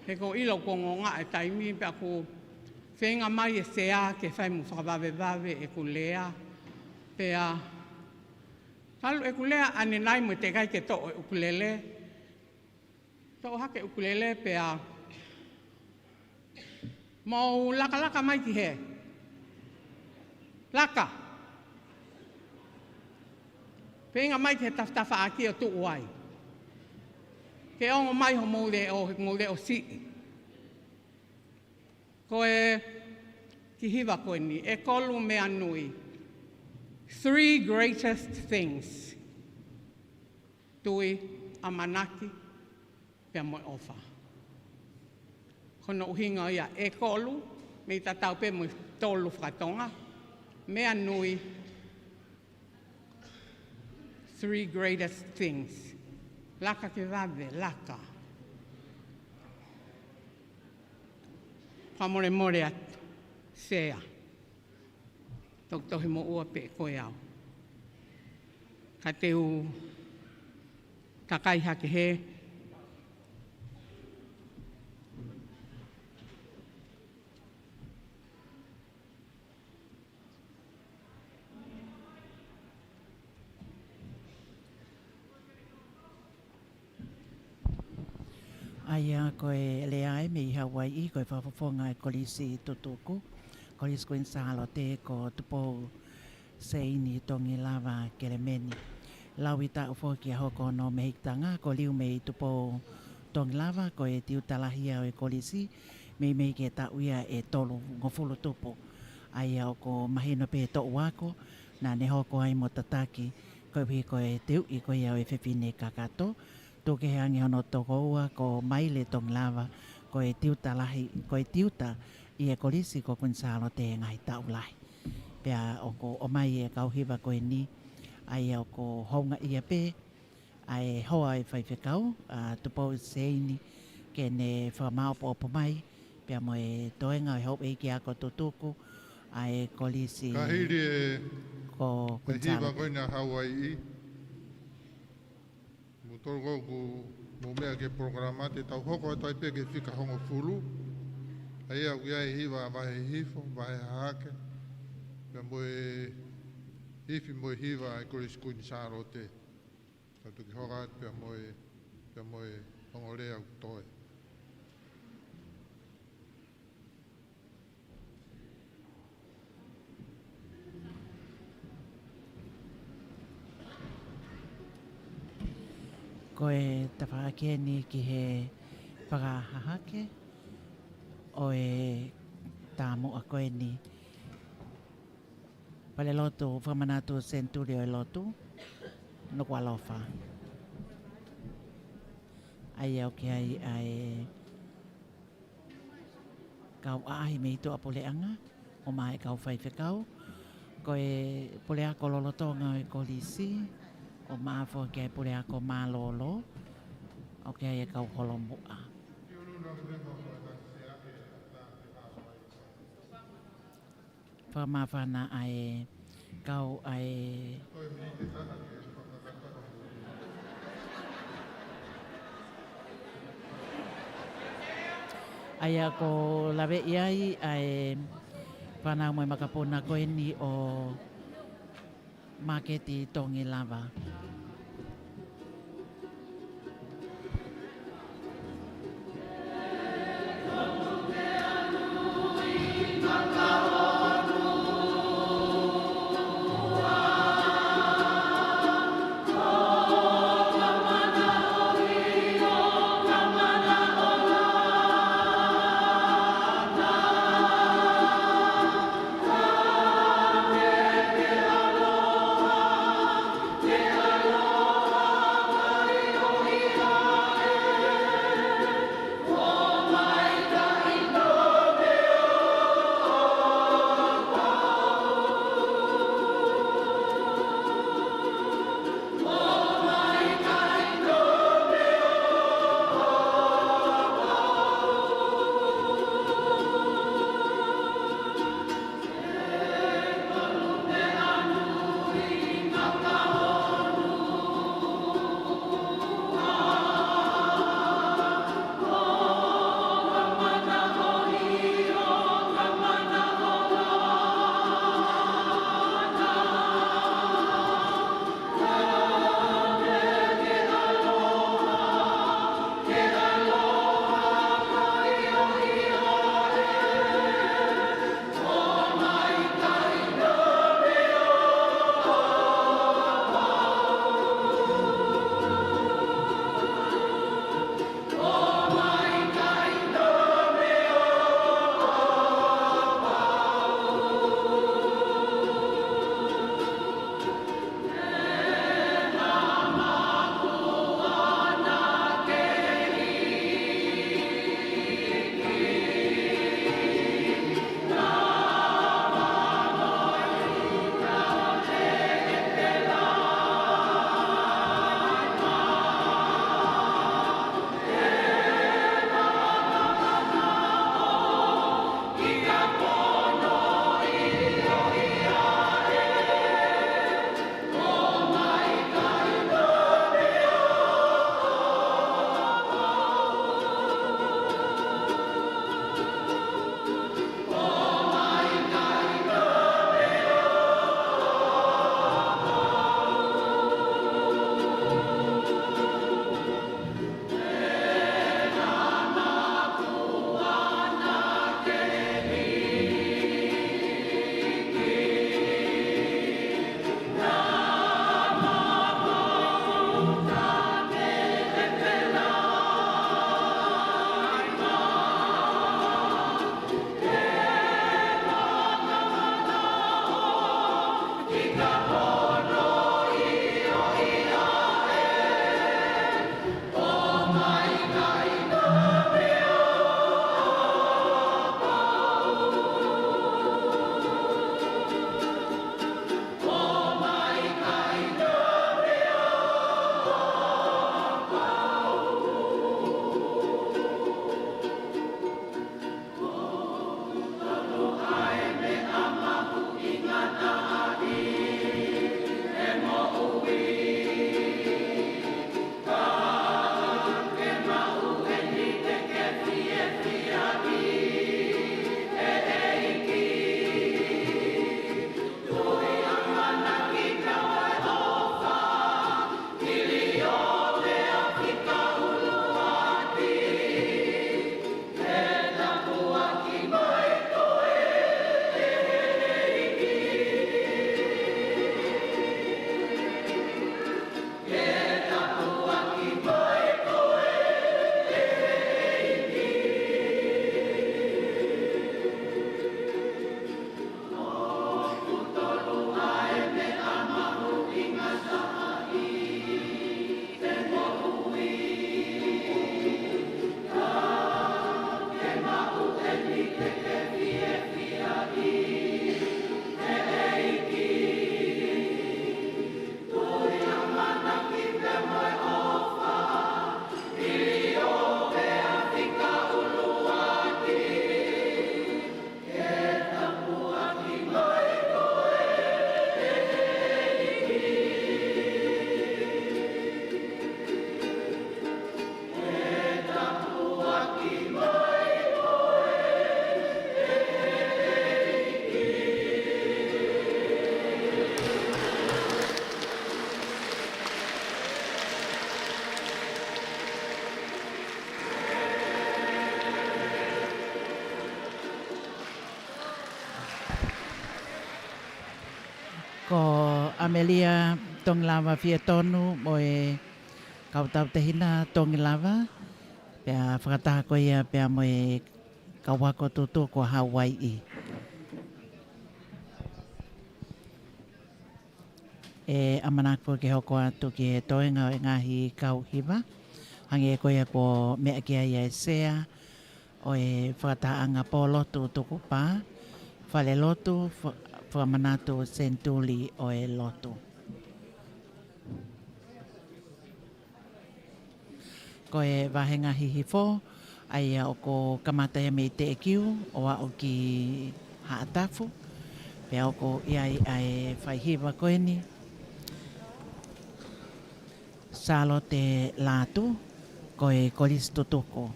He ʻoku ou ʻilo kuo ngonga e taimi, pea ʻoku feinga mai e sea ke fai mo fakavavevave ʻeku lea. Pea, talu ʻeku lea ʻanenai mo e teʻeki ai ke toʻo e ʻukulele. Toʻo hake ʻukulele pea mou lakalaka mai ki hē. Laka. Feinga mai ki he tafatafaʻaki ʻo tuʻu ai. Ke ongo mai homou leʻo, homou leʻo siʻi. Ko e kiʻi hiva ko eni, ʻe kolu meʻa nui. Three greatest things. Tui, ʻamanaki, pea mo e ʻofa. Ko hono ʻuhinga ia ʻe kolu, mei tatau pē mo e tolu fakatonga. Meʻa nui, three greatest things. Laka ke vave, laka. Fakamolemole atu, sea. Toki tohi moʻua pē ko e au. Ka te u takai hake hē. ʻA ia ko e lea ē mei Hauaiʻi, ko e fakafofonga e Kolisi Tutuku, Kolisi Kuini Sālote, ko Tupou Seini Tongilava Kelemeni. Lau ʻi taʻu foki ʻa hono mehikitanga, ko Liu mei Tupou Tongilava, ko e tiuta lahi ia ʻo e kolisi, meimei ki he taʻu ia ʻe tolungofulu tupu. ʻA ia ʻoku mahino pē toʻu ako, naʻa ne hoko ai mo tataki, koeʻuhi ko e teuʻi ko ia ʻo e fefine kakato, tuku kehe ange hono tokoua ko Maile Tongilava, ko e tiuta lahi, ko e tiuta ʻi he Kolisi ko Kuini Sālote he ngaahi taʻu lahi. Pea ʻoku ʻomai e kau hiva ko eni, ʻa ia ʻoku houngaʻia pē ʻa e hoa ʻo e faifekau, ʻa Tupou Seini, ke ne fakamāopoopo mai, pea mo e toenga ʻo e houʻeiki ako tutuku ʻa e Kolisi Ka hili e, ko e Kuini hiva Sālote. Ko eni ʻa Hauaiʻi. Mou toloko ʻoku mou meʻa ki he polokalama te tau hoko atu ai pē ki he fika hongofulu. ʻA ia ʻoku ʻi ai e hiva vahe hihifo, vahe hahake, pea mo e ifi mo e hiva ʻa e Kolisi Kuini Sālote. Tau toki hoko atu pea mo e, pea mo e ongo lea ʻoku toe. Ko e tafaʻaki eni ki he fakahahake ʻo e taumuʻa ko eni. Falelotu Fakamanatu Senituli ʻo e Lotu, Nukuʻalofa. ʻA ia ʻoku ʻi ai ʻa e kau ʻaʻahi mei tuʻapuleʻanga, ʻo maʻa e kau faifekau. Ko e puleako lolotonga ʻo e Kolisi, ʻo maʻa foki ʻa e puleako mālōlō, ʻoku ʻi ai e kau holomuʻa. Fakamāfana ʻa e kau ʻa e ʻa ia ʻoku laveʻi ai ʻa e fānau mo e makapuna ko eni ʻo Māketi Tongilava. Melia Tongilava Fietonu mo e kau tautehina Tongilava, pea fakataha ko ia pea mo e kau ako tutuku ʻo Hauaiʻi. ʻE ʻamanaki ke hoko atu ki he toenga ʻo e ngaahi kau hiva, hangē ko ia kuo meʻa ki ai ʻa e sea ʻo e fakatahaʻanga pōlotu tukupā, falelotu, fa-, fakamanatu senituli ʻo e lotu. Ko e vāhenga hihifo, ʻa ia ʻoku kamata ia mei Teʻekiu, ʻo aʻu ki Haʻatafu, pea ʻoku ʻi ai ʻa e faihiva ko eni, Sālote Lātū, ko e kolisi tutuku.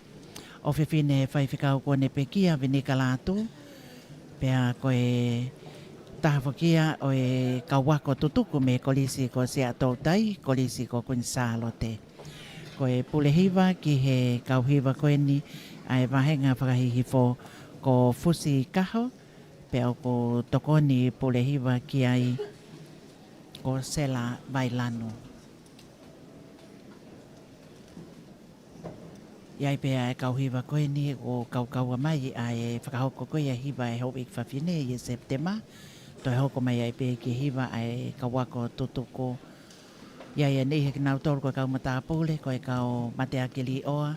ʻOfefine Faifekau kuo ne pekia, Vinika Lātū, pea ko e taha foki ia ʻo e kau ako tutuku mei he kolisi ko Siaʻatoutai, kolisi ko Kuini Sālote. Ko e pule hiva ki he kau hiva ko eni ʻa e vāhenga fakahihifo ko Fusi Kaho, pea ʻoku tokoni pule hiva ki ai ko Sela Vailanu. ʻI ai pē ʻa e kau hiva ko eni ʻoku kaukaua mai ʻa e fakahoko ko ia hiva ʻa e houʻeiki fafine ʻi he Sepitema, toe hoko mai ai pē ki he hiva ʻa e kau ako tutuku. ʻI ai ʻa e niʻihi kinautolu ko e kau matāpule, ko e kau mateaki līʻoa,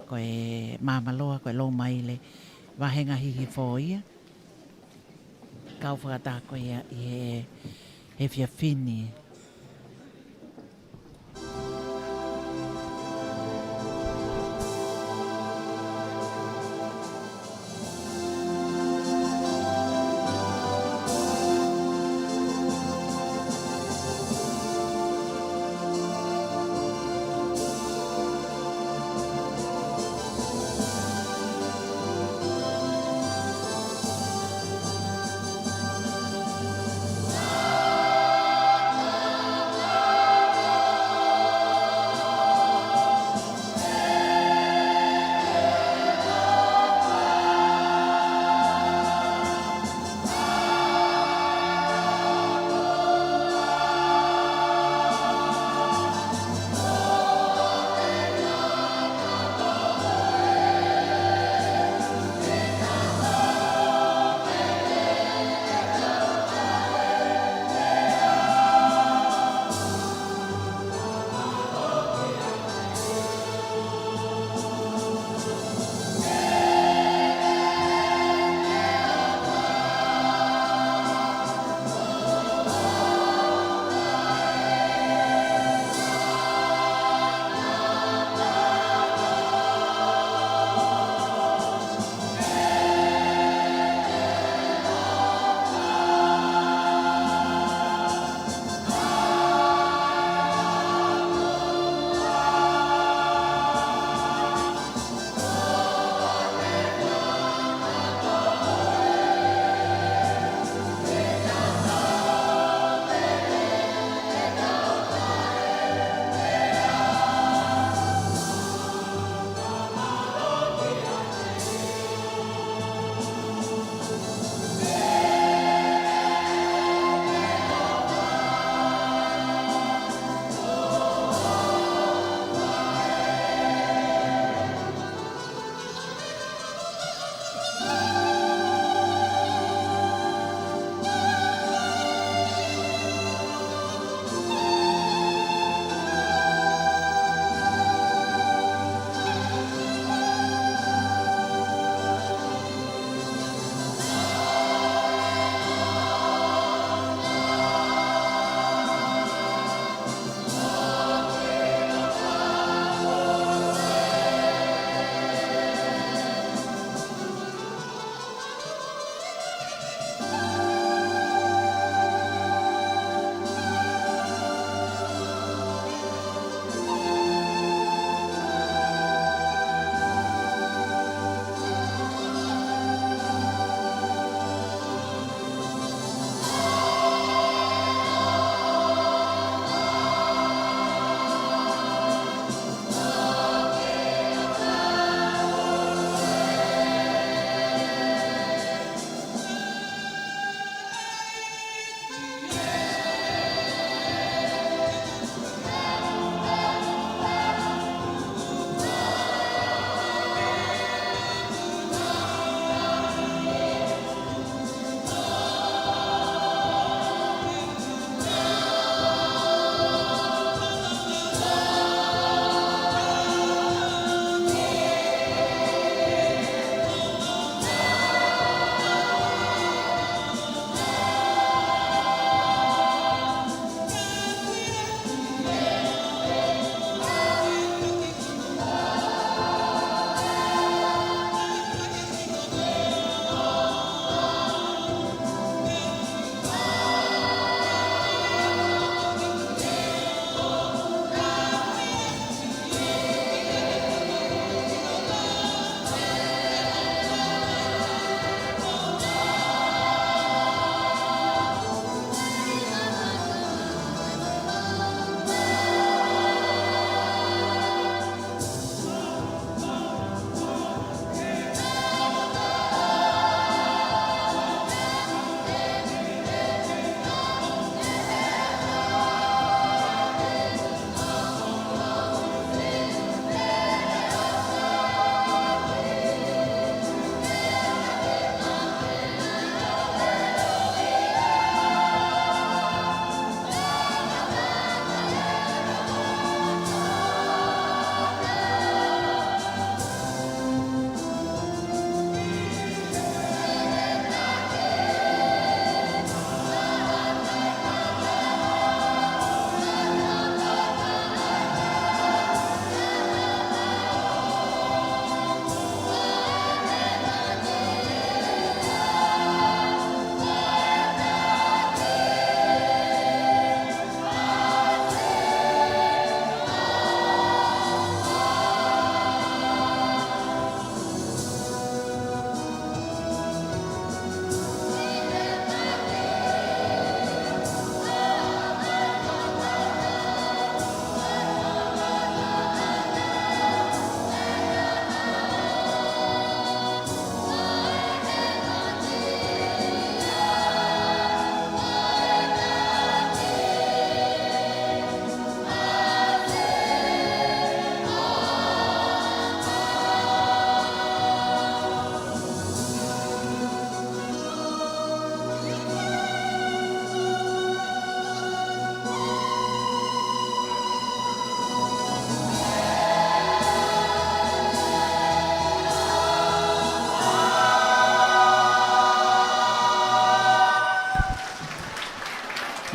ko e māmaloa, ko e loumaile, vāhenga hihifo ia. Kau fakataha ko ia ʻi he, he efiafi ni.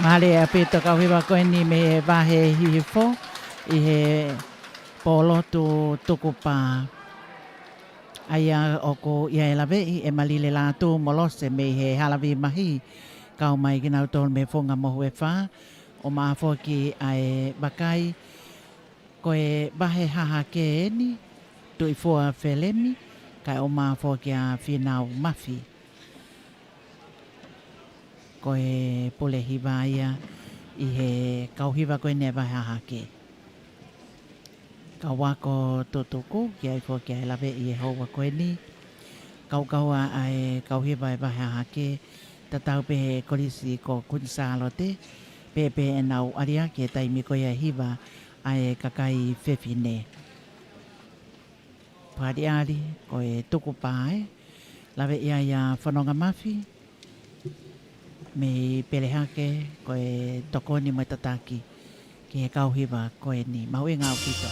Mālie ʻaupito kau hiva ko eni mei he vahe Hihifo ʻi he pōlotu tukupā. ʻA ia ʻoku ʻi ai e laveʻi ʻe Malile Lātū mo Lose mei he Hala Vīmahi, kau mai kinautolu mei he Funga Mohu ʻe Fā, ʻo maʻa foki ʻa e vakai, ko e vahe hahake eni, Tuʻifua Felemi, kae ʻumaʻā foki ʻa Fīnau Mafi. Ko e pule hiva ia ʻi he kau hiva ko eni ʻa e vahe hahake. Kau ako tutuku, ʻoku ʻi ai foki ʻa e laveʻi ʻi he houa ko eni. Kaukaua ʻa e kau hiva ʻa e vahe hahake, tatau pē he kolisi ko Kuini Sālote, pehē pē ʻenau ʻaliaki he taimi ko ia ʻe hiva ʻa e kakai fefine. Paliali, ko e tukupā ē, laveʻi ai ʻa Fononga Mafi, mei Pelehake, ko e tokoni mo e tataki ki he kau hiva ko eni. Mahuʻinga ʻaupito.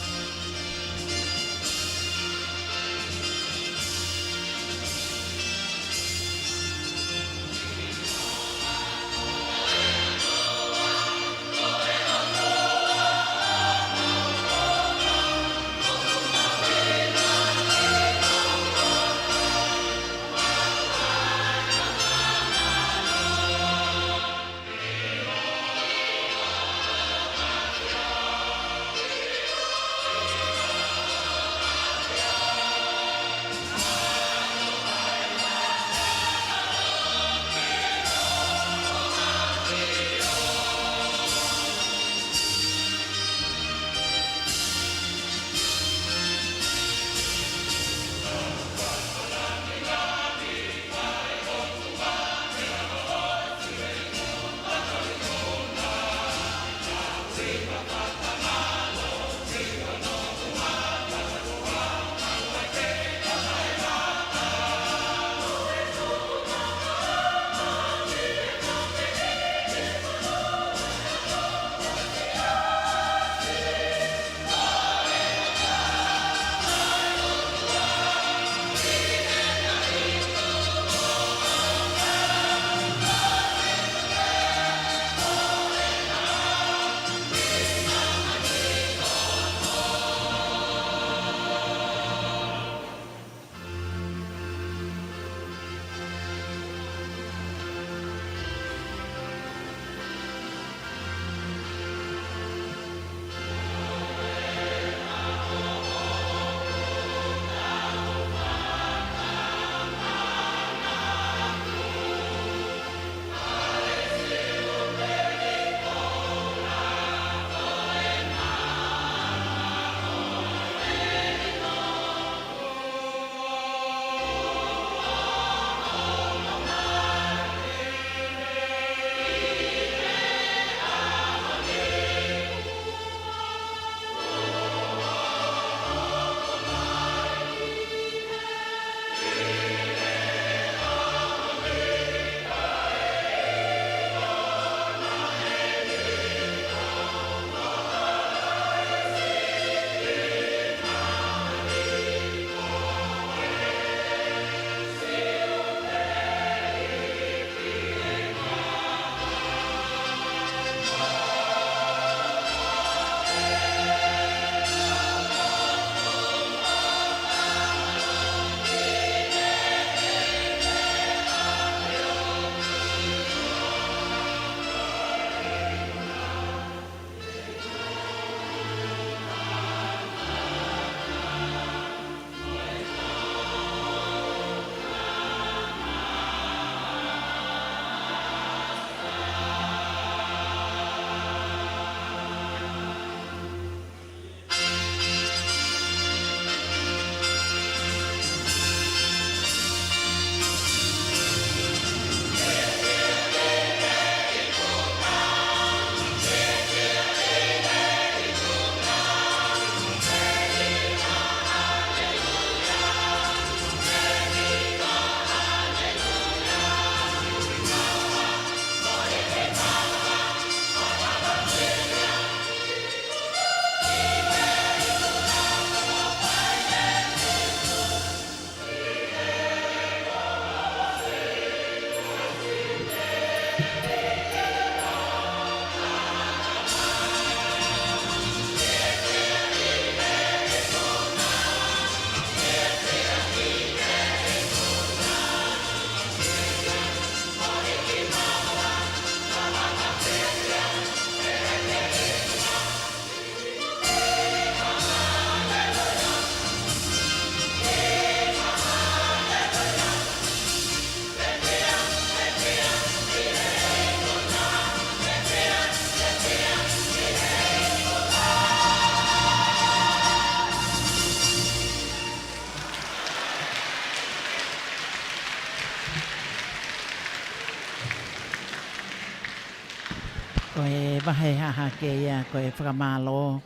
Vahe hahake ia ko e fakamālō,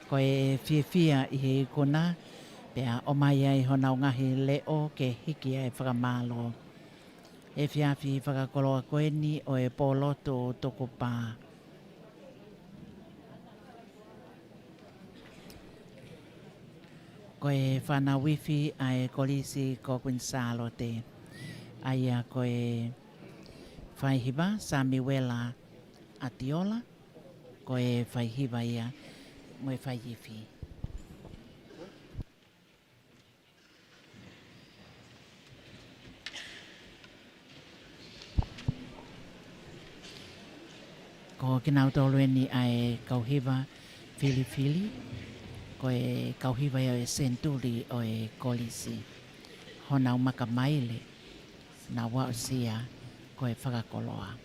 ko e fiefia ʻi he ikuna, pea ʻomai ai honau ngaahi leʻo ke hiki ai e fakamālō. Efiafi fakakoloa ko eni ʻo e pōlotu tukupā. Ko e fānau ifi ʻa e Kolisi ko Kuini Sālote. ʻA ia ko e faihiva Samiuela ʻAtiola, ko e faihiva ia mo e faiifi. Ko kinautolu eni ʻa e kau hiva filifili, ko e kau hiva ia ʻo e senituli ʻo e Kolisi. Honau maka maile, nau aʻusia ko e fakakoloa.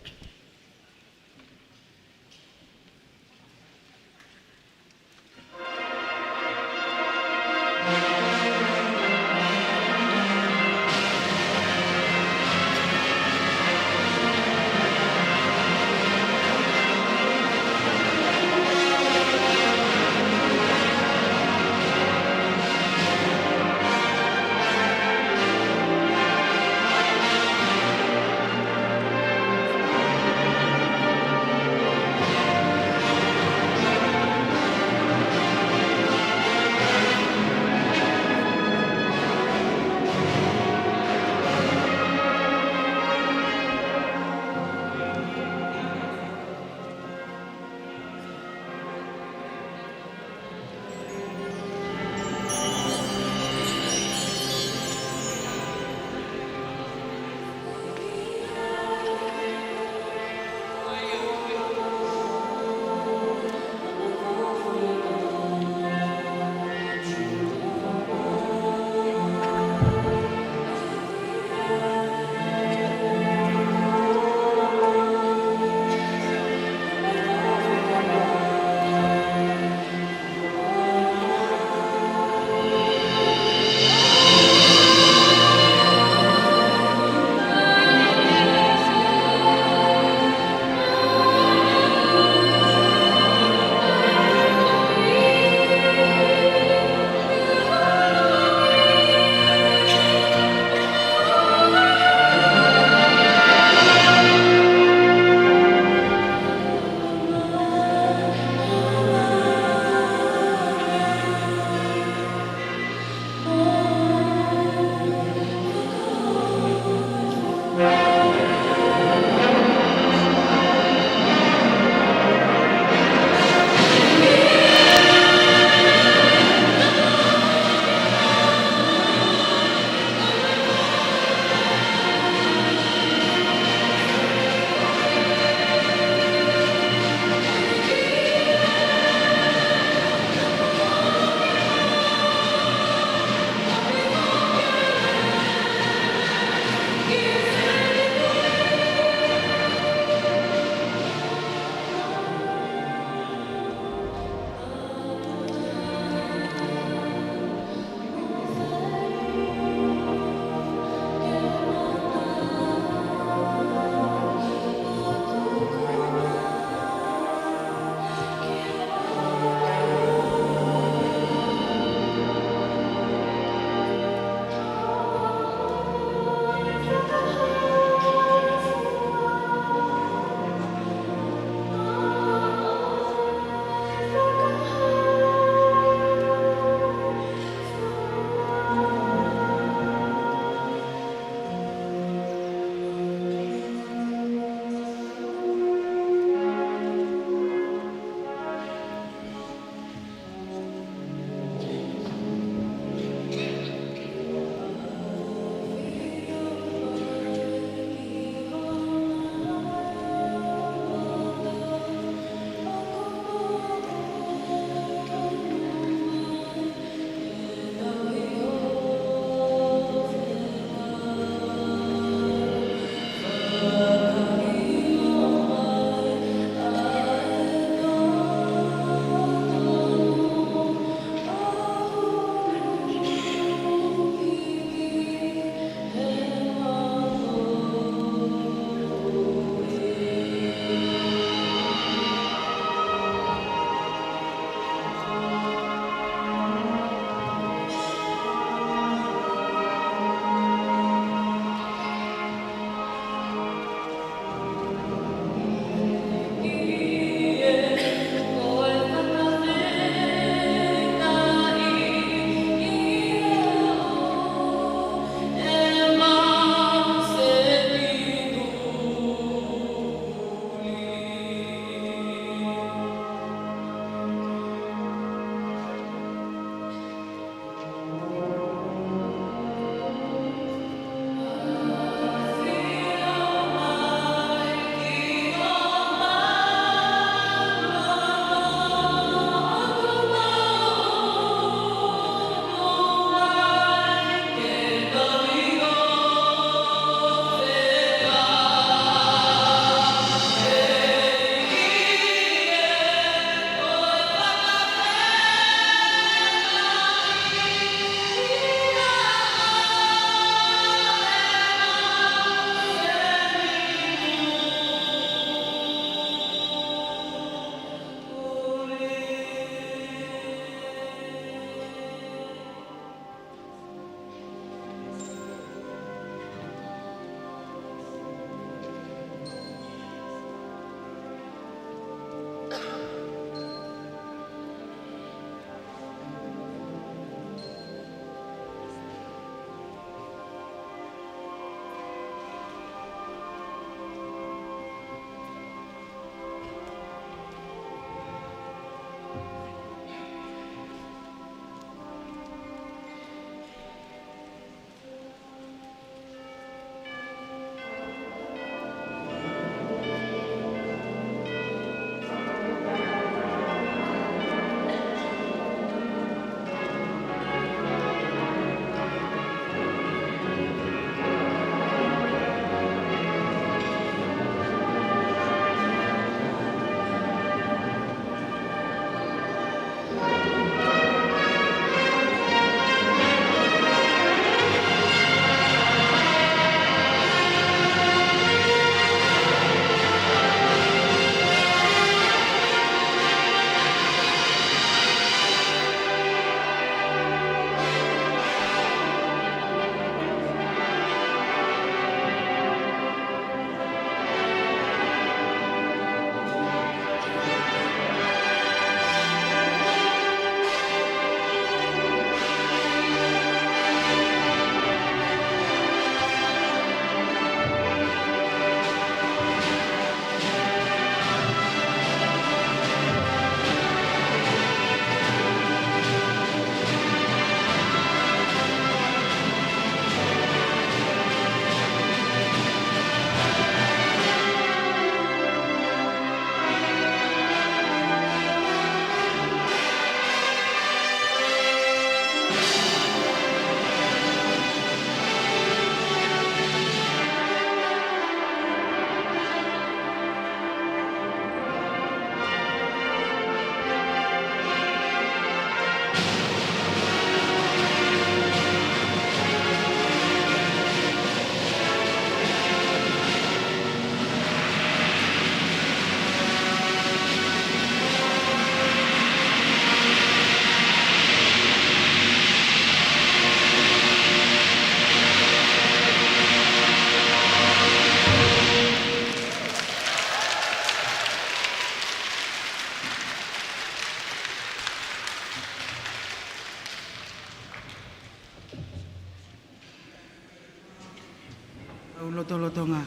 Lotolotonga.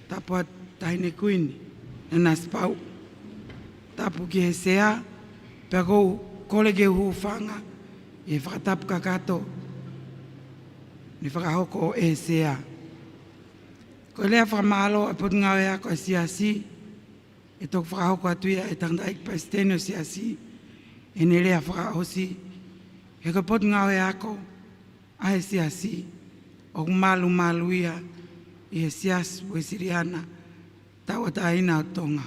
Tapu atu Taʻahine Kuini Nanasipauʻu. Tapu ki he Sea, pea ʻoku ou kole ke u hūfanga ʻi he fakatapu kakato ne fakahoko ʻe he Sea. Ko e lea fakamālō ʻa e Potungāue Ako ʻa e Siasi, ʻe toki fakahoko atu ia ʻe he Tangataʻeiki Palesiteni ʻo e Siasi ʻi heʻene lea fakaʻosi. He ko e Potungāue Ako ʻa e Siasi ʻoku malumalu ia ʻi he Siasi Uēsiliana Tauʻatāina ʻo Tonga.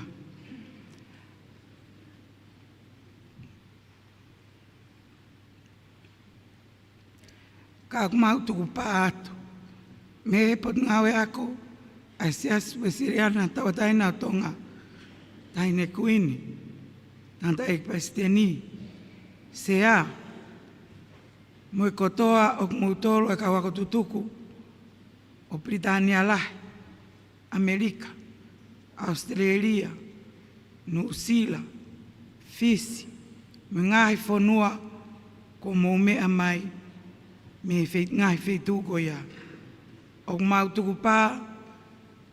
Ka ʻoku mau tukupā atu mei he Potungāue Ako ʻa e Siasi Uēsiliana Tauʻatāina ʻo Tonga, Taʻahine Kuini, Tangataʻeiki Palesiteni, Sea, mo e kotoa ʻo kimoutolu ʻa e kau ako tutuku ʻo Pilitānia Lahi, ʻAmelika, ʻAositelēlia, Nuʻusila, Fisi, mo e ngaahi fonua kuo mou meʻa mai mei he fei-, ngaahi feituʻu ko ia. ʻOku mau tukupā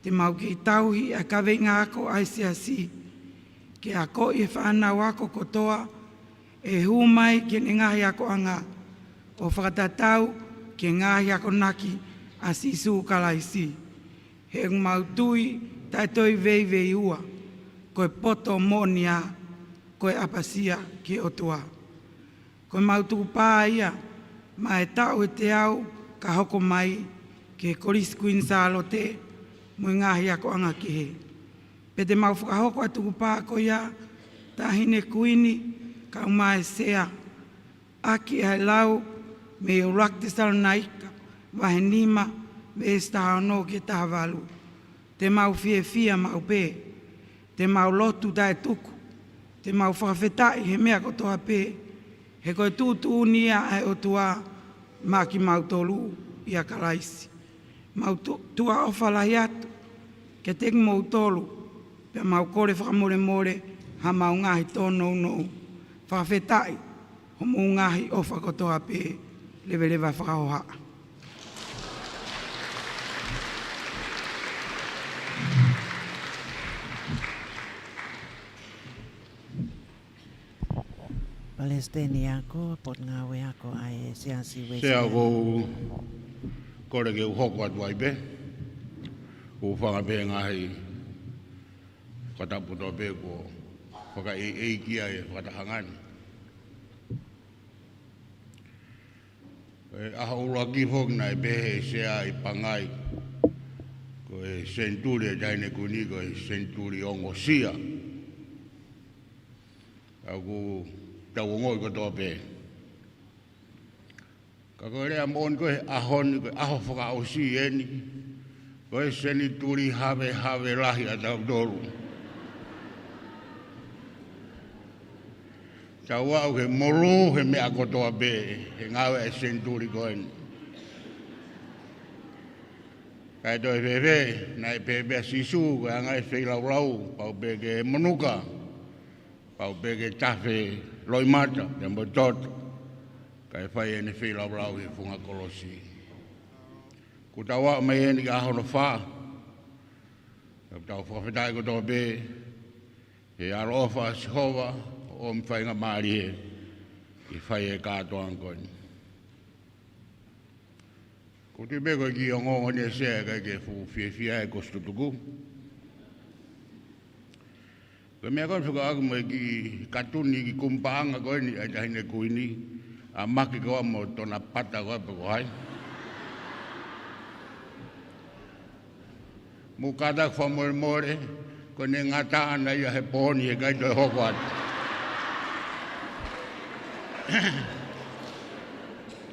te mau kei tauhi ʻa e kaveinga ako ʻa e Siasi, ke akoʻi e fānau ako kotoa ʻe hū mai ki heʻene ngaahi akoʻanga ʻo fakatatau ki he ngaahi akonaki ʻa Sīsū Kalaisi. He ʻoku mau tui taʻetoeveiveiua, ko e poto moʻoni ā, ko e ʻapasia ki he ʻOtua. Ko ʻemau tukupā ia maʻa e taʻu ʻe teau ka hoko mai ki he Kolisi Kuini Sālote mo e ngaahi akoʻanga kehe. Pea te mau fakahoko ʻa e tukupā ko ia, Taʻahine Kuini, kae ʻumaʻā e Sea, ʻaki ʻa e lau mei he ʻUluaki Tesalonaika vahe nima, veesi taha ono ki he taha valu. Te mau fiefia maʻu pē, te mau lotu taʻetuku, te mau fakafetaʻi he meʻa kotoa pē, he ko e tuʻutuʻuni ia ʻa e ʻOtua maʻa kimautolu ʻia Kalaisi. Mau tu-, tuʻa ʻofa lahi atu kiate kimoutolu, pea mau kole fakamolemole haʻamau ngaahi tōnounou. Fakafetaʻi homou ngaahi ʻofa kotoa pē, leveleva fakahohaʻa. Palesiteni Ako, Potungāue Ako ʻa e Siasi Uēsiliana. Sea, ʻoku ou kole ke u hoko atu ai pē, hūfanga pē he ngaahi fakatapu kotoa pē kuo fakaʻeiʻeiki ai e fakatahaʻanga ni. Ko e ʻaho ʻuluaki foki naʻe pehē ʻe he Sea ʻi Pangai, ko e senituli ʻa e Taʻahine Kuini ko e senituli ongosia. ʻOku tau ongoʻi kotoa pē. Ka ko e lea moʻoni ko e ʻaho ni, ko e ʻaho fakaʻosi eni, ko e senituli havehave lahi ʻa tautolu. Tau aʻu ki he molū he meʻa kotoa pē, he ngāue ʻa e senituli ko eni. Kae toe fēfē, naʻe pehē pē ʻa Sīsū, ko e anga e feilaulau, pau pē ke monuka, pau pē ke tafe loʻimata, pea mo e toto, kae fai ʻene feilaulau he funga kolosi. Kuo tau aʻu mai eni ki he ʻaho hono fā, ʻoku tau fakafetaʻi kotoa pē he ʻaloʻofa ʻa Sihova, ʻo ʻomi faingamālie ke fai e kātoanga ko eni. ʻOku ou tui pē ko e kiʻi ongoongo ni ʻa e Sea ʻikai ke fuʻu fiefia ai e kosi tutuku. Ko e meʻa ko eni fekauʻaki mo e kiʻi katuni, kiʻi kumi paʻanga ko eni ʻa e Taʻahine Kuini, ʻa Maki ko ā mo Tonapata ko ā pe ko hai. Mou kātaki fakamolemole, ko ʻene ngata ʻana ia he pō ni, heʻikai toe hoko atu.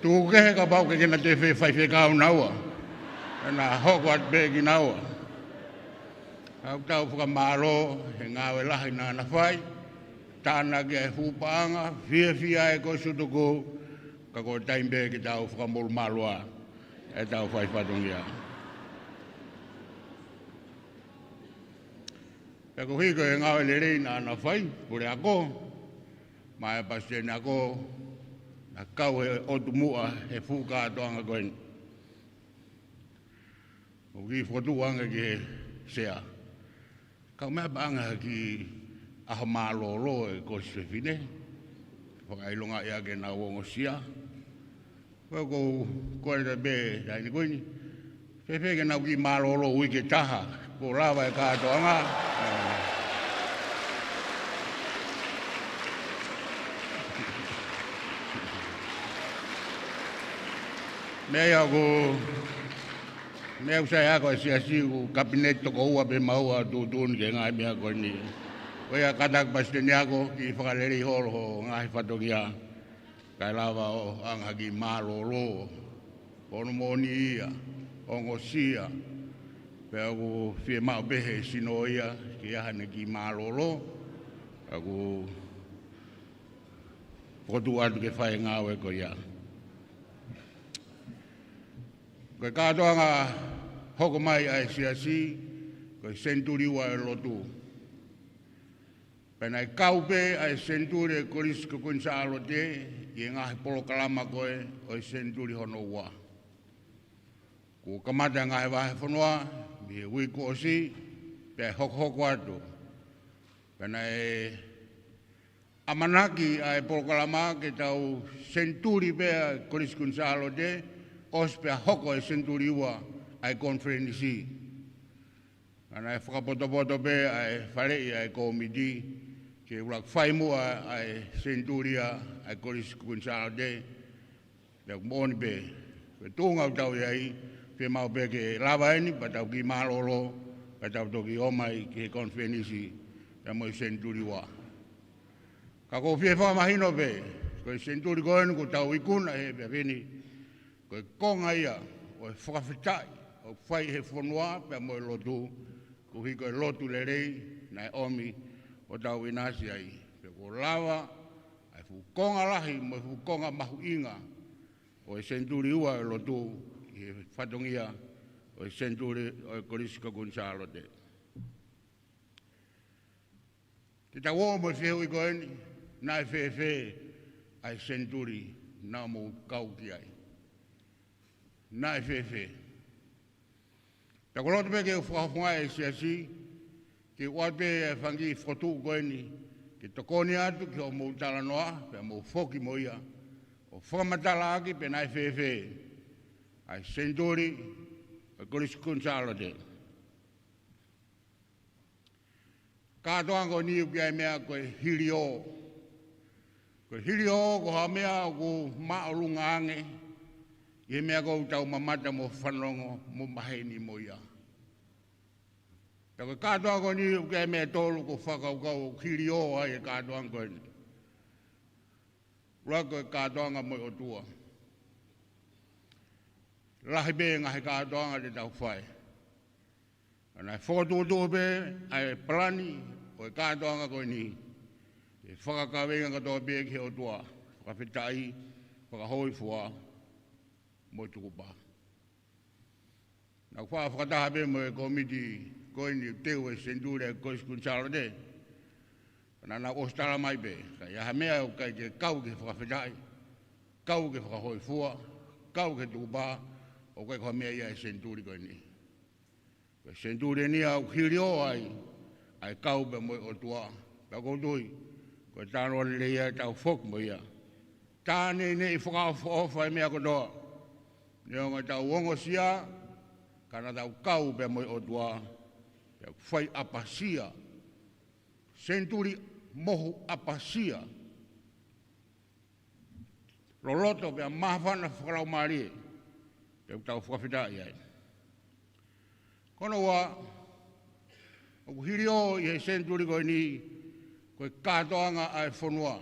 Tuku kehe kapau ʻoku ʻikai ke na toe fai faifekau naua, na hoko atu pē kinaua. ʻOku tau fakamālō he ngāue lahi naʻa na fai, tānaki ʻa e fuʻu paʻanga, fiefia e kosi tutuku, ka ko e taimi pē ke tau fakamolumalu ʻa ʻetau fai fatongia. Pea koeʻuhi ko e ngāue lelei naʻa na fai, Puleako, mo e Palesiteni Ako, naʻa na kau he ʻotu muʻa he fuʻu kātoanga ko eni. ʻOku kiʻi fokotuʻu ange ki he sea. Kau meʻa pē ange ha kiʻi ʻaho mālōlō ʻe Kolisi Fefine. Fakaʻilongaʻi ʻaki ʻenau ongosia. Ko e ʻoku ou kole atu pē, Taʻahine Kuini. Fēfē ke nau kiʻi mālōlō uike ʻe taha. Kuo lava e kātoanga. Meʻa ia ʻoku, meʻa ʻoku sai ako e siasi ʻoku kapineti toko ua pē maua tuʻutuʻuni ki he ngaahi meʻa ko eni. Ko ia kātaki Palesiteni Ako kiʻi fakalelei holo ho ngaahi fatongia. Kae lava ʻo ʻoange ha kiʻi mālōlō. Ko hono moʻoni ia, ongosia. Pea ʻoku fiemaʻu pē he sino ia, ke ʻi ai haʻane kiʻi mālōlō. ʻOku fokotuʻu atu ke fai e ngāue ko ia. Ko e kātoanga hoko mai ʻa e siasi, ko e senituli ua ʻo e lotu. Pea naʻe kau pē ʻa e senituli ʻo e Kolisi ko Kuini Sālote ʻi he ngaahi polokalama ko ē ʻo e senituli hono ua. Kuo kamata e ngaahi vahefonua mei he uike kuo ʻosi, pea hokohoko atu. Pea naʻe ʻamanaki ʻa e polokalama ke tau senituli pē ʻa e Kolisi Kuini Sālote, ʻosi pea hoko e senituli ua ʻa e konifelenisi. Ka naʻe fakapotopoto pē ʻa e faleʻi ʻa e kōmiti ke ʻuluaki fai muʻa ʻa e senituli ʻa e Kolisi Kuini Sālote. Pea ʻoku moʻoni pē, ko e tuʻunga ʻoku tau ʻi ai, fiemaʻu pē ke lava eni, pea tau kiʻi mālōlō, pea tau toki ō mai ki he konifelenisi, pea mo e senituli ua. Ka ʻoku ou fie fakamahino pē, ko e senituli ko eni kuo tau ikuna he efiafi ni, ko e konga ia ʻo e fakafetaʻi ʻoku fai he fonua pea mo e lotu, koeʻuhi ko e lotu lelei naʻe ʻomi ʻo tau ʻinasi ai. Pea kuo lava ʻa e fuʻu konga lahi mo e fuʻu konga mahuʻinga ʻo e senituli ua ʻo e lotu ki he fatongia ʻo e senituli ʻo e Kolisi ko Kuini Sālote. Te tau ō mo e fehuʻi ko eni, naʻe fēfē ʻa e senituli naʻa mou kau ki ai? Naʻe fēfē? Pea ʻoku ou loto pē ke u fakahofongaʻi e siasi, ke u ʻoatu pē e fanga kiʻi fokotuʻu ko eni, ke tokoni atu ki hoʻomou talanoa, pea mou foki mo ia, ʻo fakamatalaʻaki pe naʻe fēfē ʻa e senituli ʻo e Kolisi Kuini Sālote. Kātoanga ko eni ʻoku ʻi ai e meʻa ko e hiliō. Ko e hiliō ko ha meʻa ʻoku māʻolunga ange ʻi he meʻa ʻoku tau mamata mo fanongo mo maheni mo ia. Pea ko e kātoanga ko eni ʻoku ʻi ai e meʻa ʻe tolu ʻoku ou fakakaukau ʻoku hiliō ai e kātoanga ko eni. ʻUluaki ko e kātoanga mo e ʻOtua. Lahi pē ngaahi kātoanga te tau fai. Ka naʻe fokotuʻutuʻu pē ʻa e palani ʻo e kātoanga ko eni, ke fakakaveinga kātoa pē ki he ʻOtua, fakafetaʻi, fakahōifua, mo e tukupā. Naʻa ku faʻa fakataha pē mo e kōmiti ko eni ʻoku teu e senituli ʻa e Kolisi Kuini Sālote. Ka naʻa nau ʻosi tala mai pē, ka ʻi ai ha meʻa ʻoku ʻikai ke kau ki he fakafetaʻi, kau ki he fakahōifua, kau ki he tukupā, ʻoku ʻikai ko ha meʻa ia ʻa e senituli ko eni. Ko e senituli eni ʻoku hiliō ai ʻa e kau pea mo e ʻOtua. Pea ʻoku ou tui, ko e talanoa lelei ia ʻe tau foki mo ia. Tā neʻineʻi fakaʻofoʻofa e meʻa kotoa. Neongo ʻetau ongosia, ka naʻa tau kau pea mo e ʻOtua. Pea ʻoku fai ʻapasia. Senituli mohu ʻapasia. Loloto pea māfana fakalaumālie. Pea ʻoku tau fakafetaʻi ai. Ko hono ua, ʻoku hiliō ʻi he senituli ko eni, ko e kātoanga ʻa e fonua.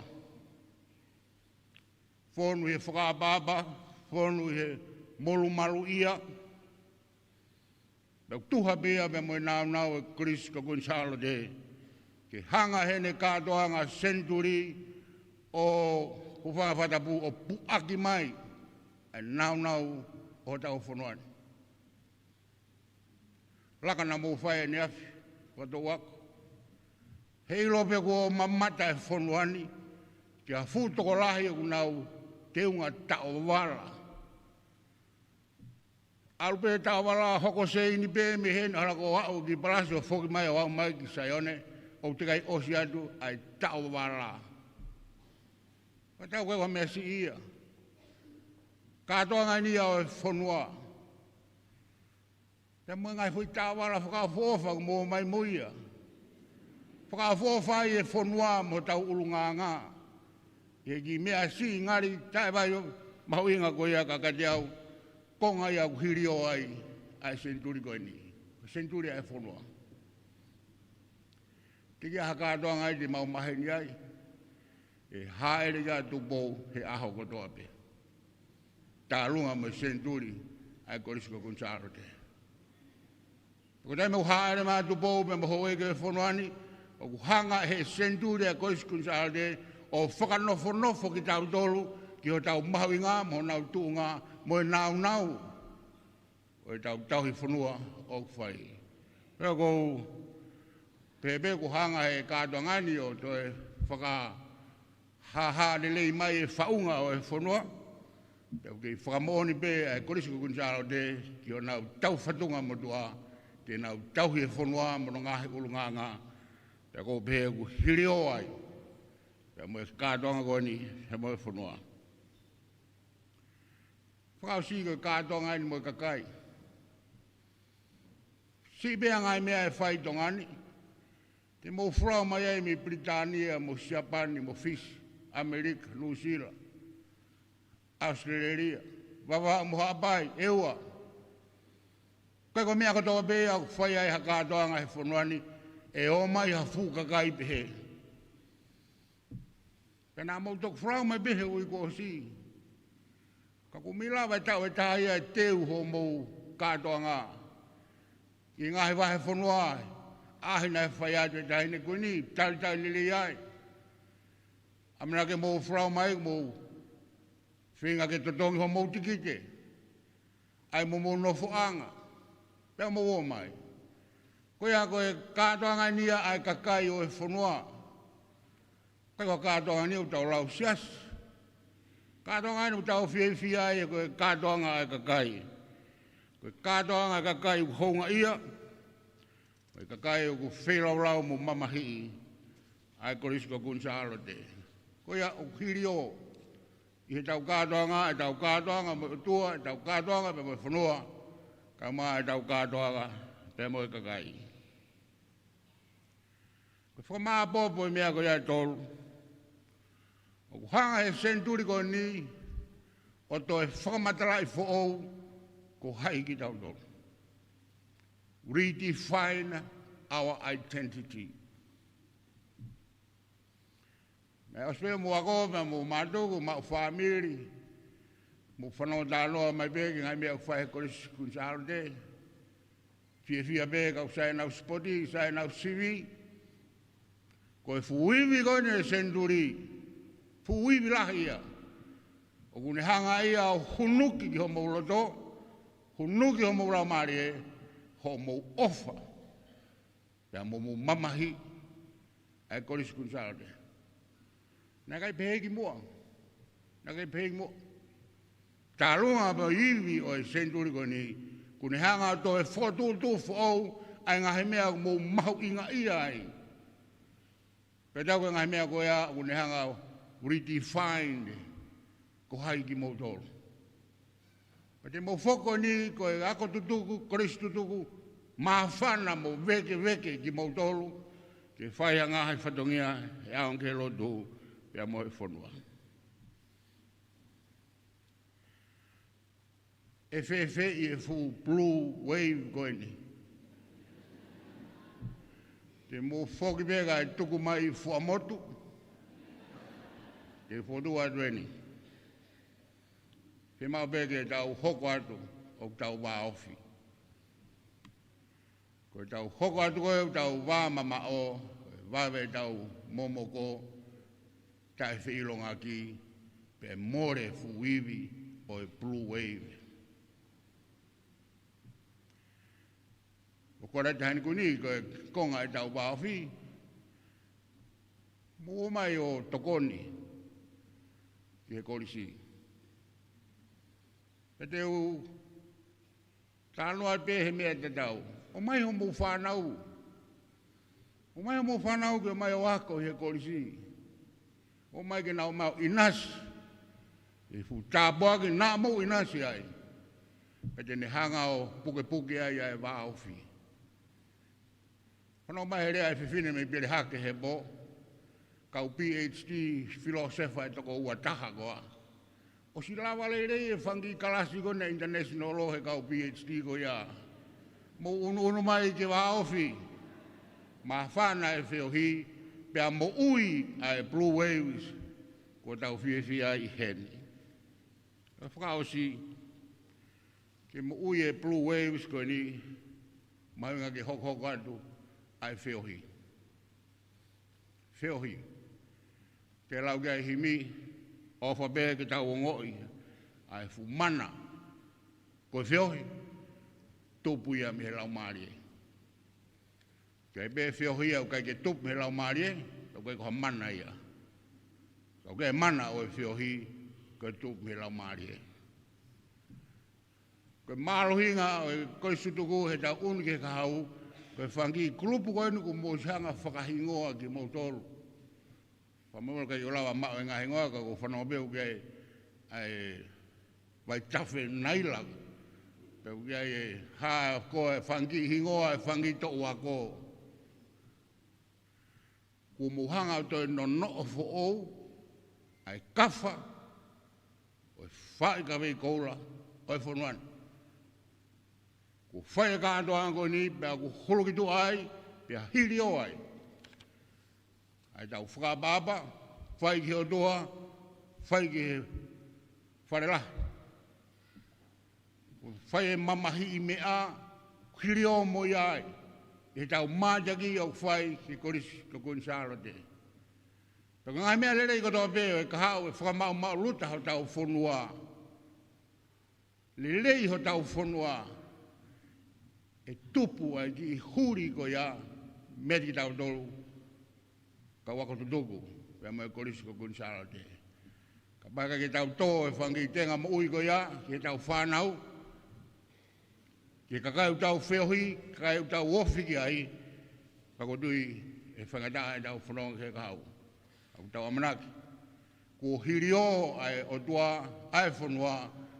Fonu ʻi he fakaʻapaʻapa, fonu ʻi he molumaluʻia, pea ʻoku tuha pē ia pea mo e nāunau ʻo e Kolisi ko Kuini Sālote, ke hanga heʻene kātoanga senituli ʻo hūfanga he fakatapu ʻo puʻaki mai ʻa e nāunau ʻo hotau fonua ni. Laka naʻa mou fai ʻaneafi, ko e toʻu ako. Heiʻilo pē kuo mamata e fonua ni, ki ha fuʻu tokolahi ʻoku nau teunga taʻovala. ʻAlu pē taʻovala, hoko seini pē mei heni, ʻalu ʻo aʻu ki Palasi ʻo foki mai ʻo aʻu mai ki Saione, ʻoku teʻeki ai ʻosi atu ʻa e taʻovala. Ka tau ko e meʻa siʻi ia. Kātoanga eni ia ʻo e fonua. Pea mo e ngaahi foʻi taʻovala fakaʻofoʻofa ʻoku mou ō mai mo ia. Fakaʻofoʻofa ai e fonua mo hotau ʻulungaanga. ʻI he kiʻi meʻa siʻi ngali taʻe vai mahuʻinga ko ia ka kiate au, konga ia ʻoku hiliō ai ʻa e senituli ko eni. Senituli ʻa e fonua. Teʻeki ai ha kātoanga ia te mau maheni ai. ʻE hāʻele ʻa Tupou he ʻaho kotoa pē. Tālunga mo e senituli ʻa e Kolisi ko Kuini Sālote. Ko e taimi ʻoku hāʻele mai ai Tupou pea mo houʻeiki ʻo e fonua ni, ʻoku hanga ʻe he senituli ʻa e Kolisi ko Kuini Sālote ʻo fakanofonofo kitautolu ki hotau mahuʻinga mo honau tuʻunga mo e nāunau ʻo ʻetau tauhi fonua ʻoku fai. Pea ʻoku ou pehē pē ʻoku hanga ʻe he kātoanga ni ʻo toe fakahāhā lelei mai e faʻunga ʻo e fonua. Pea ʻoku kei fakamoʻoni pē ʻa e Kolisi ko Kuini Sālote ki honau taufatunga motuʻa, te nau tauhi e fonua mo hono ngaahi ʻulungaanga. Pea ʻoku ou pehē ʻoku hiliō ai pea mo e kātoanga ko eni pea mo e fonua. Fakaʻosi ko e kātoanga eni mo e kakai. Siʻi pē ʻa e ngaahi meʻa ʻe fai ʻi Tonga ni, te mou folau mai ai mei Pilitānia mo Siapani mo Fisi, ʻAmelika, Nuʻusila, ʻAositelēlia, Vavaʻu mo Haʻapai, ʻEua. Ko e ko e meʻa kotoa pē ia ʻoku fai ai ha kātoanga he fonua ni, ʻe ō mai ha fuʻu kakai pehē. Pea naʻa mou toki folau mai pē he uike kuo ʻosi. Ka ʻoku mei lava e taʻu ʻe taha ia ʻe teu hoʻomou kātoanga. ʻI he ngaahi vahefonua, ʻaʻahi naʻe fai atu e taʻahine ko eni, talitali lelei ai. ʻAmanaki ke mou folau mai, mou feinga ke totongi hoʻomou tikite. ʻAi mo homou nofoʻanga. Pea mou ō mai. Ko ia ko e kātoanga eni ia ʻa e kakai ʻo e fonua. Ko e kātoanga ni ʻoku tau lau siasi. Kātoanga ni ʻoku tau fiefia ai ko e kātoanga ʻa e kakai. Ko e kātoanga ʻa e kakai ʻoku houngaʻia. Ko e kakai ʻoku feilaulau mo mamahiʻi ʻa e Kolisi ko Kuini Sālote. Ko ia ʻoku hiliō ʻi heʻetau kātoanga, ʻetau kātoanga mo e ʻOtua, ʻetau kātoanga pea mo e fonua, kae ʻumaʻā ʻetau kātoanga pea mo e kakai. Ko e fakamāʻopoʻopo e meʻa ko ia ʻe tolu. ʻOku hanga he senituli ko eni ʻo toe fakamatalaʻi foʻou ko hai kitautolu. Redefine our identity. Naʻe ʻosi pē mou ako pea mou mātuku, maʻu fāmili, mou fanongo talanoa mai pē ki he ngaahi meʻa ʻoku fai he Kolisi Kuini Sālote. Fiefia pē kau sai ʻenau sipoti, sai ʻenau sivi. Ko e fuʻu ivi ko eni ʻo e senituli, fuʻu ivi lahi ia. ʻOku ne hanga ia ʻo hunuki ki homou loto, hunuki homou laumālie, hoʻomou ʻofa. Pea mo hoʻomou mamahiʻi ʻa e Kolisi Kuini Sālote. Naʻe ʻikai pehē ki muʻa. Naʻe ʻikai pehē ki muʻa. Tālunga pē ʻa e ivi ʻo e senituli ko eni, ʻoku ne hanga ʻo toe fokotuʻutuʻu foʻou ʻa e ngaahi meʻa ʻoku mou mahuʻingaʻia ai. Pea tau ko e ngaahi meʻa ko ia, ʻoku ne hanga ʻo redefine ko hai kimoutolu. Pea te mou foki eni ko e ako tutuku, Kolisi tutuku, māfana mo vēkeveke kimoutolu, ke fai ha ngaahi fatongia he ʻaonga ki he lotu, pea mo e fonua. ʻE fēfē ʻi he fuʻu blue wave ko eni? Te mou foki pē kae tuku mai fuamotu. Te fotu atu eni. Fiemaʻu pē ke tau hoko atu ʻo tau vāofi. Ko ʻetau hoko atu ko ē ʻo tau vāmamaʻo, ko e vave ʻetau momoko, taʻefeʻilongaki, pea mole fuʻu ivi ʻo e blue wave. ʻOku ʻa e taʻahine ko eni, ko e konga ʻetau vāofi, mou ō mai ʻo tokoni ki he kolisi. Pea te u Talanoa pē he meʻa tatau. ʻOmai hoʻomou fānau. ʻOmai hoʻomou fānau ke ō mai ʻo ako he kolisi. ʻOmai ke nau ō mai ʻo ʻinasi. ʻI he fuʻu tāpuaki naʻa mou ʻinasi ai. Pea te ne hanga ʻo pukepuke ai ʻa e vāofi. Fanongo mai he lea ʻa e fefine mei Pelehake he pō, kau PhD filōsefa ʻe toko ua taha ko ā. ʻOsi lava lelei e fanga kiʻi kalasi ko ena international law he kau PhD ko ia. Mou ʻunuʻunu mai ke vāofi. Māfana e feohi, pea moʻui ʻa e blue waves, kuo tau fiefia ai heni. Ka fakaʻosi, ke moʻui e blue waves ko eni, mahuʻinga ke hokohoko atu ʻa e feohi. Feohi. Te lau ki ai e himi, ʻofa pē ke tau ongoʻi ʻa e fuʻu mana. Ko e feohi, tupu ia mei he Laumālie. Ke ʻi ai pē feohi ʻoku ʻikai ke tupu mei he Laumālie, ʻoku ʻikai ko ha mana ia. Ka ʻoku ʻi ai e mana ʻo e feohi, ko e tupu mei he Laumālie. Ko e mālohinga ʻo e kolisi tutuku he taʻu ʻunu ki he kahaʻu, ko e fanga kiʻi kulupu ko eni kuo mou ʻosi hanga ʻo fakahingoa kimoutolu. Fakamālō, ʻikai ke u lava maʻu e ngaahi hingoa, ka ʻoku ou fanongo pē ʻoku ʻi ai ʻa e Vaitafe Naila. Pea ʻoku ʻi ai e hā ko e fanga kiʻi hingoa, e fanga kiʻi toʻu ako. Kuo mou hanga ʻo toe nonoʻo foʻou ʻa e kafa ʻo e faʻi kavei koula ʻo e fonua ni. Kuo fai e kātoanga ko eni, pea kuo holo ki tuʻa ai, pea hilio ai ʻa ʻetau fakaʻapaʻapa, fai ki he ʻOtua, fai ki he fale lahi. Kuo fai e mamahiʻi meʻa, hilio mo ia ai, ʻi heʻetau mātaki ʻoku fai ki he Kolisi ko Kuini Sālote. Pea ko e ngaahi meʻa lelei kotoa pē ʻo e kahaʻu ʻe fakamaʻumaʻuluta hotau fonua. Lelei hotau fonua, ʻe tupu ai e kiʻi huli ko ia meiate kitautolu kau ako tutuku, pea mo e Kolisi ko Kuini Sālote. Kapau ʻe ʻikai ke tau tō e fanga kiʻi tenga moʻui ko ia ki heʻetau fānau, ki he kakai ʻoku tau feohi, kakai ʻoku tau ofi ki ai, pea ʻoku ou tui ʻe faingataʻa ʻetau fononga ki he kahaʻu. ʻOku tau ʻamanaki kuo hilio ʻa e ʻOtua ʻa e fonua,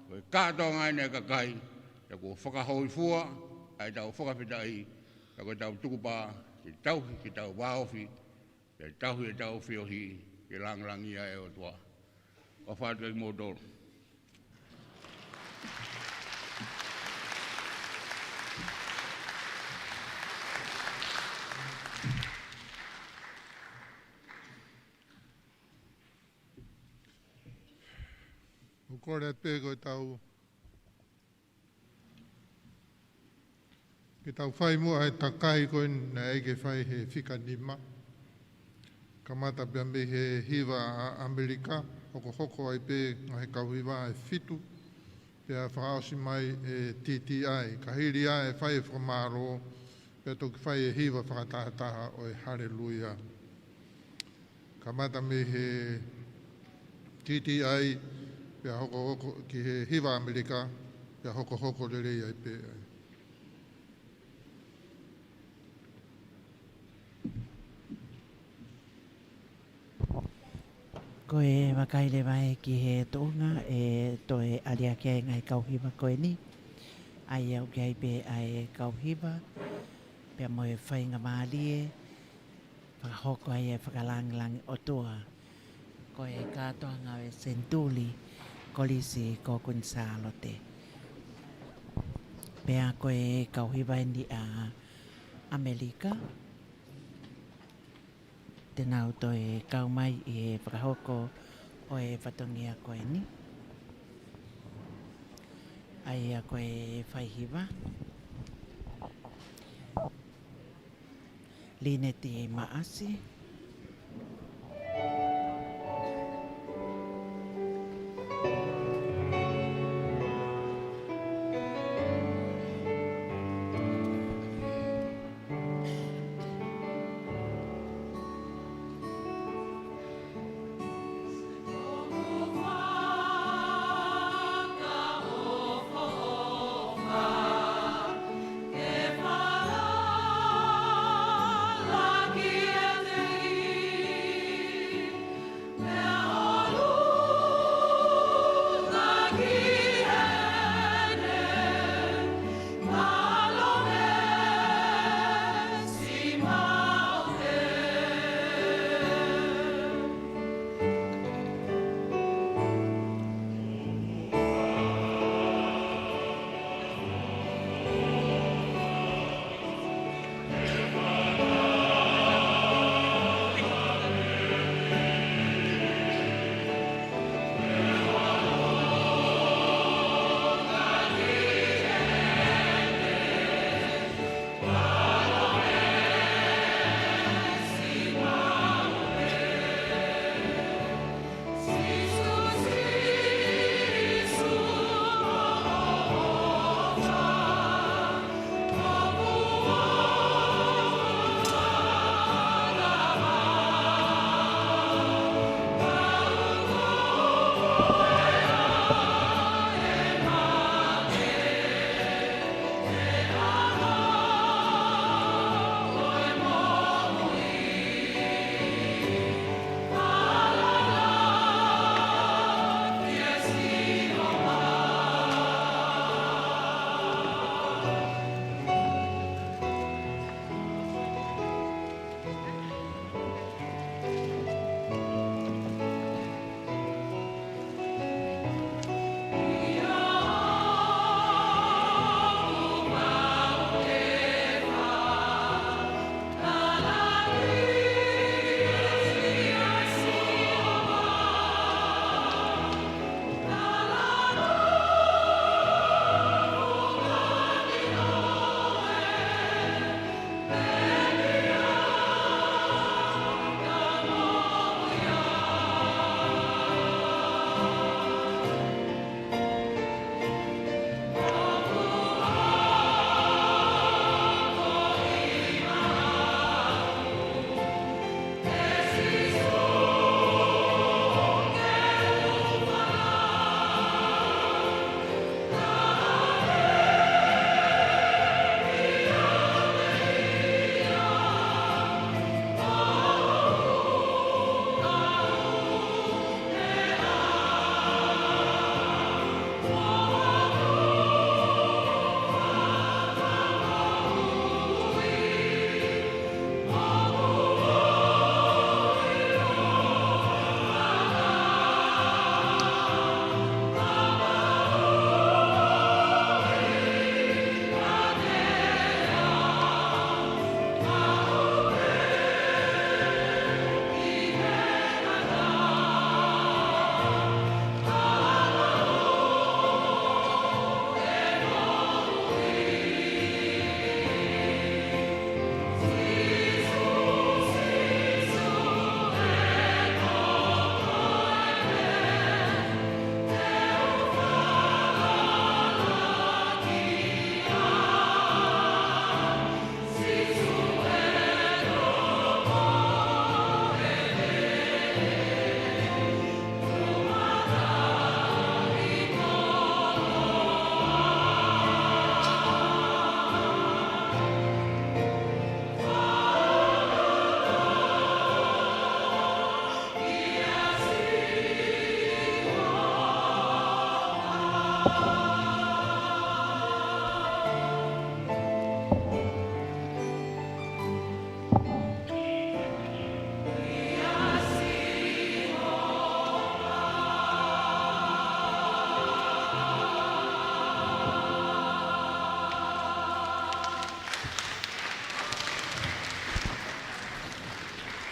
ko e kātoanga eni ʻa e kakai, pea kuo fakahōifua ʻa ʻetau fakafetaʻi, pea ko ʻetau tukupā ke tauhi, ke tau vāofi, pea tauhi ʻetau feohi ke lāngilangiʻia e ʻOtua. ʻOfa atu kiate kimoutolu. ʻOku ou kole pē ko ʻetau, ke tau fai muʻa e takai ko eni naʻe ʻai ke fai he fika nima. Kamata pea mei he hiva ʻa ʻAmelika, hokohoko ai pē ngaahi kau hiva ʻe fitu, pea fakaʻosi mai e TTI, ka hili ia ʻe fai e fakamālō, pea toki fai e hiva fakatahataha ʻo e Haleluia. Kamata mei he TTI, pea hokohoko ki he hiva ʻAmelika, pea hokohoko lelei ai pē ai. Ko e vakai leva ē ki he tuʻunga ʻe toe ʻaliaki ai e ngaahi kau hiva ko eni. ʻA ia ʻoku ʻi ai pē ʻa e kau hiva, pea mo e faingamālie, fakahoko ai e fakalāngilangi ʻOtua. Ko e kātoanga ʻo e senituli Kolisi ko Kuini Sālote. Pea ko e kau hiva eni ʻa ʻAmelika, te nau toe kau mai ʻi he fakahoko ʻo e fatongia ko eni. ʻA ia ko e fai hiva, Lineti Maʻasi.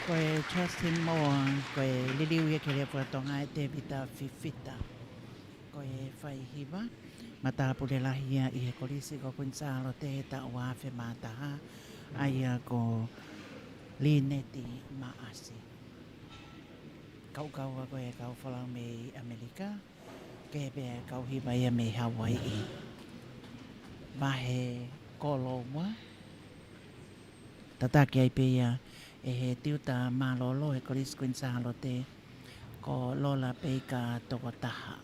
Ko e Justin Moa, ko e liliu ia ki he lea faka-Tonga ʻe Tevita Fifita. Ko e fai hiva matāpule lahi ia ʻi he Kolisi ko Kuini Sālote he taʻu ua afe mā taha, ʻa ia ko Lineti Maʻasi. Kau kau a ko e kau folau mei ʻAmelika, ke pea kau hiva ia mei Hauaiʻi. Vahe kolo ua, tataki ai pē ia ʻe he tiuta mālōlō he Kolisi Kuini Sālote, ko Lola Peika Tokotaha.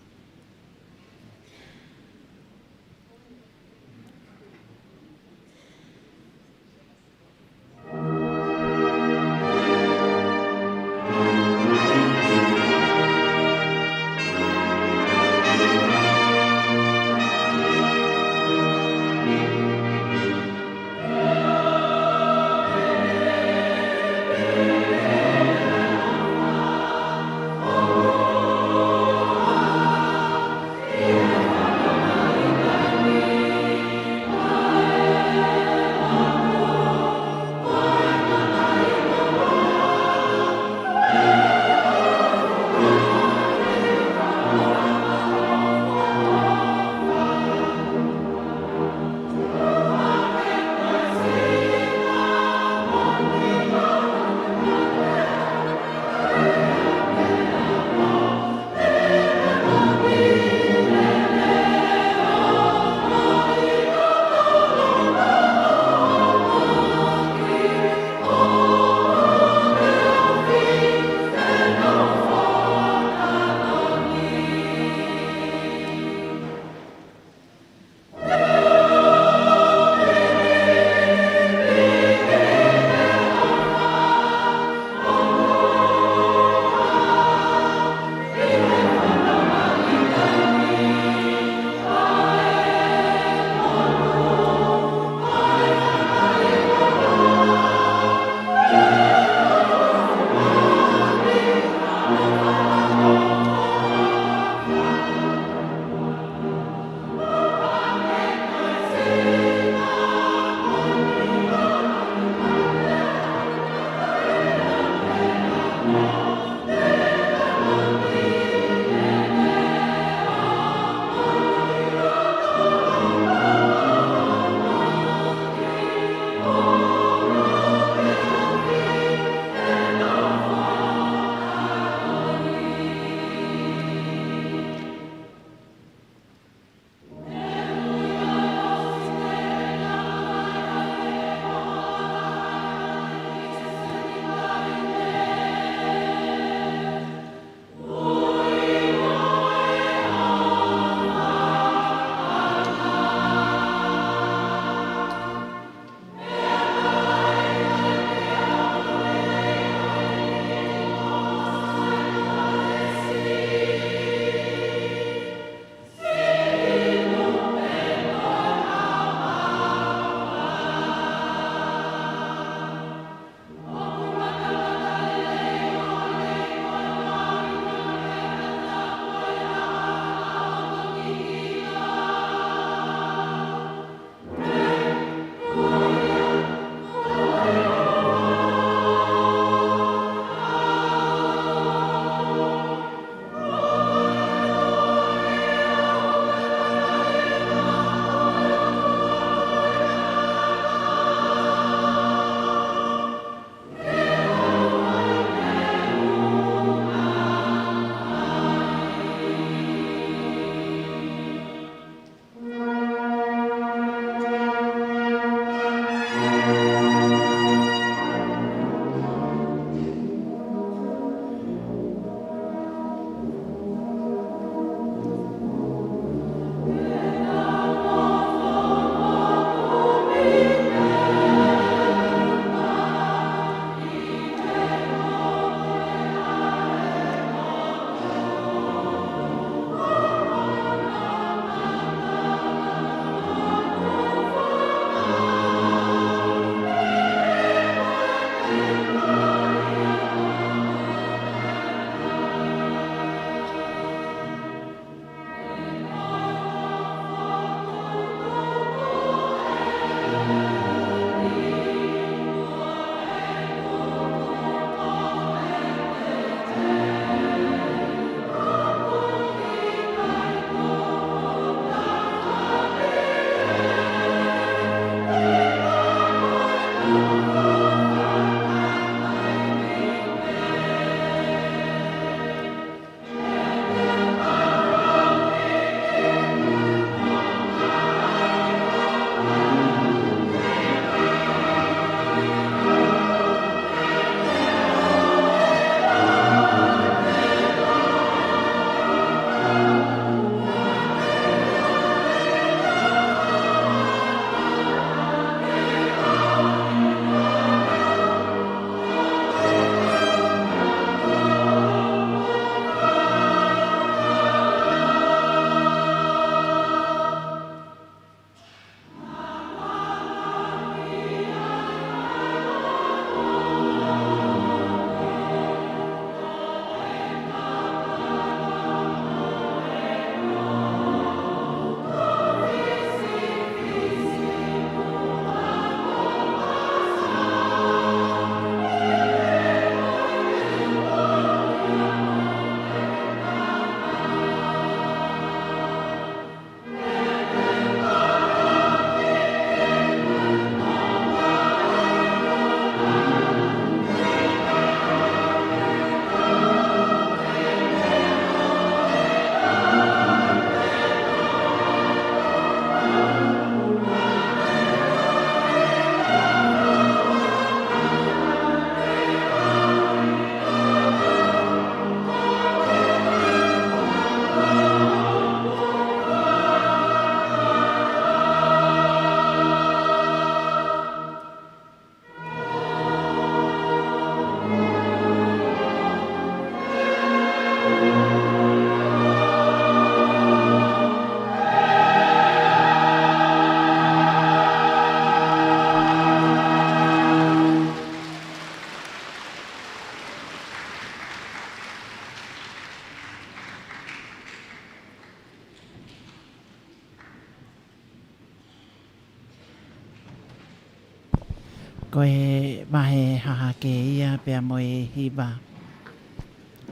Ko e vahe hahake ia pea mo e hiva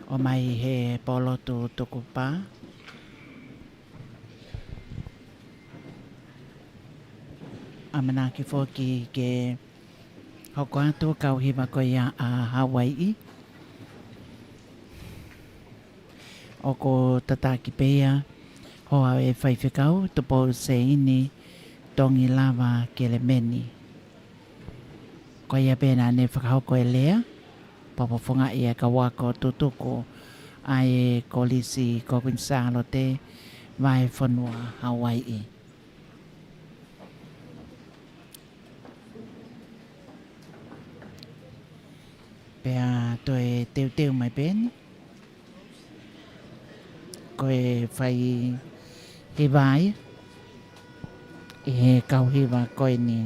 ʻomai he polotu tukupā. ʻAmanaki foki ke hoko atu kau hiva ko ia ʻa Hauaiʻi. ʻOku tataki pē ia hoa e faifekau Tupou Seini Tongilava Kelemeni. Ko ia pē naʻa ne fakahoko e lea, pea fofongaʻi e kau ako tutuku ʻa e Kolisi ko Kuini Sālote, Vahefonua Hauaiʻi. Pea toe teuteu mai pē eni. Ko e fai hiva ia ʻe he kau hiva ko eni.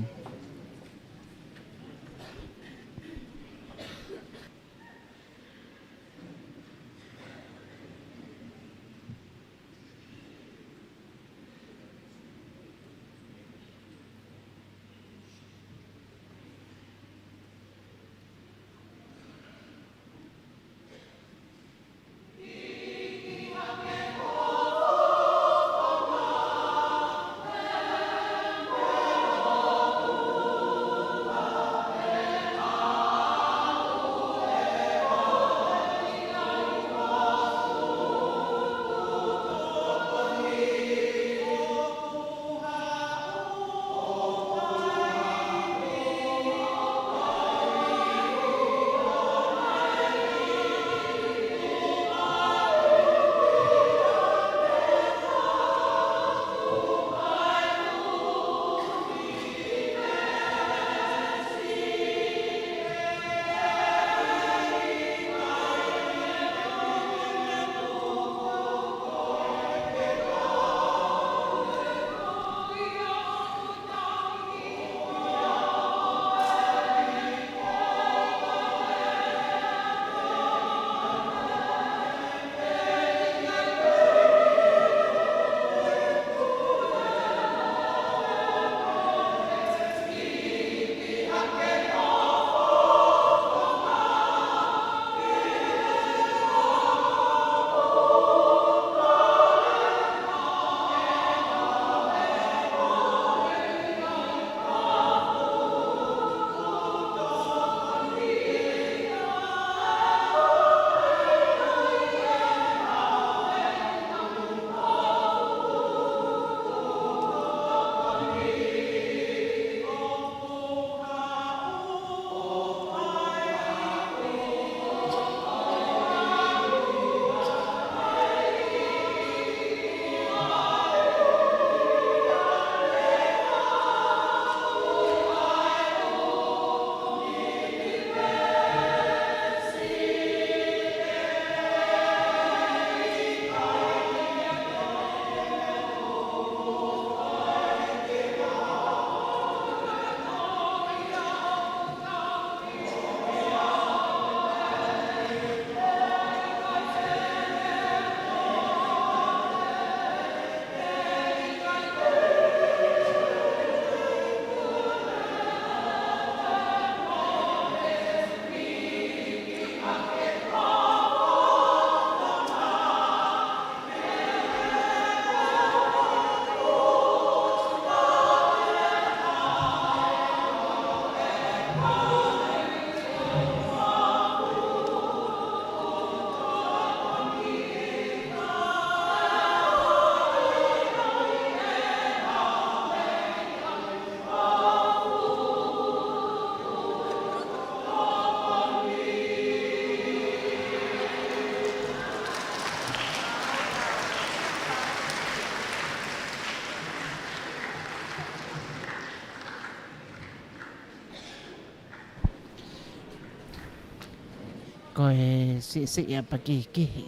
Ko e siʻisiʻi ʻapakikihi.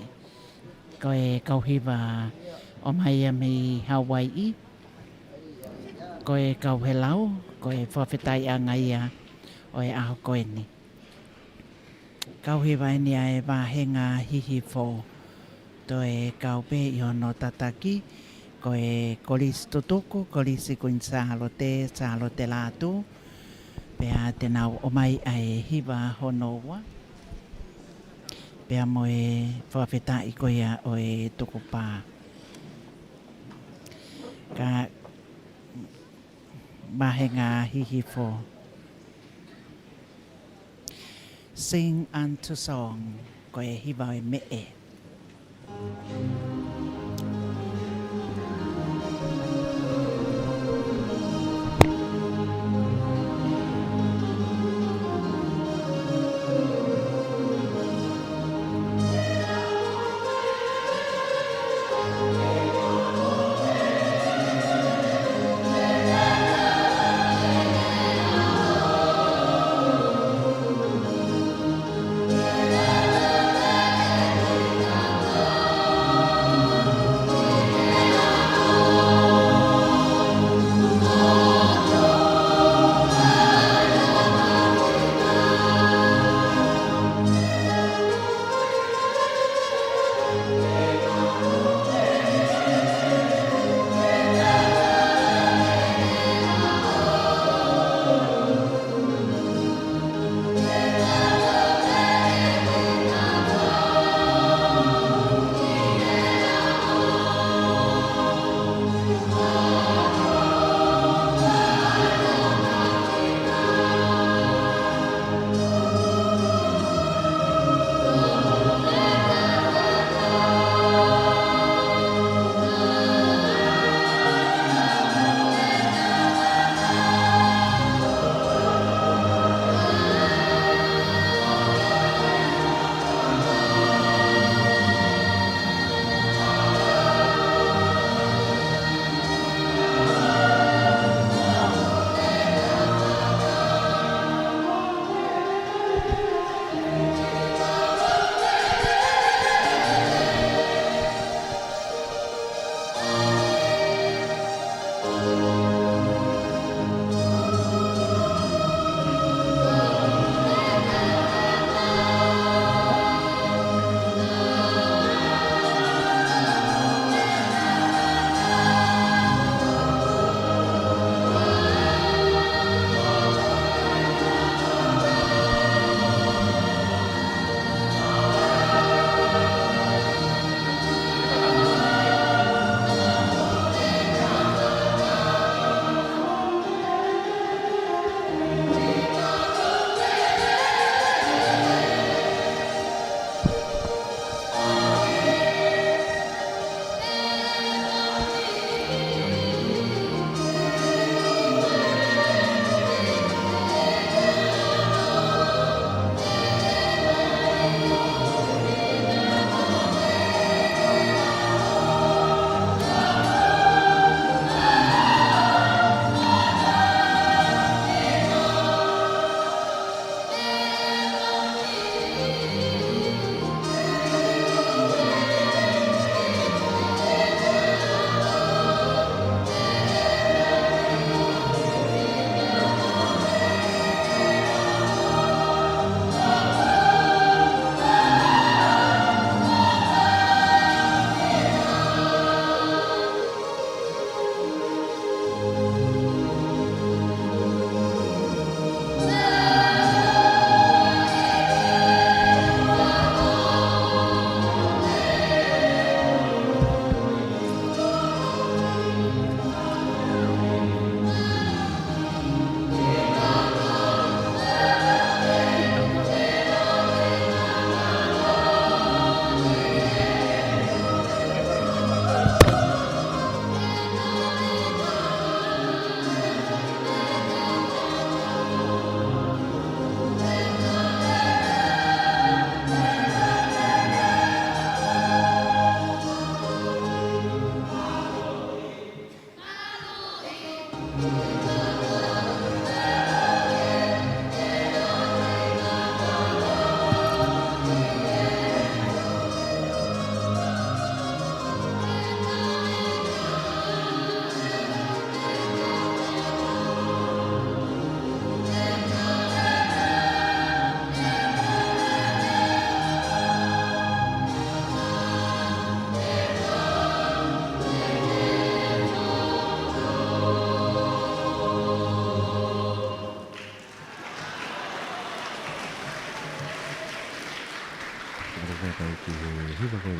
Ko e kau hiva ʻomai ia mei Hauaiʻi. Ko e kau helau, ko e fakafetaʻiʻanga ia ʻo e ʻaho ko eni. Kau hiva eni ʻa e vāhenga Hihifo. Toe kau pē ʻi hono tataki, ko e Kolisi Tutuku, Kolisi Kuini Sālote, Sālote Lātū. Pea te nau ʻomai ʻa e hiva hono ua, pea mo e fakafetaʻi ko ia ʻo e tukupā. Ka vahenga Hihifo. Sing unto song, ko e hiva ʻo e meʻe.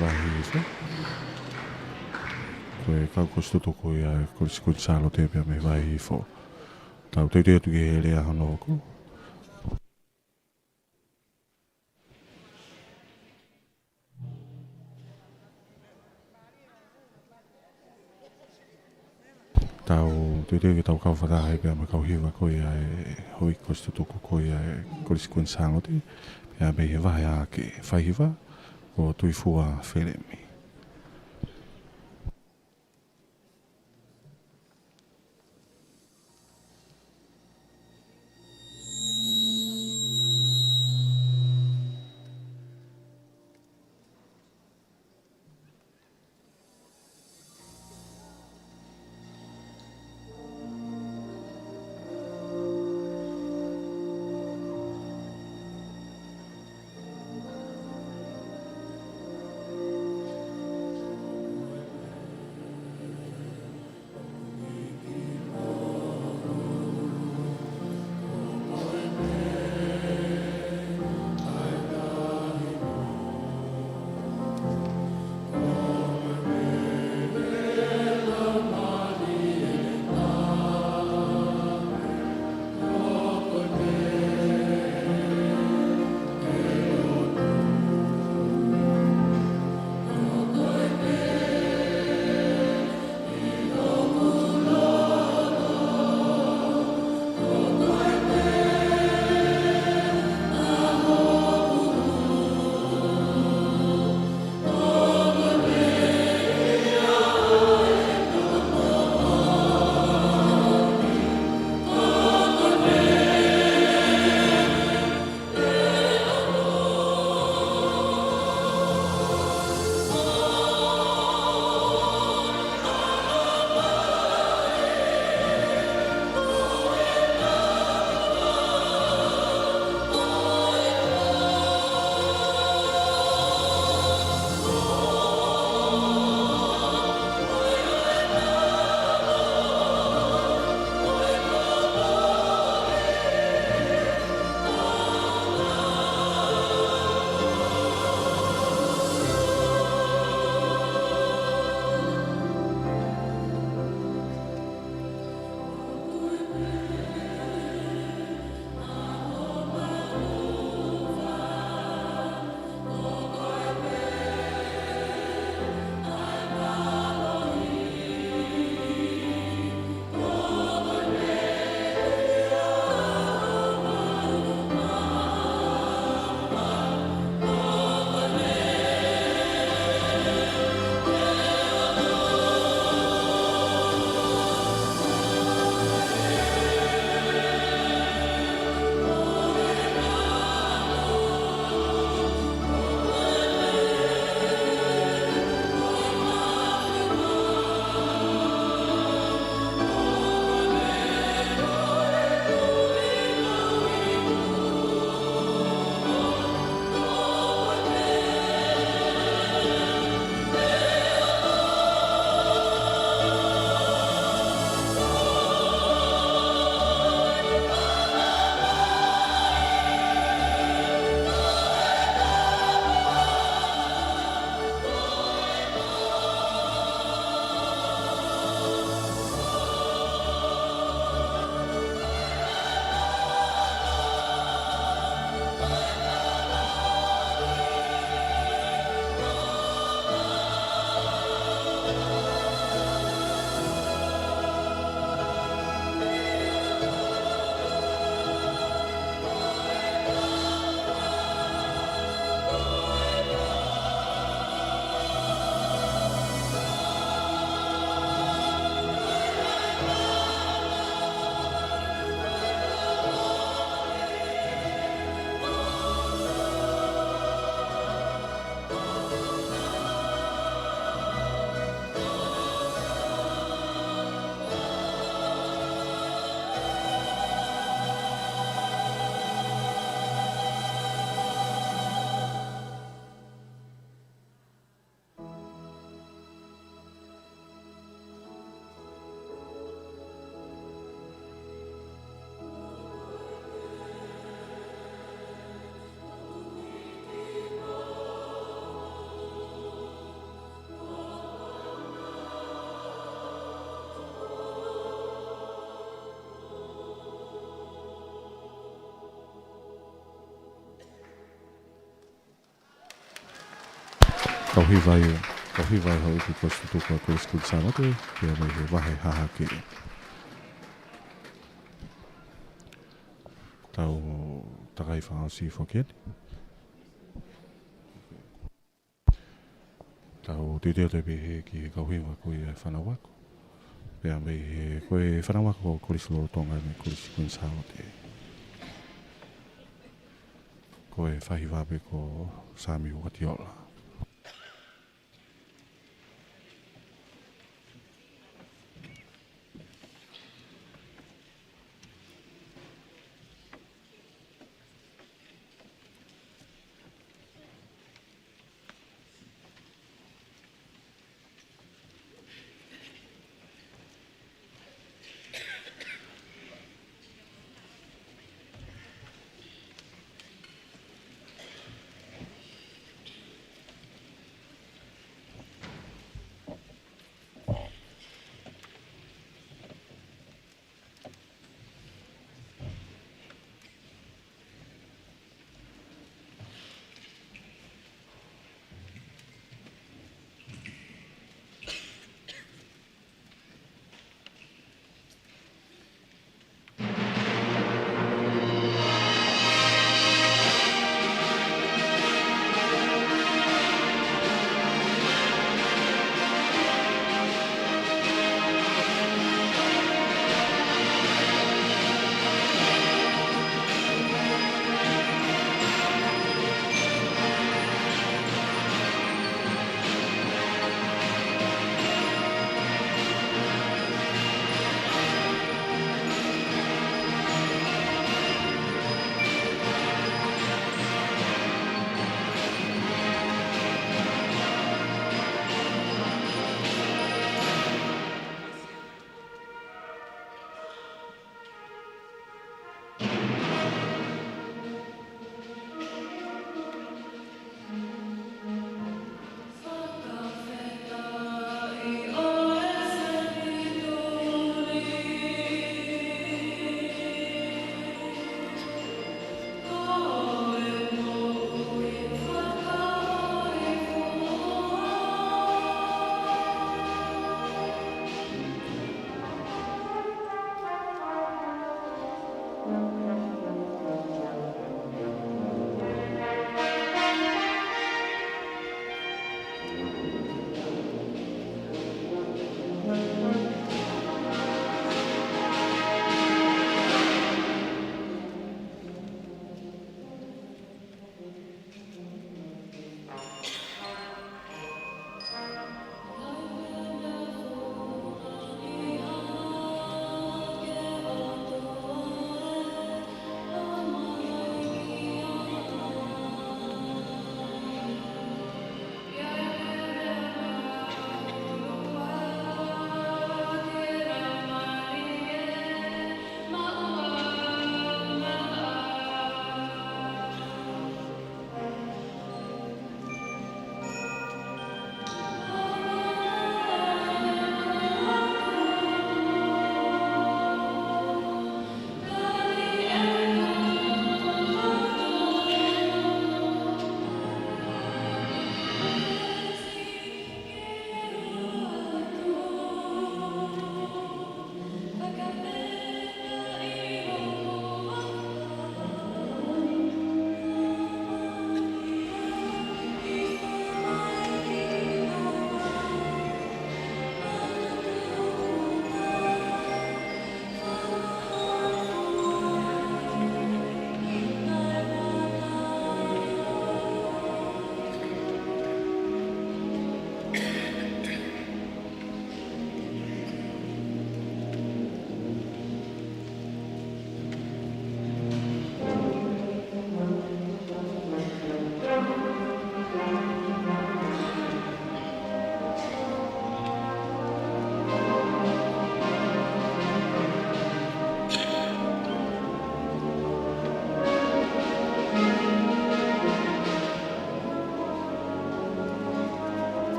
Vahe hifo. Ko e kau kolisi tutuku ia ʻa e Kolisi Kuini Sālote pea mei he vahe hifo. Tau teuteu atu ki he lea hono hoko. Tau teuteu ke tau kau fakataha ai pea mo e kau hiva ko ia ʻa e houʻeiki kolisi tutuku ko ia ʻa e Kolisi Kuini Sālote, pea mei he vahe hake faihiva, ko Tuifua Felemi. Kau hiva ia, kau hiva ia houʻeiki ko e Kolisi Tutuki ʻa e Kolisi Kuini Sālote, pea mei he vahe hahake. Tau takai fakaʻosi foki eni. Tau titi atu pē he ki he kau hiva ko ia e fānau ako. Pea mei he ko e fānau ako ko e Kolisi Lolotonga mei he Kolisi Kuini Sālote. Ko e fakahiva pē ko Sami Uatiola.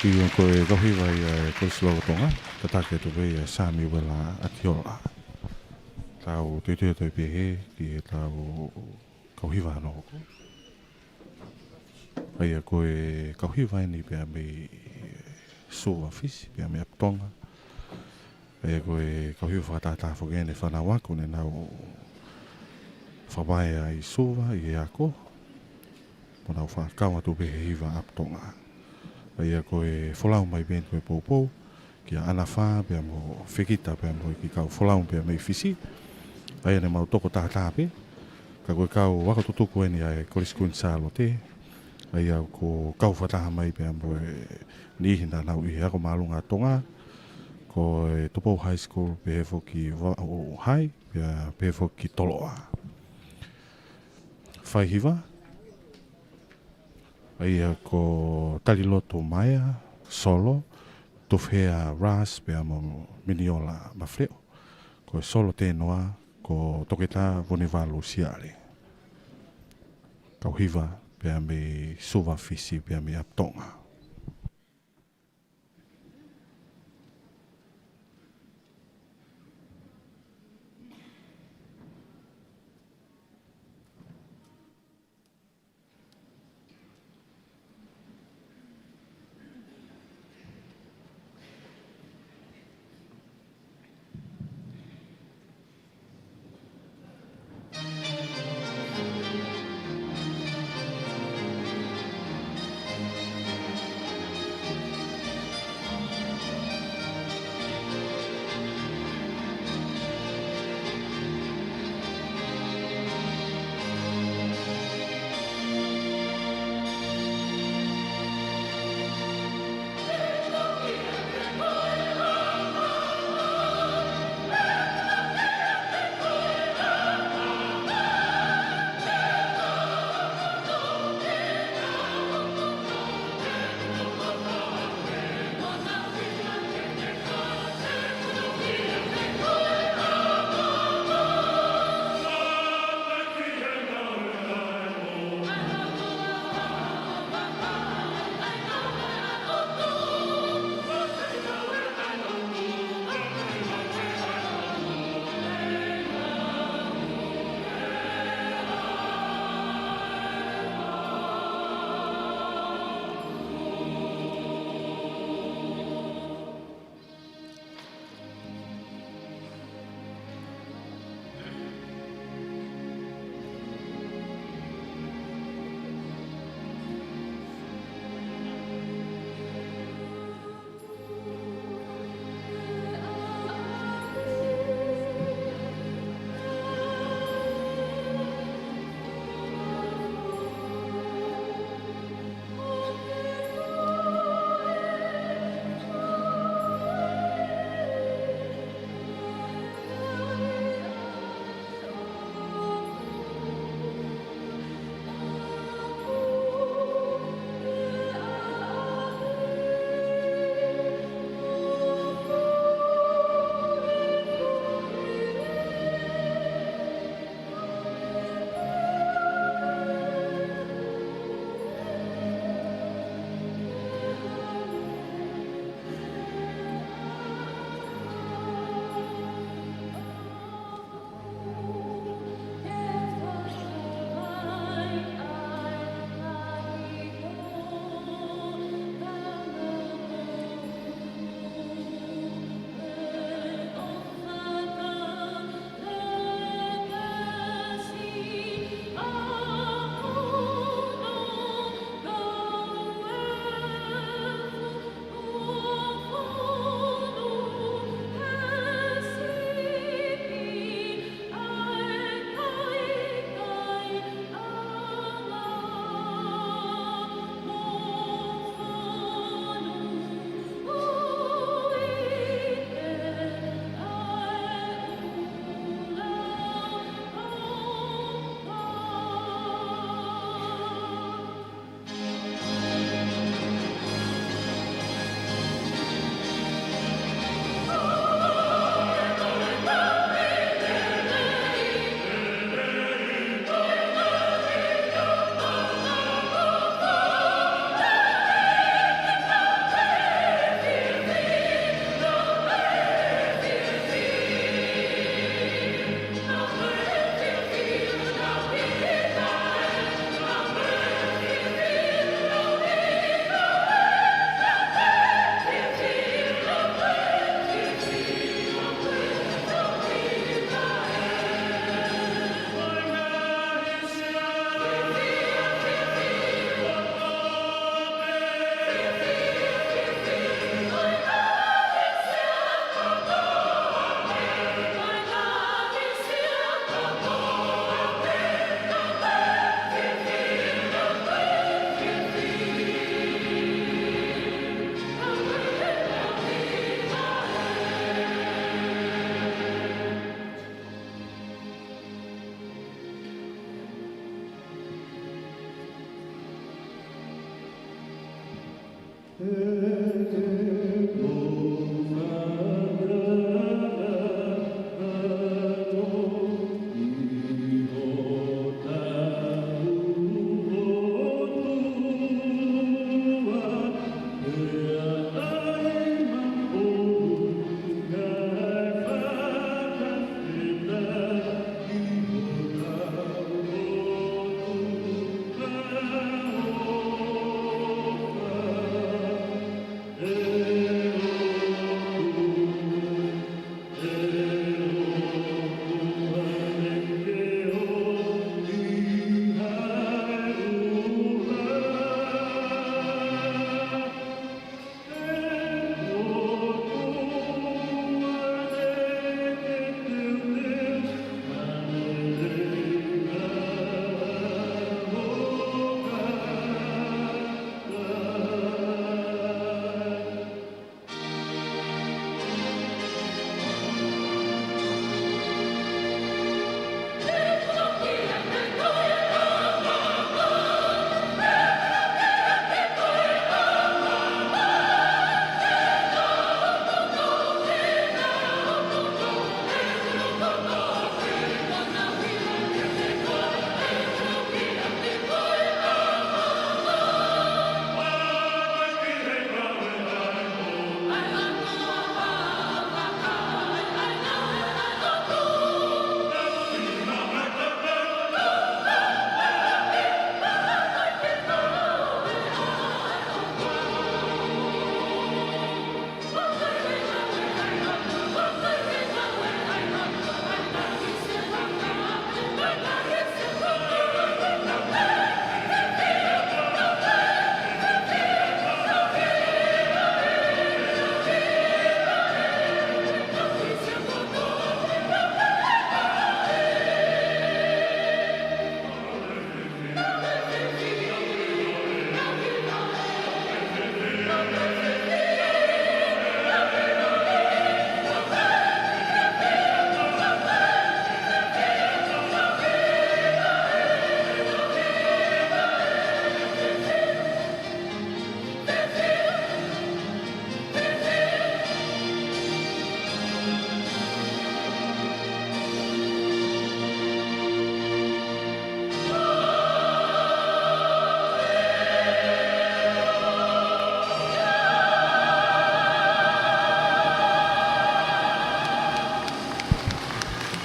ʻIo, ko e kau hiva ia ʻa e Kolisi Lolotonga, tataki atu pē ʻe Samiuela ʻAtiola. Tau teuteu atu pē heni ki he kau hiva hono hoko. ʻA ia ko e kau hiva eni pea mei Suva, Fisi, pea mei ʻApitonga. ʻA ia ko e kau hiva fakatātā foki eni ʻa e fānau ako ne nau fakavaʻe ʻi Suva ʻi he ako. Mo nau fakakau atu pē he hiva ʻApitonga. ʻA ia ko e folau mai pē eni ko e poupou kia ʻAnafa pea mo Fekita pea mo e kiʻi kau folau pea mei Fisi. ʻA ia ne mau toko tātā pē. Ka ko e kau ako tutuku eni ʻa e Kolisi Kuini Sālote. ʻA ia ko e kau fakataha mai pea mo e niʻihi naʻa nau ʻi he ako māʻolunga ʻa Tonga. Ko e Tupou High School pehē foki Vaʻu High, pea pehē foki Toloa. Faihiva, ʻa ia ko Taliloto Maea, solo, Tufea Ras, pea mo Miniola Mafleo. Ko e solo tenoa, ko Toketā Vunivalu Siale. Kau hiva, pea mei Suva, Fisi, pea mei ʻApitonga.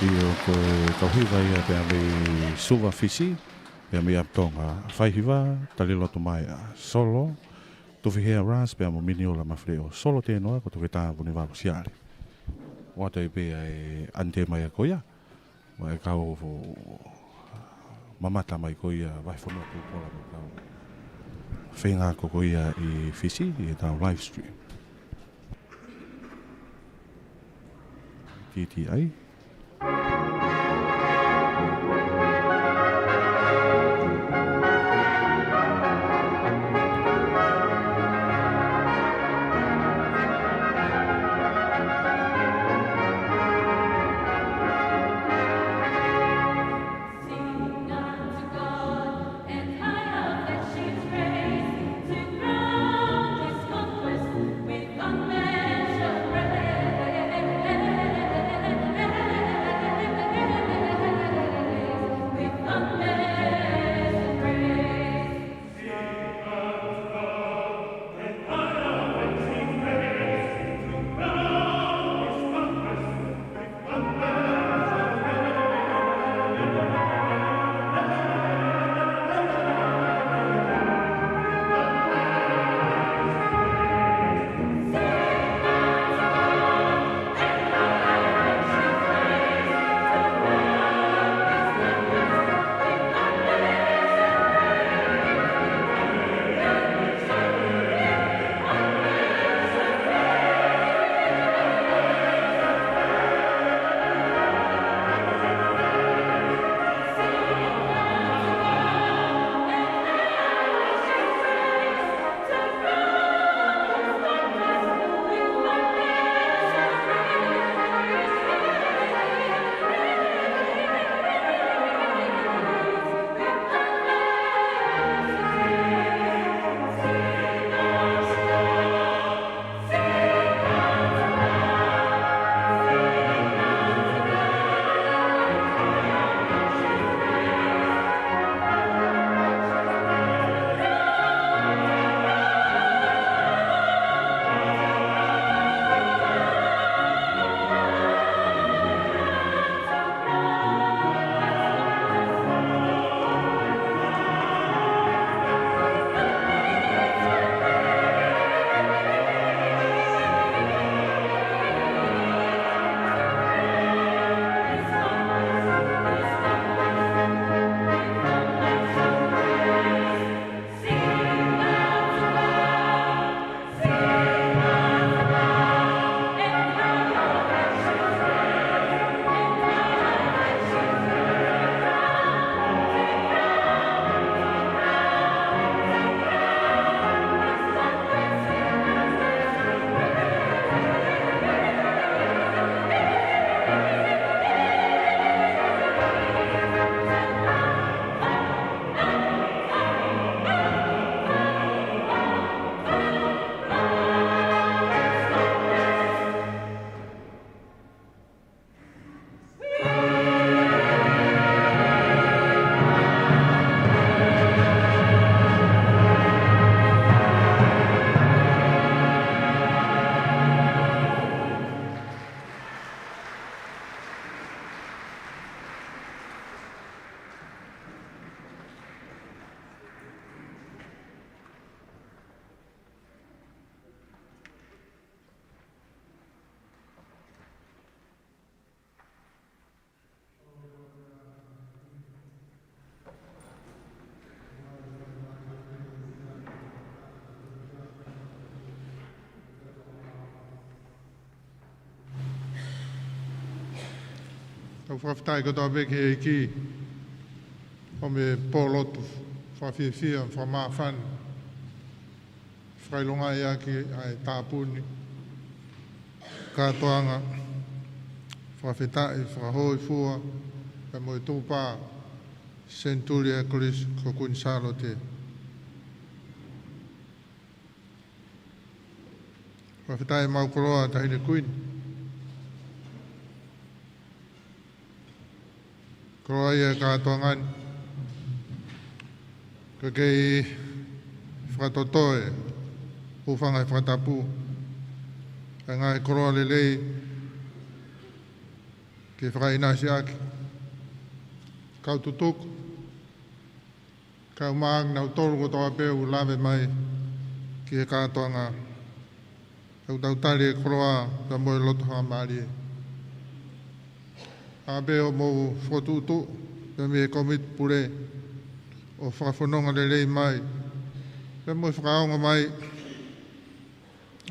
ʻIo, ko e kau hiva ia pea mei Suva, Fisi, pea mei ʻApitonga, Faihiva, Taliloto Maeʻa, Solo, Tufihea Ras, pea mo Miniola Mafileʻo, Solo Tenoa, ko Toketā Vunivalu Siale. ʻOatu ai pē ʻa e ʻanitema ia ko ia, mo e kau mamata mai ko ia, Vahefonua Tupola mo e kau feinga ko ia ʻi Fisi, ʻi heʻetau live stream. T T I. Sing unto God and high up that she's raised to crown his conquest with unmeasured praise. With unmeasured praise. Tau fakafetaʻi kotoa pē ki he ʻEiki, ʻo meʻa pōlotu fakafiefia, fakamāfana, fakaʻilongaʻi ʻaki ʻa e tāpuni, kātoanga, fakafetaʻi, fakahōifua, pea mo e tukupā, senituli ʻa e Kolisi ko Kuini Sālote. Fakafetaʻi ʻemau koloa Taʻahine Kuini. Koloa ia ʻa e kātoanga ni. Ka kei fakatotoe, hūfanga he fakatapu, ʻa e ngaahi koloa lelei, ke fakaʻinasiʻaki kau tutuku, kau maʻa kinautolu kotoa pē ʻoku lave mai ki he kātoanga. ʻOku tau tali e koloa pea mo e loto fakamālie. ʻA pē ʻo mou fokotuʻutuʻu pea mei he komiti pule ʻo fakafononga lelei mai pea mo e fakaongo mai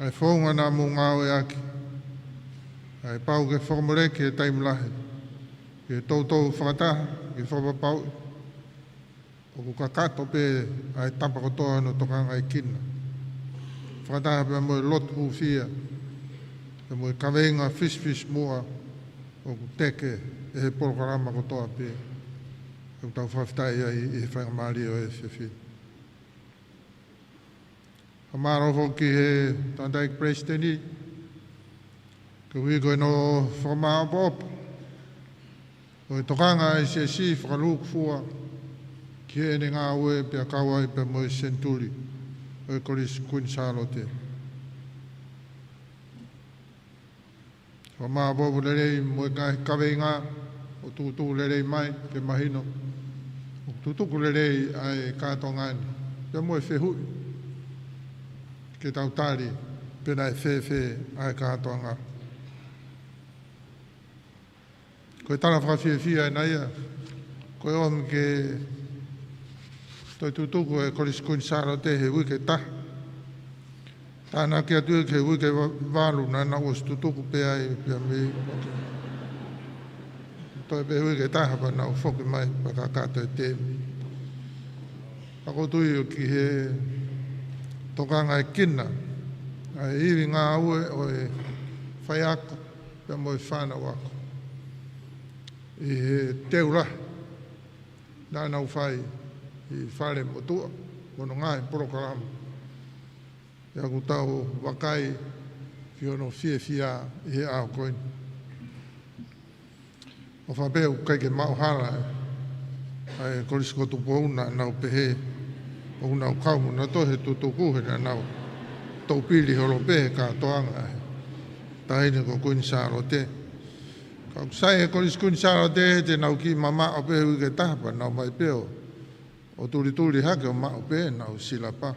ʻa e founga naʻa mou ngāueʻaki, ʻa e pau ke fakamoleki e taimi lahi ke toutou fakataha ke fakapapauʻi ʻoku kakato pē ʻa e tapa kotoa hono tokangaekina, fakataha pea mo e lotu hūfia pea mo e kaveinga fisifisimuʻa ʻoku teke ʻe he polokalama kotoa pē. ʻOku tau fakafetaʻi ai ʻi he faingamālie ʻo e efiafi ni. Fakamālō foki ki he tangataʻeiki palesiteni, koeʻuhi ko ʻene fakamāʻopoʻopo ʻo e tokanga ʻa e siasi fakalūkufua ki heʻene ngāue pea kau ai pea mo e senituli ʻo e Kolisi Kuini Sālote. Fakamāʻopoʻopo lelei mo e ngaahi kaveinga ʻoku tukutuku lelei mai ke mahino ʻoku tutuku lelei ʻa e kātoanga ni pea mo e fehuʻi ke tau tali pe naʻe fēfē ʻa e kātoanga. Ko e tala fakafiefia ʻena ia, ko e ʻomi ke toe tutuku e Kolisi Kuini Sālote he uike ʻe taha. Tānaki atu ia ki he uike ʻe va-, valu naʻa nau ʻosi tutuku pē ai pea mei toe pē uike ʻe taha pea nau foki mai pea kakato e temi. Pea ʻoku ou tui ʻoku ʻi he tokangaekina ʻa e ivi ngāue ʻo e faiako pea mo e fānau ako ʻi he teu lahi naʻa nau fai ʻi fale motuʻa mo hono ngaahi polokalama. Pea ʻoku tau vakai ki hono fiefia ʻi he ʻaho ko eni. ʻOfa pē ʻoku ʻikai ke maʻu hala ʻa e Kolisi ko Tupou naʻa nau pehē ʻoku nau kau mo nautolu he tutuku he naʻa nau toupili holo pē he kātoanga ʻa e Taʻahine ko Kuini Sālote. Ka ʻoku sai e Kolisi Kuini Sālote te nau kiʻi mamaʻo pē he uike ʻe taha pea nau ō mai pē ʻo ʻo tulituli hake ʻo maʻu pē ʻenau silapa.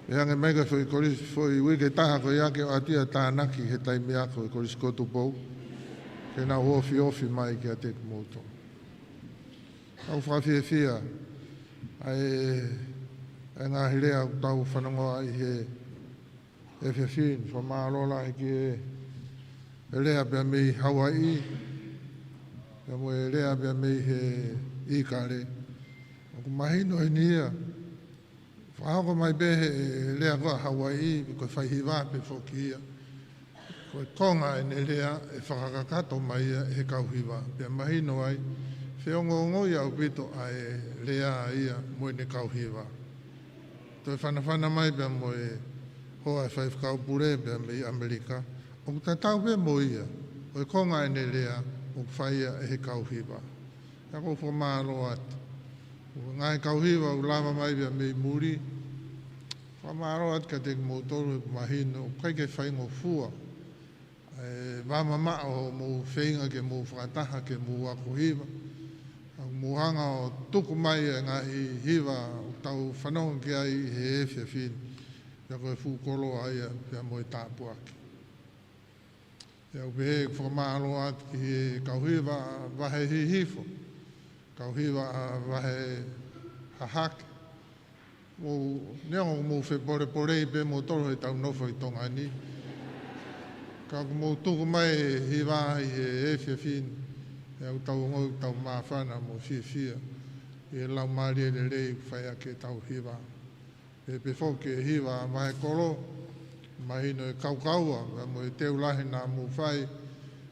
Pea hangē mai ko e foʻi kolisi, foʻi uike ʻe taha ko ia ke ʻoatu ia ʻo tānaki he taimi ako ʻi he Kolisi ko Tupou ke nau ofiofi mai kiate kimoutolu. ʻOku fakafiefia ʻa e, ʻa e ngaahi lea ʻoku tau fanongoa ʻi he efiafi ni. Fakamālō lahi ki he lea pea mei Hauaiʻi pea mo e lea pea mei he ʻIkale. ʻOku mahino ʻeni ia, fakahoko mai pē he lea ko ē ʻa Hauaiʻi ko e faihiva pē foki ia. Ko e konga ʻene lea ʻe fakakakato mai ia ʻe he kau hiva. Pea mahino ai, feongoongoʻi ʻaupito ʻa e lea ia mo ʻene kau hiva. Toe fanafana mai pea mo e hoa ʻo e faifekau pule pea mei ʻAmelika, ʻoku tatau pē mo ia, ko e konga ʻene lea ʻoku fai ia ʻe he kau hiva. Pea ʻoku ou fakamālō atu. Ko e ngaahi kau hiva ʻoku lava mai pea mei muli, fakamālō atu kiate kimoutolu he ʻoku mahino ʻoku ʻikai ke faingofua ʻa e vāmamaʻo hoʻomou feinga ke mou fakataha ke mou ako hiva. ʻOku mou hanga ʻo tuku mai e ngaahi hiva ʻoku tau fanongo ki ai ʻi he efiafi ni. Pea ko e fuʻu koloa ia pea mo e tāpuaki. Pea ʻoku pehē ʻeku fakamālō atu ki he kau hiva ʻa Vahe Hihifo, kau hiva ʻa Vahe Hahake. Mou, neongo ʻoku mou fepolepolei pē moutolu heʻetau nofo ʻi Tonga ni, ka ʻoku mou tuku mai e hiva ʻi he efiafi ni, pea ʻoku tau ongoʻi ʻoku tau māfana mo fiefia ʻi he laumālie lelei ʻoku fai ʻaki ʻetau hiva. Pehē pē foki e hiva ʻa Vahekolo, mahino e kaukaua pea mo e teu lahi naʻa mou fai,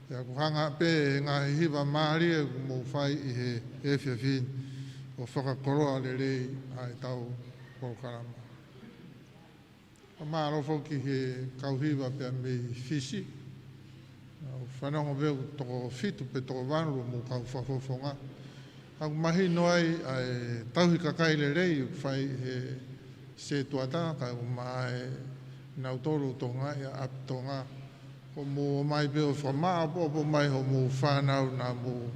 pea ʻoku hanga pē he ngaahi hiva mālie ʻoku mou fai ʻi he efiafi ni ʻo fakakoloa lelei ʻa ʻetau polokalama. Fakamālō foki ki he kau hiva pea mei Fisi. ʻOku fanongo pē ʻoku toko fitu pe toko valu ʻo mou kau fakafofonga. ʻOku mahino ai ʻa e tauhi kakai lelei ʻoku fai ʻe he setuata kae ʻumaʻā ʻa kinautolu ʻoku tokangaʻi ʻa ʻApitonga. Ko mou ō mai pē ʻo fakamāʻopoʻopo mai hoʻomou fānau naʻa mou,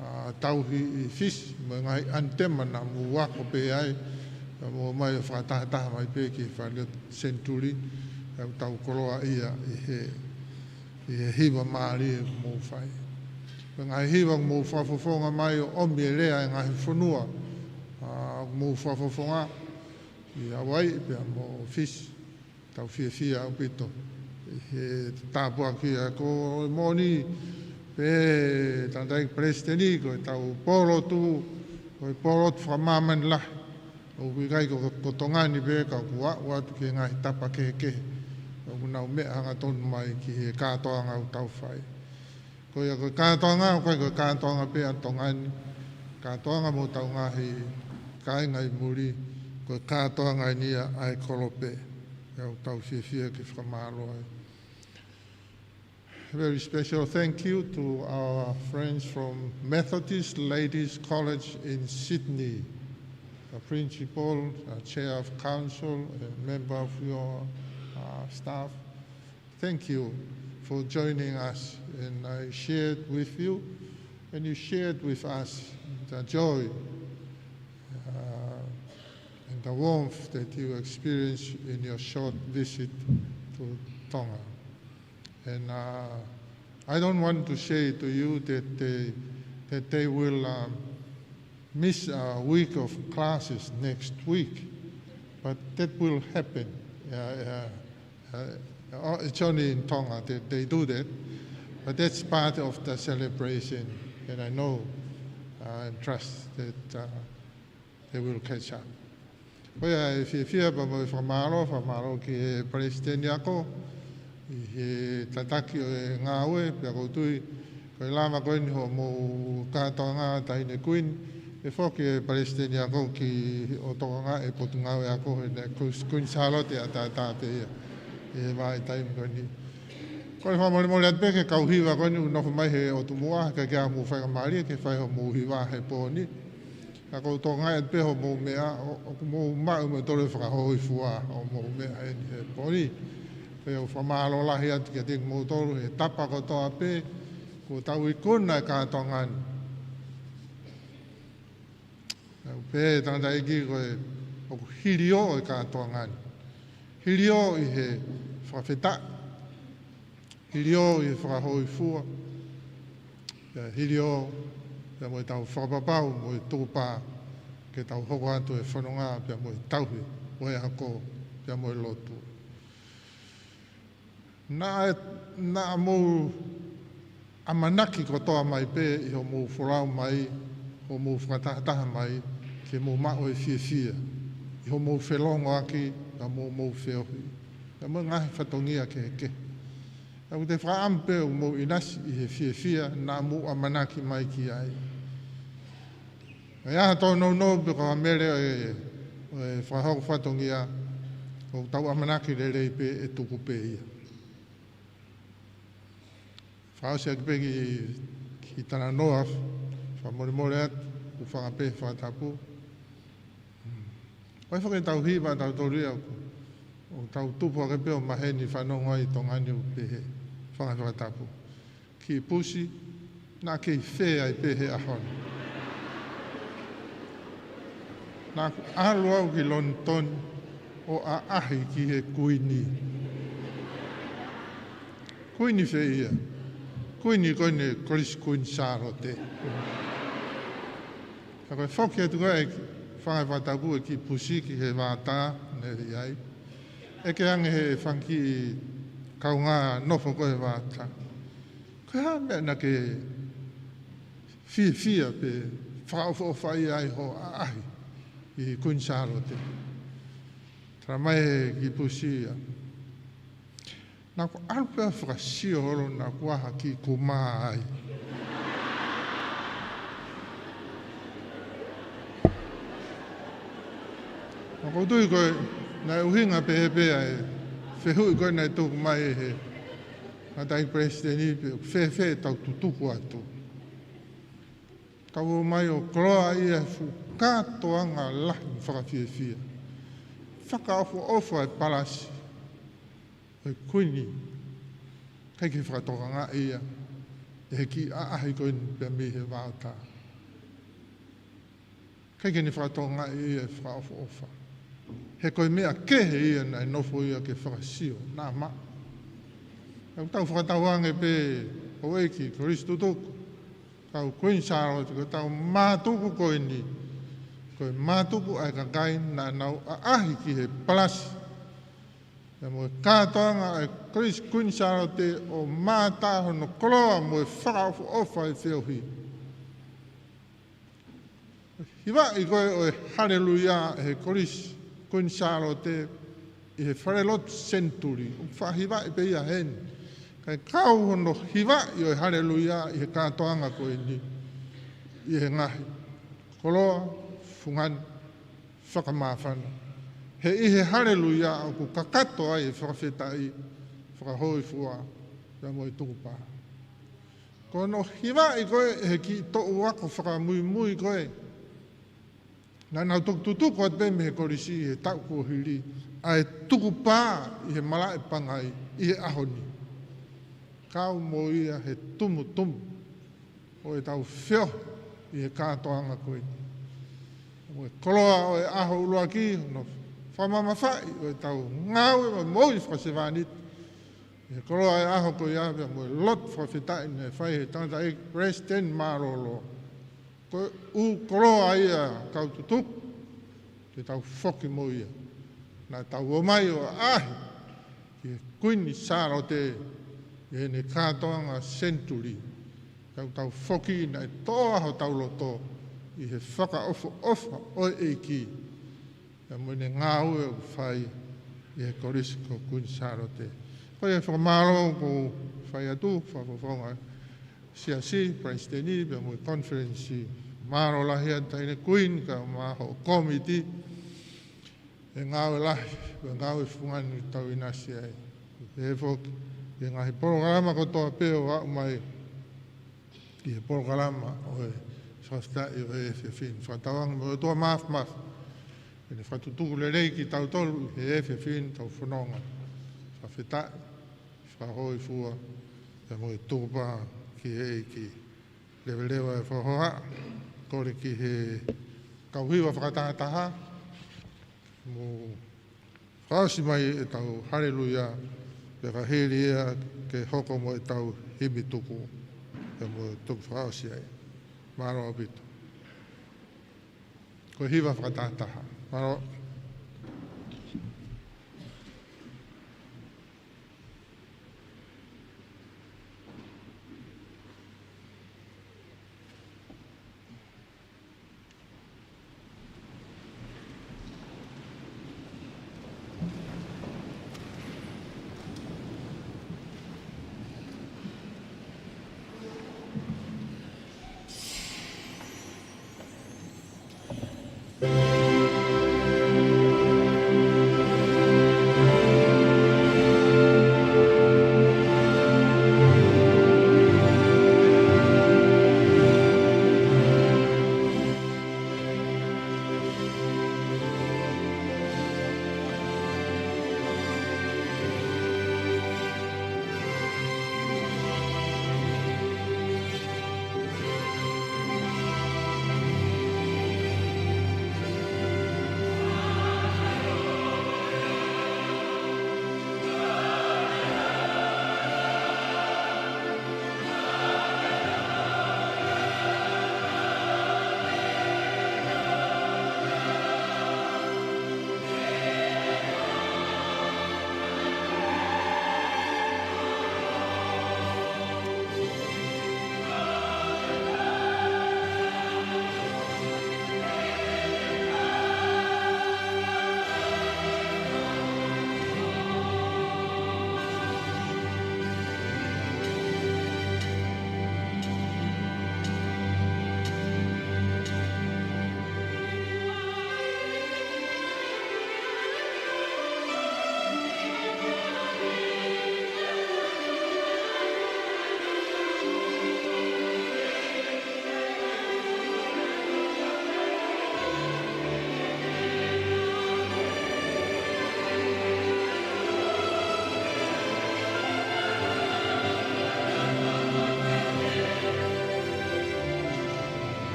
ā, tauhi ʻi Fisi, mo e ngaahi ʻanitema naʻa mou ako pē ai, ka mou ō mai ʻo fakatahataha mai pē ki he Falelotu Senituli, ʻoku tau koloaʻia ʻi he, ʻi he hiva mālie ʻoku mou fai. Ko e ngaahi hiva ʻoku mou fakafofonga mai ʻo ʻomi e lea ʻa e ngaahi fonua, ā, ʻoku mou fakafofonga ʻi Hawaiʻi pea mo Fisi. Tau fiefia ʻaupito ʻi he tāpuaki ʻa e ako. Ko e moʻoni pē, tangataʻeiki Palesiteni, ko ʻetau pōlotu, ko e pōlotu fakamāmani lahi. ʻOku ʻikai ko, ko Tonga ni pē, ka kuo aʻu atu ki he ngaahi tapa kehekehe ʻoku nau meʻa hangatonu mai ki he kātoanga ʻoku tau fai. Ko ia ko e kātoanga, ʻoku ʻikai ko e kātoanga pē ʻa Tonga ni, kātoanga mo hotau ngaahi kāinga ʻi muli, ko e kātoanga eni ia ʻa e kolope. ʻOku tau fiefia ke fakamālō ai. A very special thank you to our friends from Methodist Ladies College in Sydney, a principal, a chair of council, a member of your, uh, staff. Thank you for joining us, and I shared with you, and you shared with us the joy, uh, and the warmth that you experienced in your short visit to Tonga. And, uh, I don't want to say to you that they, that they will, um, miss a week of classes next week, but that will happen. Uh, uh, uh, uh, it's only in Tonga that they do that, but that's part of the celebration, and I know, uh, and trust that, uh, they will catch up. Ko ia e fiefia pea mo e fakamālō, fakamālō ki he Palesiteni Ako ʻi he tataki ʻo e ngāue, pea ʻoku ou tui ko e lava ko eni hoʻomou kātoanga Taʻahine Kuini, ʻe foki e Palesiteni Ako ki hoʻo tokangaʻi e Potungāue Ako he naʻe Kuini, Kuini Sālote ʻataʻatā pē ia ʻi he vahaʻa taimi ko eni. Ko e fakamolemole atu pē ki he kau hiva ko eni ʻoku nofo mai he ʻotu muʻa, ka ke ʻamu faingamālie ke fai hoʻomou hiva he pō ni. Ka ʻoku ou tokangaʻi atu pē hoʻomou meʻa, ʻo, ʻoku mou maʻu mo e tole fakahōifua hoʻomou meʻa eni he pō ni. Pea ʻoku ou fakamālō lahi atu kiate kimoutolu he tapa kotoa pē kuo tau ikuna e kātoanga ni. ʻOku pehē tangataʻeiki ko e, ʻoku hiliō e kātoanga ni. Hiliō ʻi he fakafetaʻi, hiliō ʻi he fakahōifua, pea hiliō pea mo ʻetau fakapapau mo e tukupā ke tau hoko atu e fononga pea mo e tauhi ʻo e ako pea mo e lotu. Naʻa, naʻa mou ʻamanaki kotoa mai pē ʻi hoʻomou folau mai, hoʻomou fakatahataha mai, ke mou maʻu e fiefia ʻi hoʻomou felongoaki, pea mo hoʻomou feohi, pea mo e ngaahi fatongia kehekehe. ʻOku te fakaʻamu pē ʻoku mou ʻinasi ʻi he fiefia naʻa mou ʻamanaki mai ki ai. ʻI he ʻaho tōnounou pē ko e mele ʻo e, ʻo e fakahoko fatongia, ʻoku tau ʻamanaki lelei pē ʻe tuku pē ia. Fakaʻosi ʻaki pē ki, ki Talanoa, fakamolemole atu, ʻoku fanga pē fakatapu. ʻOku ʻi ai foki ʻetau hiva ʻatautolu ia ʻoku, ʻoku tau tupu hake pē ʻo maheni fanongo ai ʻi Tonga ni ʻoku pehē, fanga fakatapu. Kiʻi pusi, naʻa ke ʻi fē ai pē he ʻaho ni? Naʻa ku ʻalu au ki Lonitoni ʻo ʻaʻahi ki he Kuini. Kuini fē ia? Kuini ko eni Kolisi Kuini Sālote. Ka ko e foki atu ko ē fanga fakatapu e kiʻi pusi ki he vātā naʻe ʻi ai. ʻEke ange he fanga kiʻi kaungā nofo ko ē he vātā, ko e hā e meʻa naʻa ke fiefia pe fakaʻofoʻofaʻia ai hoʻo ʻaʻahi ʻi Kuini Sālote? Tala mai he kiʻi pusi ia, naʻa ku ʻalu pē ʻo fakasio holo naʻa ku ʻaha ki Kumā ai. ʻOku ou tui ko e, naʻe ʻuhinga pehē pē ʻa e fehuʻi ko ē naʻe tuku mai ʻe he tangataʻeiki Palesiteni pe ʻoku fēfē ʻetau tutuku atu. Ka ō mai ʻo koloaʻia e fuʻu kātoanga lahi mo fakafiefia. Fakaʻofoʻofa e palasi ʻo e Kuini. ʻIkai ke fakatokangaʻi ia ʻe he kiʻi ʻaʻahi ko eni pea mei he vaotā. ʻIkai ke ne fakatokangaʻi ia ʻe he fakaʻofoʻofa. He ko e meʻa kehe ia naʻe nofo ia ke fakasio, naʻa maʻu. Tau, tau fakatauange pē, houʻeiki Kolisi Tutuku, kau Kuini Sālote, ko ʻetau mātuku ko eni, ko e mātuku ʻa e kakai naʻa nau ʻaʻahi ki he palasi. Pea mo e kātoanga ʻa e Kolisi Kuini Sālote ʻo mātā hono koloa mo e fakaʻofoʻofa ʻo e feohi. Hivaʻi ko ē ʻo e Haleluia ʻe he Kolisi Kuini Sālote ʻi he falelotu senituli. ʻOku faʻa hivaʻi pē ia heni. Kae kau hono hivaʻi ʻo e Haleluia ʻi he kātoanga ko eni, ʻi he ngaahi koloa, fungani, fakamāfana. He ʻi he Haleluia ʻoku kakato ai e fakafetaʻi, fakahōifua, pea mo e tukupā. Ko hono hivaʻi ko ē ʻe he kiʻi toʻu ako fakamuimui ko ē naʻa nau toki tutuku atu pē mei he kolisi he taʻu kuo hili, ʻa e tukupā ʻi he malaʻe pangai ʻi he ʻaho ni. Kau mo ia he tumutumu ʻo ʻetau feohi ʻi he kātoanga ko eni. Mo e koloa ʻo e ʻaho ʻuluaki, hono fakamamafaʻi ʻo ʻetau ngāue mo e moʻui fakasevāniti. ʻI he koloa ʻo e ʻaho ko ia pea mo e lotu fakafetaʻi naʻe fai ʻe he tangataʻeiki Palesiteni Mālōlō. Ko e ʻū koloa ia, kau Tutuku, ke tau foki mo ia. Naʻa tau ō mai ʻo ʻaʻahi ki he Kuini Sālote ʻi heʻene kātoanga senituli. Tau, tau foki naʻe toʻa hotau loto ʻi he fakaʻofoʻofa ʻo e ʻEiki pea mo ʻene ngāue ʻoku fai ʻi he Kolisi ko Kuini Sālote. Ko ia e fakamālō ʻoku ou fai atu, fakafofonga Siasi, Palesiteni, pea mo e konifelenisi. Mālō lahi atu Taʻahine Kuini, kae ʻumaʻā hoʻo kōmiti, he ngāue lahi, he ngāue fungani ʻoku tau ʻinasi ai. Pehē foki ki he ngaahi polokalama kotoa pē ʻoku aʻu mai ki he polokalama ʻo e fakafetaʻi ʻo e efiafi ni. Fakatauange mo e ʻOtua Māfimafi ke ne fakatutuku lelei kitautolu he efiafi ni, tau fononga fakafetaʻi, fakahōifua, pea mo e tukupā ki he ʻEiki. Leveleva e fakahohaʻa, kole ki he kau hiva fakatahataha, mou fakaʻosi mai ʻetau Haleluia, pea ka hili ia ke hoko mo ʻetau himi tuku, pea mo e tuku fakaʻosi ai. Mālō ʻaupito. Ko e hiva fakatahataha. Mālō.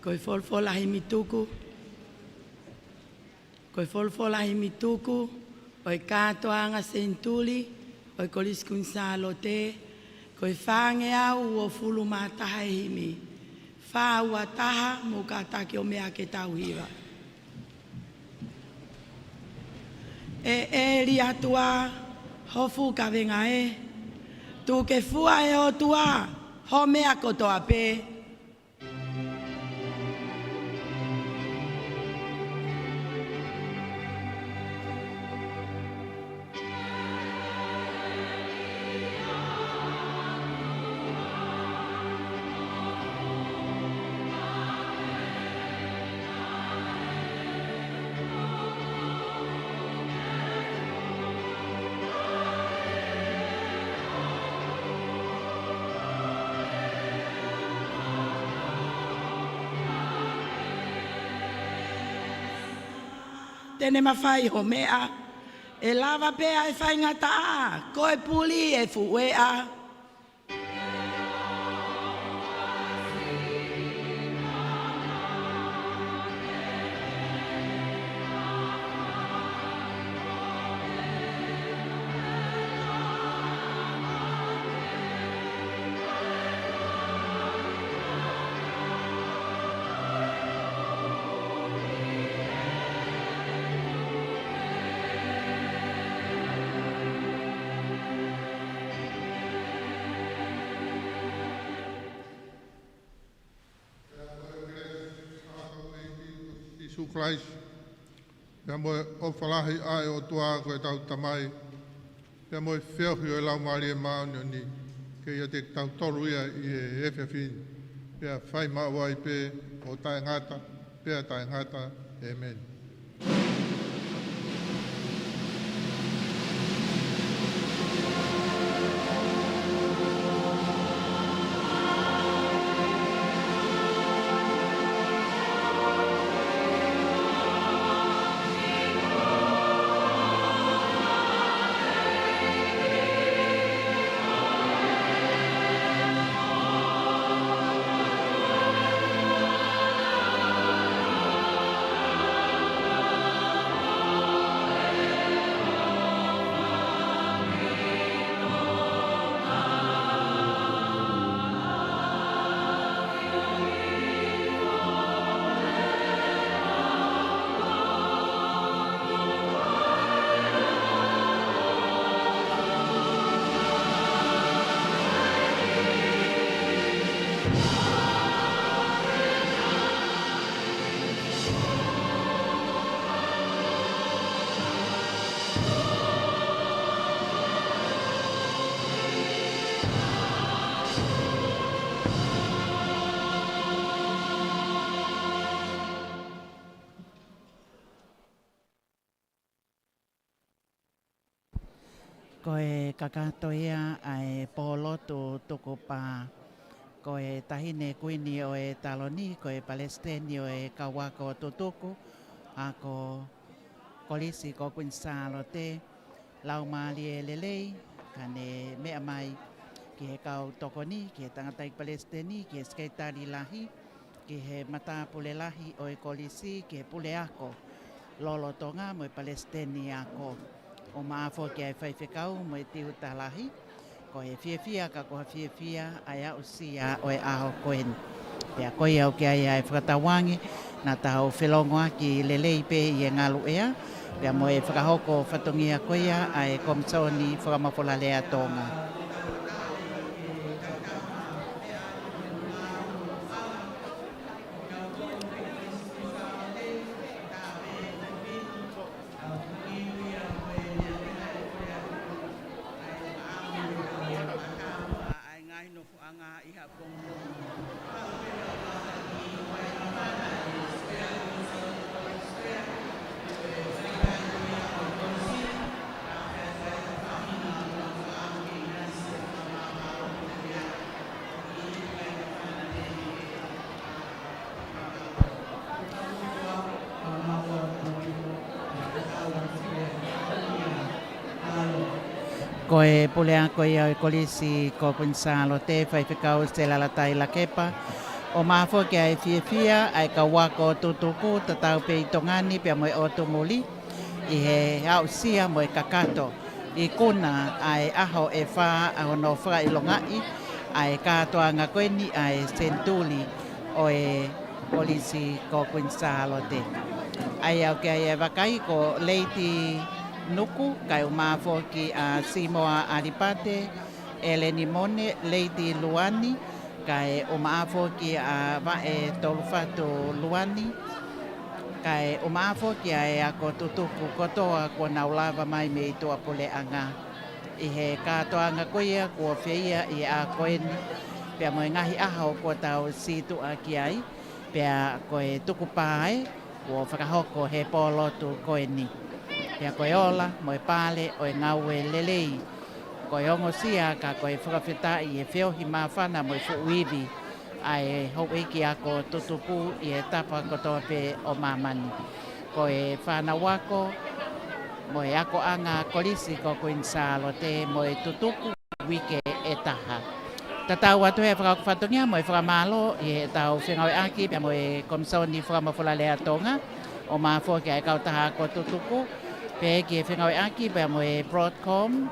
Ko e folofola himi tuku. Ko e folofola himi tuku ʻo e kātoanga senituli ʻo e Kolisi Kuini Sālote, ko e fāngeau uofulu mā taha e himi. Fā ua taha, mou kātaki ʻo meʻa ke tau hiva. ʻE ʻEli ʻAtua, ho fuʻu kavenga ē. Tuku ke fua ʻe he ʻOtua ho meʻa kotoa pē. Te ne mafai ho meʻa, ʻe lava pē ʻa e faingataʻa, ko e puli ʻe fueʻa. Pea ko e kelesi ʻa hotau ʻEiki ko Sīsū Kalaisi, pea mo e ʻofa lahi ʻa e ʻOtua ko ʻetau Tamai, pea mo e feohi ʻo e Laumālie Māʻoniʻoni, ke ʻiate kitautolu ia ʻi he efiafi ni, pea fai maʻu ai pē ʻo taʻengata pea taʻengata. ʻĒmeni. Ko e kakato ia ʻa e pōlotu tukupā. Ko e Taʻahine Kuini ʻo e Taloni, ko e Palesiteni ʻo e Kau Ako Tutuku, Ako Kolisi ko Kuini Sālote, Laumālie Lelei, ka ne meʻa mai ki he kau tokoni, ki he Tangataʻeiki Palesiteni, ki he Sekelitali Lahi, ki he Matāpule Lahi ʻo e Kolisi, ki he Puleako lolotonga mo e Palesiteni Ako. ʻUmaʻā foki ʻa e Faifekau mo e Tiuta Lahi, ko e fiefia ka ko ha fiefia ʻa e aʻusia ʻo e ʻaho ko eni. Pea ko ia ʻoku ʻi ai ʻa e fakatauange, naʻa tau felongoaki lelei pē ʻi he ngaluʻea, pea mo e fakahoko fatongia ko ia ʻa e Komisoni Fakamafola Lea Tonga. Ko e Puleako ia ʻo e Kolisi ko Kuini Sālote, Faifekau Selalatai Lakepa, ʻOmai foki ʻa e fiefia ʻa e kau ako tutuku tatau pē ʻi Tonga ni pea mo e ʻotu muli ʻi he aʻusia mo e kakato ikuna ʻa e ʻaho ʻe fā ʻa hono fakaʻilongaʻi ʻa e kātoanga ko eni ʻa e senituli ʻo e Kolisi ko Kuini Sālote. ʻA ia ʻoku ʻi ai e vakai ko Lady Nuku, kae ʻumaʻā foki ʻa Simoa ʻAlipate, ʻEleni Mone, Lady Luani, kae ʻumaʻā foki ʻa Vaʻe Tolufatu Luani, kae ʻumaʻā foki ʻa e ako tutuku kotoa kuo nau lava mai mei tuʻapuleʻanga ʻi he kātoanga ko ia kuo feia ʻi he ʻaho ko eni, pea mo e ngaahi ʻaho kuo tau sītuʻa ki ai, pea ko e tukupā ē kuo fakahoko he pōlotu ko eni. Pea ko e ola mo e pale ʻo e ngāue lelei, ko e ongosia ka ko e fakafetaʻi e feohi māfana mo e fuʻu ivi ʻa e houʻeiki ako tutuku ʻi he tapa kotoa pē ʻo māmani. Ko e fānau ako mo e akoʻanga Kolisi ko Kuini Sālote mo e tutuku uike ʻe taha. Tatau atu he fakahoko fatongia mo e fakamālō ʻi heʻetau fengāueʻaki pea mo e Komisoni Fakamafolalea Tonga, ʻoku mafoa ki ai e kautaha ako tutuku, pea ki he fengāueʻaki pea mo e Broadcom,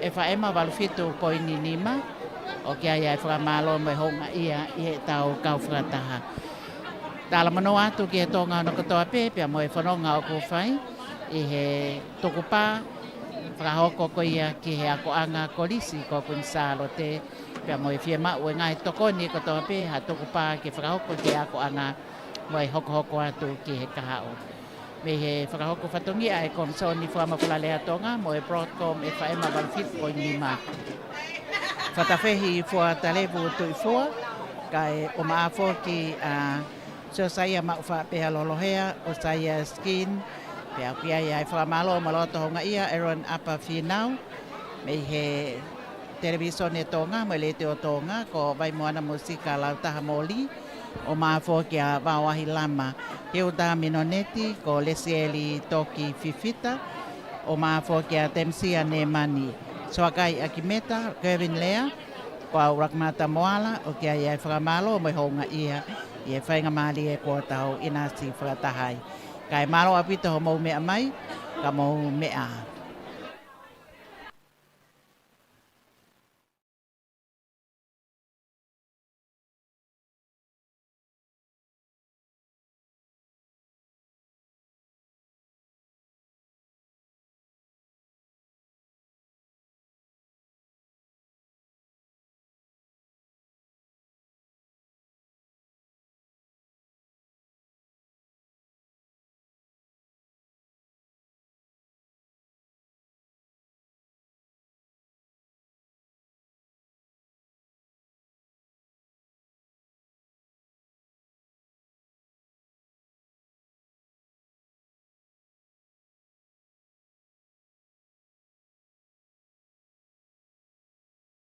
F M valu fitu poini nima, ʻoku ʻi ai e fakamālō mo e houngaʻia ʻi heʻetau kau fakataha. Talamonū atu ki he Tonga hono kotoa pē, pea mo e fononga ʻoku fai ʻi he tukupā fakahoko ko ia ki he akoʻanga Kolisi ko Kuini Sālote, pea mo e fiemaʻu e ngaahi tokoni kotoa pē ha tukupā ke fakahoko ki he akoʻanga mo e hokohoko atu ki he kahaʻu. Mei he fakahoko fatongia e Komisoni Fakamafolalea Tonga mo e Broadcom F M valu fitu poini nima. Fatafehi Fuatalevu Tuʻifua, kae ʻumaʻā foki ʻa Siosaia Maʻufaʻapeha Lolohea, ʻOsaia Skin, pea ʻoku ʻi ai e fakamālō mo e loto houngaʻia Aaron ʻApa Fīnau, mei he Televisone Tonga mo e Letiō Tonga, ko Vaimoana Musika Lautaha Moli, ʻoku mafoa ki ai ʻa Vaoahi Lama, Hilda Minoneti, ko Lesieli Toki Fifita, ʻoku mafoa ki ai ʻa Temisia Nemani, Soakai ʻAkimeta, Kevin Lea, ko au Rakamata Moala, ʻoku ʻi ai e fakamālō mo e houngaʻia ʻi he faingamālie kuo tau ʻinasi fakataha ai. Kae mālō ʻaupito hoʻomou meʻa mai, ka mou meʻa ā.